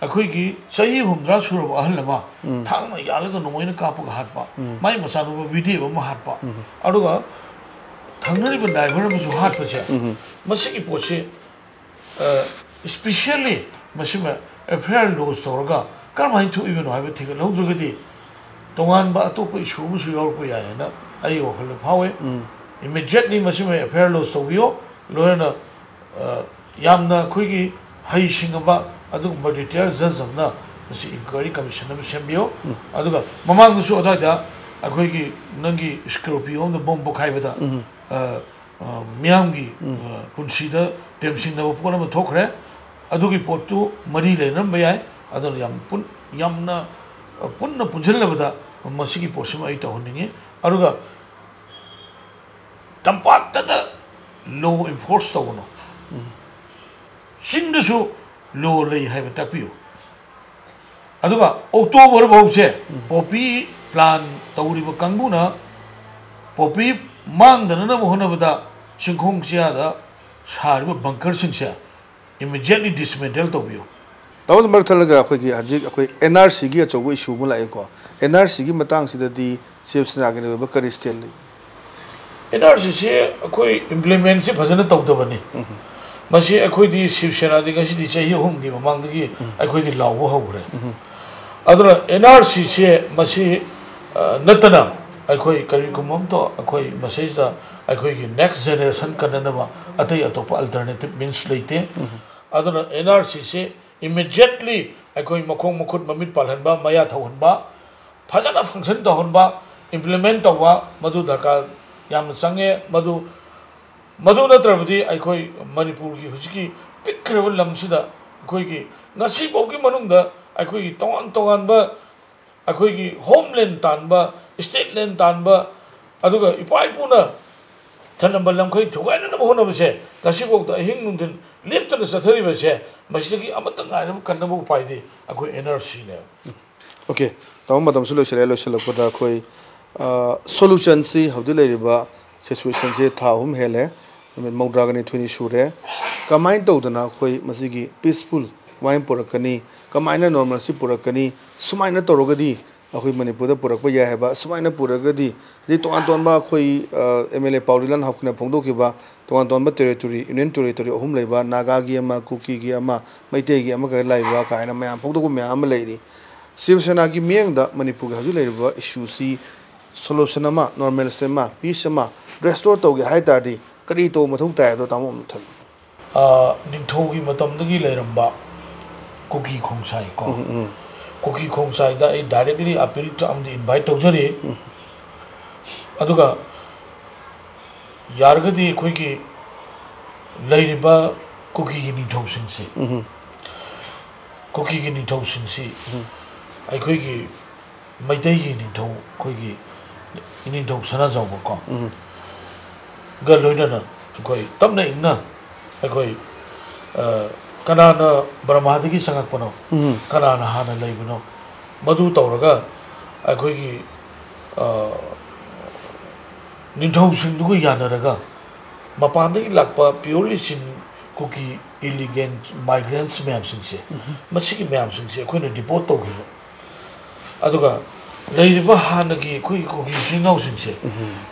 ꯑꯩꯈꯣꯏꯒꯤ ꯆꯍꯤ ꯍꯨꯝꯗ꯭ꯔꯥ ꯁꯨꯔꯕ ꯑꯍꯜ ꯑꯃ ꯊꯥꯡꯅ ꯌꯥꯜꯂꯒ ꯅꯣꯡꯃꯩꯅ ꯀꯥꯞꯄꯒ ꯍꯥꯠꯄ, ꯃꯥꯏ ꯃꯆꯥꯅꯨꯄꯥ ꯕꯤꯗꯦꯕ ꯑꯃ ꯍꯥꯠꯄ, ꯑꯗꯨꯒ ꯊꯪꯅꯔꯤꯕ driver ꯑꯃꯁꯨ ꯍꯥꯠꯄꯁꯦ, ꯃꯁꯤꯒꯤ ꯄꯣꯠꯁꯦ, ꯑ, specially ꯃꯁꯤꯃ F I R lodge ꯇꯧꯔꯒ ꯀꯔꯝꯍꯥꯏꯅ ꯊꯣꯛꯏꯕꯅꯣ ꯍꯥꯏꯕ ꯊꯤꯒꯠꯍꯧꯗ꯭ꯔꯒꯗꯤ ꯇꯣꯉꯥꯟꯕ ꯑꯇꯣꯞꯄ issue ꯑꯃꯁꯨ ꯌꯥꯎꯔꯛꯄ ꯌꯥꯏ ꯍꯥꯏꯅ ꯑꯩꯒꯤ ꯋꯥꯈꯜꯗ ꯐꯥꯎꯏ꯫ Immediately ꯃꯁꯤꯃ F I R lodge ꯇꯧꯕꯤꯌꯣ, ꯂꯣꯏꯅꯅ, ꯑ, ꯌꯥꯝꯅ ꯑꯩꯈꯣꯏꯒꯤ ꯍꯩꯁꯤꯡꯉꯕ ꯑꯗꯨꯒꯨꯝꯕ retired judge ꯑꯃꯅ ꯃꯁꯤ inquiry commission ꯑꯃ ꯁꯦꯝꯕꯤꯌꯣ꯫ ꯑꯗꯨꯒ ꯃꯃꯥꯡꯗꯁꯨ ꯑꯗꯨꯋꯥꯏꯗ ꯑꯩꯈꯣꯏꯒꯤ ꯅꯪꯒꯤ Scorpio ꯑꯃꯗ bomb ꯄꯣꯈꯥꯏꯕꯗ, ꯑ, ꯑ, ꯃꯤꯌꯥꯝꯒꯤ, ꯑ, ꯄꯨꯟꯁꯤꯗ ꯇꯦꯝꯁꯤꯡꯅꯕ ꯄꯣꯠ ꯑꯃ ꯊꯣꯛꯈ꯭ꯔꯦ꯫ ꯑꯗꯨꯒꯤ ꯄꯣꯠꯇꯨ ꯃꯔꯤ ꯂꯩꯅꯔꯝꯕ ꯌꯥꯏ꯫ ꯑꯗꯨꯅ ꯌꯥꯝ ꯄꯨꯟ-, ꯌꯥꯝꯅ, ꯑ, ꯄꯨꯟꯅ ꯄꯨꯟꯁꯤꯜꯂꯕꯗ ꯃꯁꯤꯒꯤ ꯄꯣꯠꯁꯤꯃ ꯑꯩ ꯇꯧꯍꯟꯅꯤꯡꯉꯤ꯫ ꯑꯗꯨꯒ ꯇꯝꯄꯥꯛꯇꯗ law enforce ꯇꯧꯒꯅꯨ, ꯆꯤꯡꯗꯁꯨ law ꯂꯩ ꯍꯥꯏꯕ ꯇꯥꯛꯄꯤꯌꯨ꯫ ꯑꯗꯨꯒ October ꯐꯥꯎꯁꯦ poppy plant ꯇꯧꯔꯤꯕ ꯀꯥꯡꯕꯨꯅ poppy ꯃꯥꯡꯗꯅꯅꯕ ꯍꯣꯠꯅꯕꯗ ꯆꯤꯡꯈꯣꯡ ꯆꯤꯌꯥꯗ ꯁꯥꯔꯤꯕ bunkerꯁꯤꯡꯁꯦ immediately dismantle ꯇꯧꯕꯤꯌꯨ꯫ ꯇꯥꯃꯣ, ꯃꯔꯛ ꯊꯠꯂꯒ ꯑꯩꯈꯣꯏꯒꯤ ꯍꯧꯖꯤꯛ ꯑꯩꯈꯣꯏ N R Cꯒꯤ ꯑꯆꯧꯕ issue ꯑꯃ ꯂꯥꯛꯑꯦꯀꯣ꯫ N R Cꯒꯤ ꯃꯇꯥꯡꯁꯤꯗꯗꯤ ꯁꯤꯕ ꯁꯦꯅꯥꯒꯤ ꯑꯣꯏꯕ ꯀꯔꯤ stand ꯂꯩ? N R Cꯁꯦ ꯑꯩꯈꯣꯏ implementꯁꯦ ꯐꯖꯅ ꯇꯧꯗꯕꯅꯤ꯫ ꯃꯁꯤ ꯑꯩꯈꯣꯏꯗꯤ ꯁꯤꯕ ꯁꯦꯅꯥꯗꯤ ꯉꯁꯤꯗꯤ ꯆꯍꯤ ꯑꯍꯨꯝꯒꯤ ꯃꯃꯥꯡꯗꯒꯤ ꯑꯩꯈꯣꯏꯗꯤ ꯂꯥꯎꯕ ꯍꯧꯈ꯭ꯔꯦ꯫ ꯑꯗꯨꯅ N R Cꯁꯦ ꯃꯁꯤ, ꯑ, ꯅꯠꯇꯅ ꯑꯩꯈꯣꯏ ꯀꯔꯤꯒꯨꯝꯕ ꯑꯝꯇ ꯑꯩꯈꯣꯏ ꯃꯁꯤꯗ ꯑꯩꯈꯣꯏꯒꯤ next generation ꯀꯟꯅꯅꯕ ꯑꯇꯩ ꯑꯇꯣꯞꯄ alternative means ꯂꯩꯇꯦ꯫ ꯑꯗꯨꯅ N R Cꯁꯦ Immediately ꯑꯩꯈꯣꯏ ꯃꯈꯣꯡ ꯃꯈꯨꯠ ꯃꯃꯤꯠ ꯄꯥꯜꯍꯟꯕ, ꯃꯌꯥ ꯊꯧꯍꯟꯕ, ꯐꯖꯅ function ꯇꯧꯍꯟꯕ, implement ꯇꯧꯕ, ꯃꯗꯨ ꯗꯔꯀꯥꯔ ꯌꯥꯝꯅ ꯆꯪꯉꯦ꯫ ꯃꯗꯨ, ꯃꯗꯨ ꯅꯠꯇ꯭ꯔꯕꯗꯤ ꯑꯩꯈꯣꯏ ꯃꯅꯤꯄꯨꯔꯒꯤ ꯍꯧꯖꯤꯛꯀꯤ ꯄꯤꯛꯈ꯭ꯔꯕ ꯂꯝꯁꯤꯗ ꯑꯩꯈꯣꯏꯒꯤ ꯉꯁꯤꯐꯥꯎꯒꯤ ꯃꯅꯨꯡꯗ ꯑꯩꯈꯣꯏꯒꯤ ꯇꯣꯉꯥꯟ ꯇꯣꯉꯥꯟꯕ ꯑꯩꯈꯣꯏꯒꯤ homeland ꯇꯥꯟꯕ, state land ꯇꯥꯟꯕ, ꯑꯗꯨꯒ ꯏꯄꯥ ꯏꯄꯨꯅ ꯊꯅꯝꯕ ꯂꯝꯈꯩ ꯊꯨꯒꯥꯏꯅꯅꯕ ꯍꯣꯠꯅꯕꯁꯦ, ꯉꯁꯤꯐꯥꯎꯗ ꯑꯍꯤꯡ ꯅꯨꯡꯊꯤꯜ ꯂꯦꯞꯇꯅ ꯆꯠꯊꯔꯤꯕꯁꯦ, ꯃꯁꯤꯗꯒꯤ ꯑꯃꯠꯇ ꯉꯥꯏꯔꯕ ꯀꯟꯅꯕ ꯎꯄꯥꯏꯗꯤ ꯑꯩꯈꯣꯏ N R C ꯅꯦꯕ꯫ Okay, ꯇꯥꯃꯣ, ꯃꯇꯝꯁꯨ ꯂꯣꯏꯁꯤꯜꯂꯛꯑꯦ꯫ ꯂꯣꯏꯁꯤꯜꯂꯛꯄꯗ ꯑꯩꯈꯣꯏ solution ꯁꯤ ꯍꯧꯖꯤꯛ ꯂꯩꯔꯤꯕ situation ꯁꯦ ꯊꯥ ꯑꯍꯨꯝ ꯍꯦꯜꯂꯦ, ꯅꯨꯃꯤꯠ ꯃꯧꯗ꯭ꯔꯥꯒ ꯅꯤꯊꯣꯏꯅꯤ ꯁꯨꯔꯦ꯫ ꯀꯃꯥꯏꯅ ꯇꯧꯗꯅ ꯑꯩꯈꯣꯏ ꯃꯁꯤꯒꯤ peaceful ꯀꯃꯥꯏꯅ ꯄꯨꯔꯛꯀꯅꯤ, ꯀꯃꯥꯏꯅ normalcy ꯄꯨꯔꯛꯀꯅꯤ, ꯁꯨꯃꯥꯏꯅ ꯇꯧꯔꯒꯗꯤ ꯑꯩꯈꯣꯏ ꯃꯅꯤꯄꯨꯔꯗ ꯄꯨꯔꯛꯄ ꯌꯥꯏ ꯍꯥꯏꯕ, ꯁꯨꯃꯥꯏꯅ ꯄꯨꯔꯒꯗꯤ ꯍꯥꯏꯗꯤ ꯇꯣꯉꯥꯟ ꯇꯣꯉꯥꯟꯕ ꯑꯩꯈꯣꯏ M L A ꯄꯥꯎꯔꯤꯂꯥꯜ ꯍꯥꯎꯀꯤꯞꯅ ꯐꯣꯡꯗꯣꯛꯈꯤꯕ ꯇꯣꯉꯥꯟ ꯇꯣꯉꯥꯟꯕ territory, union territory ꯑꯍꯨꯝ ꯂꯩꯕ, ꯅꯥꯒꯥꯒꯤ ꯑꯃ, ꯀꯨꯀꯤꯒꯤ ꯑꯃ, ꯃꯩꯇꯩꯒꯤ ꯑꯃꯈꯛ ꯂꯩꯕ ꯀꯥꯏꯅ ꯃꯌꯥꯝ ꯐꯣꯡꯗꯣꯛꯄ ꯃꯌꯥꯝ ꯑꯃ ꯂꯩꯔꯤ꯫ ꯁꯤꯕ ꯁꯦꯅꯥꯒꯤ ꯃꯤꯠꯌꯦꯡꯗ ꯃꯅꯤꯄꯨꯔꯒꯤ ꯍꯧꯖꯤꯛ ꯂꯩꯔꯤꯕ issue ꯁꯤ solution ꯑꯃ, normalcy ꯑꯃ, peace ꯑꯃ restore ꯇꯧꯒꯦ ꯍꯥꯏ ꯇꯥꯔꯗꯤ ꯀꯔꯤ ꯇꯧꯕ ꯃꯊꯧ ꯇꯥꯏ ꯍꯥꯏꯕꯗꯣ ꯇꯥꯃꯣ ꯑꯃꯨꯛ ꯊꯝꯕꯤꯌꯨ꯫ ꯅꯤꯡꯊꯧꯒꯤ ꯃꯇꯝꯗꯒꯤ ꯂꯩꯔꯝꯕ ꯀꯨꯀꯤ ꯈꯣꯡꯁꯥꯏ ꯀꯣ, ꯀꯨꯀꯤ ꯈꯣꯡꯁꯥꯏꯗ ꯑꯩ directly appeal ꯑꯃꯗꯤ invite ꯇꯧꯖꯔꯤ꯫ ꯑꯗꯨꯒ ꯌꯥꯔꯒꯗꯤ ꯑꯩꯈꯣꯏꯒꯤ ꯂꯩꯔꯤꯕ ꯀꯨꯀꯤꯒꯤ ꯅꯤꯡꯊꯧꯁꯤꯡꯁꯤ, ꯀꯨꯀꯤꯒꯤ ꯅꯤꯡꯊꯧꯁꯤꯡꯁꯤ ꯑꯩꯈꯣꯏꯒꯤ ꯃꯩꯇꯩꯒꯤ ꯅꯤꯡꯊꯧ, ꯑꯩꯈꯣꯏꯒꯤ ꯏꯅꯤꯡꯊꯧ ꯁꯅꯥꯖꯥꯎꯕ ꯀꯣ, ꯒ ꯂꯣꯏꯅꯅ ꯑꯩꯈꯣꯏ ꯇꯞꯅ ꯏꯪꯅ ꯑꯩꯈꯣꯏ, ꯑ, ꯀꯅꯥꯅ ꯕ꯭ꯔꯍꯃꯥꯗꯒꯤ ꯆꯪꯉꯛꯄꯅꯣ, ꯀꯅꯥꯅ ꯍꯥꯟꯅ ꯂꯩꯕꯅꯣ, ꯃꯗꯨ ꯇꯧꯔꯒ ꯑꯩꯈꯣꯏꯒꯤ, ꯑ, ꯅꯤꯡꯊꯧꯁꯤꯡꯗꯨꯒ ꯌꯥꯅꯔꯒ ꯃꯄꯥꯟꯗꯒꯤ ꯂꯥꯛꯄ purely Chin ꯀꯨꯀꯤ illegal migrants ꯃꯌꯥꯝꯁꯤꯡꯁꯦ, ꯃꯁꯤꯒꯤ ꯃꯌꯥꯝꯁꯤꯡꯁꯦ ꯑꯩꯈꯣꯏꯅ deport ꯇꯧꯈꯤꯕ꯫ ꯑꯗꯨꯒ ꯂꯩꯔꯤꯕ ꯍꯥꯟꯅꯒꯤ ꯑꯩꯈꯣꯏꯒꯤ ꯀꯨꯀꯤ ꯏꯆꯤꯜ ꯏꯅꯥꯎꯁꯤꯡꯁꯦ,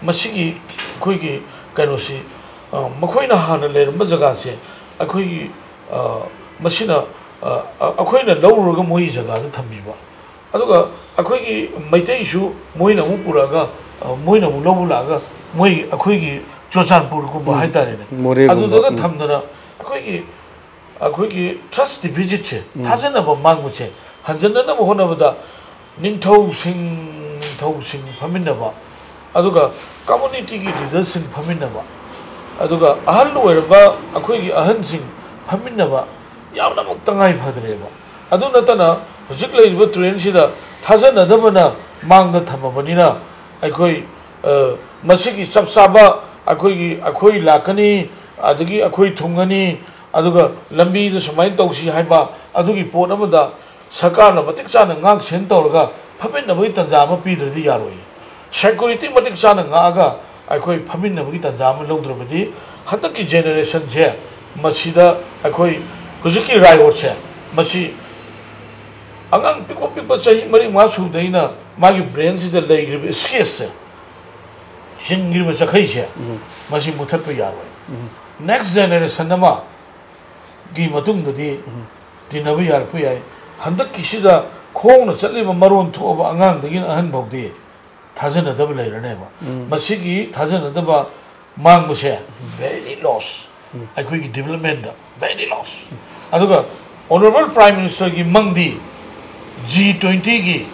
ꯃꯁꯤꯒꯤ ꯑꯩꯈꯣꯏꯒꯤ ꯀꯩꯅꯣꯁꯤ, ꯑ, ꯃꯈꯣꯏꯅ ꯍꯥꯟꯅ ꯂꯩꯔꯝꯕ ꯖꯒꯥꯁꯦ ꯑꯩꯈꯣꯏꯒꯤ, ꯑ, ꯃꯁꯤꯅ, ꯑ, ꯑ, ꯑꯩꯈꯣꯏꯅ ꯂꯧꯔꯨꯔꯒ ꯃꯣꯏꯒꯤ ꯖꯒꯥꯗ ꯊꯝꯕꯤꯕ꯫ ꯑꯗꯨꯒ ꯑꯩꯈꯣꯏꯒꯤ ꯃꯩꯇꯩꯁꯨ ꯃꯣꯏꯅ ꯑꯃꯨꯛ ꯄꯨꯔꯛꯑꯒ, ꯑ, ꯃꯣꯏꯅ ꯑꯃꯨꯛ ꯂꯧꯕ ꯂꯥꯛꯑꯒ ꯃꯣꯏ ꯑꯩꯈꯣꯏꯒꯤ ꯆꯨꯔꯆꯥꯟꯄꯨꯔꯒꯨꯝꯕ ꯍꯥꯏꯇꯥꯔꯦꯅꯦ, ꯃꯣꯔꯦꯒꯨꯝꯕ, ꯑꯗꯨꯗꯒ ꯎꯝ꯫ ꯊꯝꯗꯅ ꯑꯩꯈꯣꯏꯒꯤ ꯑꯩꯈꯣꯏꯒꯤ trust deficitꯁꯦ, ꯊꯥꯖꯅꯕ ꯃꯥꯡꯕꯁꯦ ꯍꯟꯖꯟꯅꯅꯕ ꯍꯣꯠꯅꯕꯗ ꯅꯤꯡꯊꯧꯁꯤꯡ, ꯅꯤꯡꯊꯧꯁꯤꯡ ꯐꯝꯃꯤꯟꯅꯕ, ꯑꯗꯨꯒ communityꯒꯤ leaderꯁꯤꯡ ꯐꯝꯃꯤꯟꯅꯕ, ꯑꯗꯨꯒ ꯑꯍꯜ ꯑꯣꯏꯔꯕ ꯑꯩꯈꯣꯏꯒꯤ ꯑꯍꯟꯁꯤꯡ ꯐꯝꯃꯤꯟꯅꯕ ꯌꯥꯝꯅꯃꯛ ꯇꯉꯥꯏ ꯐꯗ꯭ꯔꯦꯕ꯫ ꯑꯗꯨ ꯅꯠꯇꯅ ꯍꯧꯖꯤꯛ ꯂꯩꯔꯤꯕ trendꯁꯤꯗ ꯊꯥꯖꯅꯗꯕꯅ ꯃꯥꯡꯗ ꯊꯝꯃꯕꯅꯤꯅ, ꯑꯩꯈꯣꯏ, ꯑ, ꯃꯁꯤꯒꯤ ꯆꯞ ꯆꯥꯕ ꯑꯩꯈꯣꯏꯒꯤ, ꯑꯩꯈꯣꯏ ꯂꯥꯛꯀꯅꯤ, ꯑꯗꯒꯤ ꯑꯩꯈꯣꯏ ꯊꯨꯡꯒꯅꯤ, ꯑꯗꯨꯒ ꯂꯝꯕꯤꯗ ꯁꯨꯃꯥꯏꯅ ꯇꯧꯁꯤ ꯍꯥꯏꯕ ꯑꯗꯨꯒꯤ ꯄꯣꯠ ꯑꯃꯗ ꯁꯔꯀꯥꯔꯅ ꯃꯇꯤꯛ ꯆꯥꯅ ꯉꯥꯛ ꯁꯦꯟ ꯇꯧꯔꯒ ꯐꯝꯃꯤꯟꯅꯕꯒꯤ ꯇꯥꯟꯖꯥ ꯑꯃ ꯄꯤꯗ꯭ꯔꯗꯤ ꯌꯥꯔꯣꯏ꯫ Security ꯃꯇꯤꯛ ꯆꯥꯅ ꯉꯥꯛꯑꯒ ꯑꯩꯈꯣꯏ ꯐꯝꯃꯤꯟꯅꯕꯒꯤ ꯇꯥꯟꯖꯥ ꯑꯃ ꯂꯧꯗ꯭ꯔꯕꯗꯤ, ꯍꯟꯗꯛꯀꯤ generationꯁꯦ, ꯃꯁꯤꯗ ꯑꯩꯈꯣꯏ ꯍꯧꯖꯤꯛꯀꯤ riotꯁꯦ, ꯃꯁꯤ ꯑꯉꯥꯡ ꯄꯤꯛꯄ ꯄꯤꯛꯄ ꯆꯍꯤ ꯃꯔꯤ ꯃꯉꯥ ꯁꯨꯕꯗꯩꯅ ꯃꯥꯒꯤ brainꯁꯤꯗ ꯂꯩꯈ꯭ꯔꯤꯕ sketchꯁꯦ, ꯍꯤꯡꯈ꯭ꯔꯤꯕ ꯆꯈꯩꯁꯦ, ꯃꯁꯤ ꯃꯨꯊꯠꯄ ꯌꯥꯔꯣꯏ꯫ Next generation ꯑꯃꯒꯤ ꯃꯇꯨꯡꯗꯗꯤ ꯇꯤꯟꯅꯕ ꯌꯥꯔꯛꯄ ꯌꯥꯏ꯫ ꯍꯟꯗꯛꯀꯤꯁꯤꯗ ꯈꯣꯡꯅ ꯆꯠꯂꯤꯕ ꯃꯔꯣꯟ ꯊꯣꯛꯑꯕ ꯑꯉꯥꯡꯗꯒꯤꯅ ꯑꯍꯟ ꯐꯥꯎꯗꯤ ꯊꯥꯖꯅꯗꯕ ꯂꯩꯔꯅꯦꯕ꯫ ꯃꯁꯤꯒꯤ ꯊꯥꯖꯅꯗꯕ ꯃꯥꯡꯕꯁꯦ very loss, ꯑꯩꯈꯣꯏꯒꯤ developmentꯗ very loss꯫ ꯑꯗꯨꯒ Honourable Prime Ministerꯒꯤ ꯃꯪꯗꯤ G twentyꯒꯤ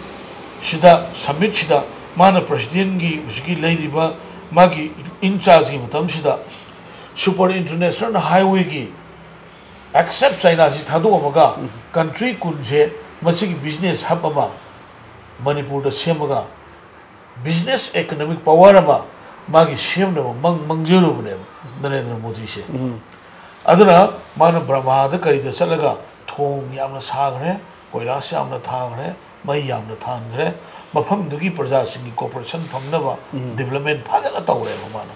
ꯁꯤꯗ, summitꯁꯤꯗ ꯃꯥꯅ presidentꯒꯤ ꯍꯧꯖꯤꯛꯀꯤ ꯂꯩꯔꯤꯕ ꯃꯥꯒꯤ in chargeꯒꯤ ꯃꯇꯝꯁꯤꯗ super international highwayꯒꯤ, except Chinaꯁꯤ ꯊꯥꯗꯣꯛꯑꯝꯃꯒ, country ꯀꯨꯟꯁꯦ ꯃꯁꯤꯒꯤ business hub ꯑꯃ ꯃꯅꯤꯄꯨꯔꯗ ꯁꯦꯝꯃꯒ, business economic power ꯑꯃ ꯃꯥꯒꯤ ꯁꯦꯝꯅꯕ ꯃꯪ ꯃꯪꯖꯔꯨꯕꯅꯦꯕ ꯅꯔꯦꯟꯗ꯭ꯔ ꯃꯣꯗꯤꯁꯦ꯫ ꯑꯗꯨꯅ ꯃꯥꯅ ꯕ꯭ꯔꯍꯃꯥꯗ ꯀꯔꯤꯗ ꯆꯠꯂꯒ ꯊꯣꯡ ꯌꯥꯝꯅ ꯁꯥꯈ꯭ꯔꯦ, ꯀꯣꯏꯂꯥꯁ ꯌꯥꯝꯅ ꯊꯥꯈ꯭ꯔꯦ, ꯃꯩ ꯌꯥꯝꯅ ꯊꯥꯟꯈ꯭ꯔꯦ, ꯃꯐꯝꯗꯨꯒꯤ ꯄ꯭ꯔꯖꯥꯁꯤꯡꯒꯤ cooperation ꯐꯪꯅꯕ development ꯐꯖꯅ ꯇꯧꯔꯦꯕ ꯃꯥꯅ꯫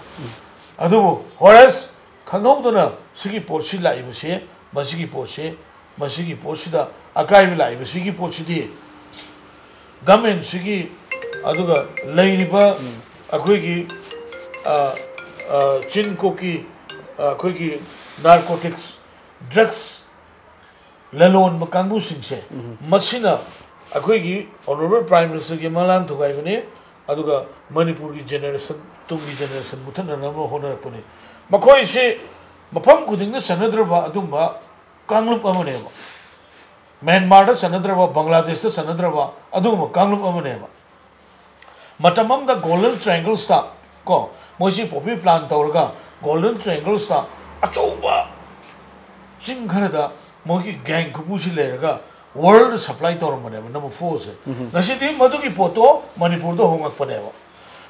ꯑꯗꯨꯕꯨ ꯍꯣꯔꯦꯁ ꯈꯪꯍꯧꯗꯅ ꯁꯤꯒꯤ ꯄꯣꯠꯁꯤ ꯂꯥꯛꯏꯕꯁꯦ, ꯃꯁꯤꯒꯤ ꯄꯣꯠꯁꯦ, ꯃꯁꯤꯒꯤ ꯄꯣꯠꯁꯤꯗ ꯑꯀꯥꯏꯕ ꯂꯥꯛꯏꯕꯁꯤꯒꯤ ꯄꯣꯠꯁꯤꯗꯤ governmentꯁꯤꯒꯤ, ꯑꯗꯨꯒ ꯂꯩꯔꯤꯕ ꯑꯩꯈꯣꯏꯒꯤ, ꯑ, ꯑ, ꯆꯤꯟ ꯀꯣꯛꯀꯤ, ꯑ, ꯑꯩꯈꯣꯏꯒꯤ narcotics, drugs ꯂꯂꯣꯟꯕ ꯀꯥꯡꯕꯨꯁꯤꯡꯁꯦ, ꯃꯁꯤꯅ ꯑꯩꯈꯣꯏꯒꯤ Honourable Prime Ministerꯒꯤ ꯃꯪꯂꯥꯟ ꯊꯨꯒꯥꯏꯕꯅꯤ, ꯑꯗꯨꯒ ꯃꯅꯤꯄꯨꯔꯒꯤ generation, ꯇꯨꯡꯒꯤ generation ꯃꯨꯊꯠꯅꯅꯕ ꯍꯣꯠꯅꯔꯛꯄꯅꯤ꯫ ꯃꯈꯣꯏꯁꯤ ꯃꯐꯝ ꯈꯨꯗꯤꯡꯗ ꯆꯠꯅꯗ꯭ꯔꯕ ꯑꯗꯨꯝꯕ ꯀꯥꯡꯂꯨꯞ ꯑꯃꯅꯦꯕ꯫ ꯃ꯭ꯌꯥꯟꯃꯥꯔꯗ ꯆꯠꯅꯗ꯭ꯔꯕ, ꯕꯪꯒ꯭ꯂꯥꯗꯦꯁꯇ ꯆꯠꯅꯗ꯭ꯔꯕ ꯑꯗꯨꯒꯨꯝꯕ ꯀꯥꯡꯂꯨꯞ ꯑꯃꯅꯦꯕ꯫ ꯃꯇꯝ ꯑꯃꯗ Golden Triangles-ꯇ ꯀꯣ, ꯃꯣꯏꯁꯤ poppy plant ꯇꯧꯔꯒ Golden Triangles-ꯇ ꯑꯆꯧꯕ ꯆꯤꯡ ꯈꯔꯗ ꯃꯣꯏꯒꯤ gang ꯈꯨꯄꯨꯁꯤ ꯂꯩꯔꯒ world supply ꯇꯧꯔꯝꯕꯅꯦꯕ number four-ꯁꯦ꯫ ꯉꯁꯤꯗꯤ ꯃꯗꯨꯒꯤ ꯄꯣꯠꯇꯣ ꯃꯅꯤꯄꯨꯔꯗ ꯍꯣꯡꯉꯛꯄꯅꯦꯕ꯫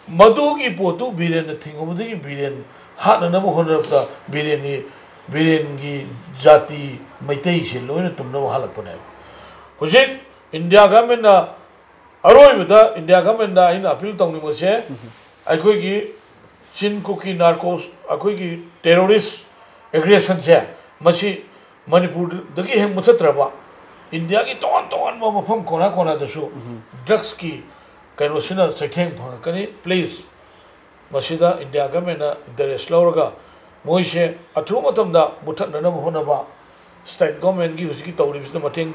ꯃꯗꯨꯒꯤ ꯄꯣꯠꯇꯨ ꯕꯤꯔꯦꯟꯅ ꯊꯤꯡꯉꯨꯕꯗꯒꯤ ꯕꯤꯔꯦꯟ ꯍꯥꯠꯅꯅꯕ ꯍꯣꯠꯅꯔꯛꯄꯗ ꯕꯤꯔꯦꯟꯒꯤ, ꯕꯤꯔꯦꯟꯒꯤ ꯖꯥꯇꯤ ꯃꯩꯇꯩꯁꯦ ꯂꯣꯏꯅ ꯇꯨꯝꯅꯕ ꯍꯥꯠꯂꯛꯄꯅꯦꯕ꯫ ꯍꯧꯖꯤꯛ India government-ꯅ, ꯑꯔꯣꯏꯕꯗ India government-ꯗ ꯑꯩꯅ appeal ꯇꯧꯅꯤꯡꯕꯁꯦ, ꯑꯩꯈꯣꯏꯒꯤ ꯆꯤꯟ ꯀꯨꯀꯤ narcos, ꯑꯩꯈꯣꯏꯒꯤ terrorist aggression-ꯁꯦ, ꯃꯁꯤ ꯃꯅꯤꯄꯨꯔꯗꯒꯤ ꯍꯦꯛ ꯃꯨꯊꯠꯇ꯭ꯔꯕ, ꯏꯟꯗꯤꯌꯥꯒꯤ ꯇꯣꯉꯥꯟ ꯇꯣꯉꯥꯟꯕ ꯃꯐꯝ ꯀꯣꯟꯅ ꯀꯣꯟꯅꯗꯁꯨ drugs-ꯀꯤ ꯀꯩꯅꯣꯁꯤꯅ ꯆꯩꯊꯦꯡ ꯐꯪꯉꯛꯀꯅꯤ꯫ Please, ꯃꯁꯤꯗ India government-ꯅ interest ꯂꯧꯔꯒ ꯃꯣꯏꯁꯦ ꯑꯊꯨꯕ ꯃꯇꯝꯗ ꯃꯨꯊꯠꯅꯅꯕ ꯍꯣꯠꯅꯕ, state government-ꯀꯤ ꯍꯧꯖꯤꯛꯀꯤ ꯇꯧꯔꯤꯕꯁꯤꯗ ꯃꯇꯦꯡ,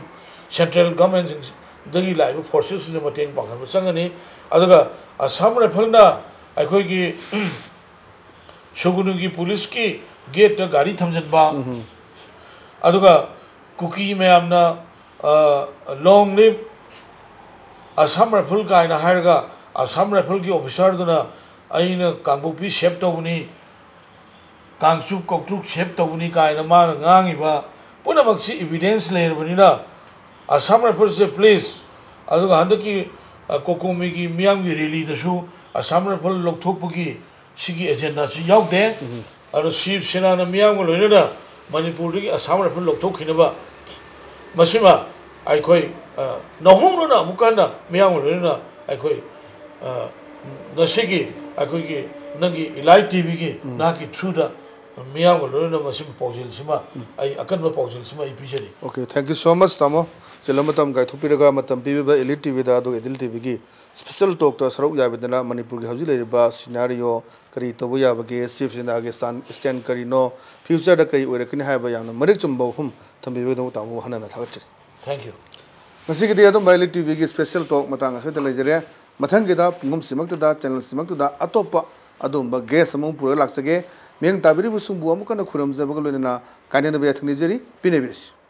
central government-ꯁꯤꯡꯗꯒꯤ ꯂꯥꯛꯏꯕ forces-ꯁꯤꯡꯗ ꯃꯇꯦꯡ ꯄꯥꯡꯍꯟꯕ ꯆꯪꯒꯅꯤ꯫ ꯑꯗꯨꯒ Assam Rifle-ꯅ ꯑꯩꯈꯣꯏꯒꯤ ꯁꯨꯒꯨꯅꯨꯒꯤ police-ꯀꯤ gate-ꯇ ꯒꯥꯔꯤ ꯊꯝꯖꯤꯟꯕ, ꯑꯗꯨꯒ ꯀꯨꯀꯤ ꯃꯌꯥꯝꯅ, ꯑ, "Long live Assam Rifle" ꯀꯥꯏꯅ ꯍꯥꯏꯔꯒ, Assam Rifle-ꯒꯤ officer-ꯗꯨꯅ "ꯑꯩꯅ ꯀꯥꯡꯄꯣꯛꯄꯤ save ꯇꯧꯕꯅꯤ, ꯀꯥꯡꯆꯨꯞ ꯀꯧꯇ꯭ꯔꯨꯛ save ꯇꯧꯕꯅꯤ" ꯀꯥꯏꯅ ꯃꯥꯅ ꯉꯥꯡꯉꯤꯕ ꯄꯨꯝꯅꯃꯛꯁꯤ evidence ꯂꯩꯔꯕꯅꯤꯅ, Assam Rifle-ꯁꯦ please, ꯑꯗꯨꯒ ꯍꯟꯗꯛꯀꯤ, ꯑ, ꯀꯣꯀꯣꯃꯤꯒꯤ ꯃꯤꯌꯥꯝꯒꯤ rally-ꯗꯁꯨ Assam Rifle ꯂꯧꯊꯣꯛꯄꯒꯤ ꯁꯤꯒꯤ agenda-ꯁꯤ ꯌꯥꯎꯗꯦ꯫ ꯑꯗꯣ ꯁꯤꯕ ꯁꯦꯅꯥꯅ ꯃꯤꯌꯥꯝꯒ ꯂꯣꯏꯅꯅ ꯃꯅꯤꯄꯨꯔꯗꯒꯤ Assam Rifle ꯂꯧꯊꯣꯛꯈꯤꯅꯕ, ꯃꯁꯤꯃ ꯑꯩꯈꯣꯏ, ꯑ, ꯅꯧꯍꯧꯅꯅ ꯑꯃꯨꯛꯀ ꯍꯟꯅ ꯃꯤꯌꯥꯝꯒ ꯂꯣꯏꯅꯅ ꯑꯩꯈꯣꯏ, ꯑ, ꯉꯁꯤꯒꯤ ꯑꯩꯈꯣꯏꯒꯤ ꯅꯪꯒꯤ Elite T V-ꯒꯤ ꯅꯍꯥꯛꯀꯤ through-ꯗ ꯃꯤꯌꯥꯝꯒ ꯂꯣꯏꯅꯅ ꯃꯁꯤꯒꯤ ꯄꯥꯎꯖꯦꯜꯁꯤꯃ, ꯑꯩ ꯑꯀꯟꯕ ꯄꯥꯎꯖꯦꯜꯁꯤꯃ ꯑꯩ ꯄꯤꯖꯔꯤ꯫ Okay, thank you so much, ꯇꯥꯃꯣ꯫ ꯆꯤꯜꯂꯕ ꯃꯇꯝ ꯀꯥꯏꯊꯣꯛꯄꯤꯔꯒ ꯃꯇꯝ ꯄꯤꯕꯤꯕ Elite T V-ꯗ, ꯑꯗꯨꯒ Elite T V-ꯒꯤ special talk-ꯇ ꯁꯔꯨꯛ ꯌꯥꯕꯤꯗꯅ ꯃꯅꯤꯄꯨꯔꯒꯤ ꯍꯧꯖꯤꯛ ꯂꯩꯔꯤꯕ scenario, ꯀꯔꯤ ꯇꯧꯕ ꯌꯥꯕꯒꯦ, ꯁꯤꯕ ꯁꯦꯅꯥꯒꯤ stand, stand ꯀꯔꯤꯅꯣ, future-ꯗ ꯀꯔꯤ ꯑꯣꯏꯔꯛꯀꯅꯤ ꯍꯥꯏꯕ ꯌꯥꯝꯅ ꯃꯔꯤꯛ ꯆꯨꯝꯕ ꯋꯥꯐꯝ ꯊꯝꯕꯤꯕꯒꯤꯗꯃꯛ ꯇꯥꯃꯣꯕꯨ ꯍꯟꯅ ꯍꯟꯅ ꯊꯥꯒꯠꯆꯔꯤ꯫ Thank you. ꯉꯁꯤꯒꯤꯗꯤ ꯑꯗꯨꯝ Elite T V-ꯒꯤ special talk ꯃꯇꯥꯡ ꯑꯁꯤꯗ ꯂꯩꯖꯔꯦ꯫ ꯃꯊꯪꯒꯤꯗ ꯄꯨꯡꯒꯨꯝꯁꯤꯃꯛꯇꯗ, channel-ꯁꯤꯃꯛꯇꯗ ꯑꯇꯣꯞꯄ ꯑꯗꯨꯒꯨꯝꯕ guest ꯑꯃ ꯄꯨꯔꯒ ꯂꯥꯛꯆꯒꯦ꯫ ꯃꯤꯠꯌꯦꯡ ꯇꯥꯕꯤꯔꯤꯕꯁꯤꯡꯕꯨ ꯑꯃꯨꯛ ꯍꯟꯅ ꯈꯨꯔꯨꯝꯖꯕꯒ ꯂꯣꯏꯅꯅ ꯀꯥꯏꯅꯅꯕ ꯌꯥꯊꯪ ꯅꯤꯖꯔꯤ꯫ ꯄꯤꯅꯕꯤꯔꯁꯤ꯫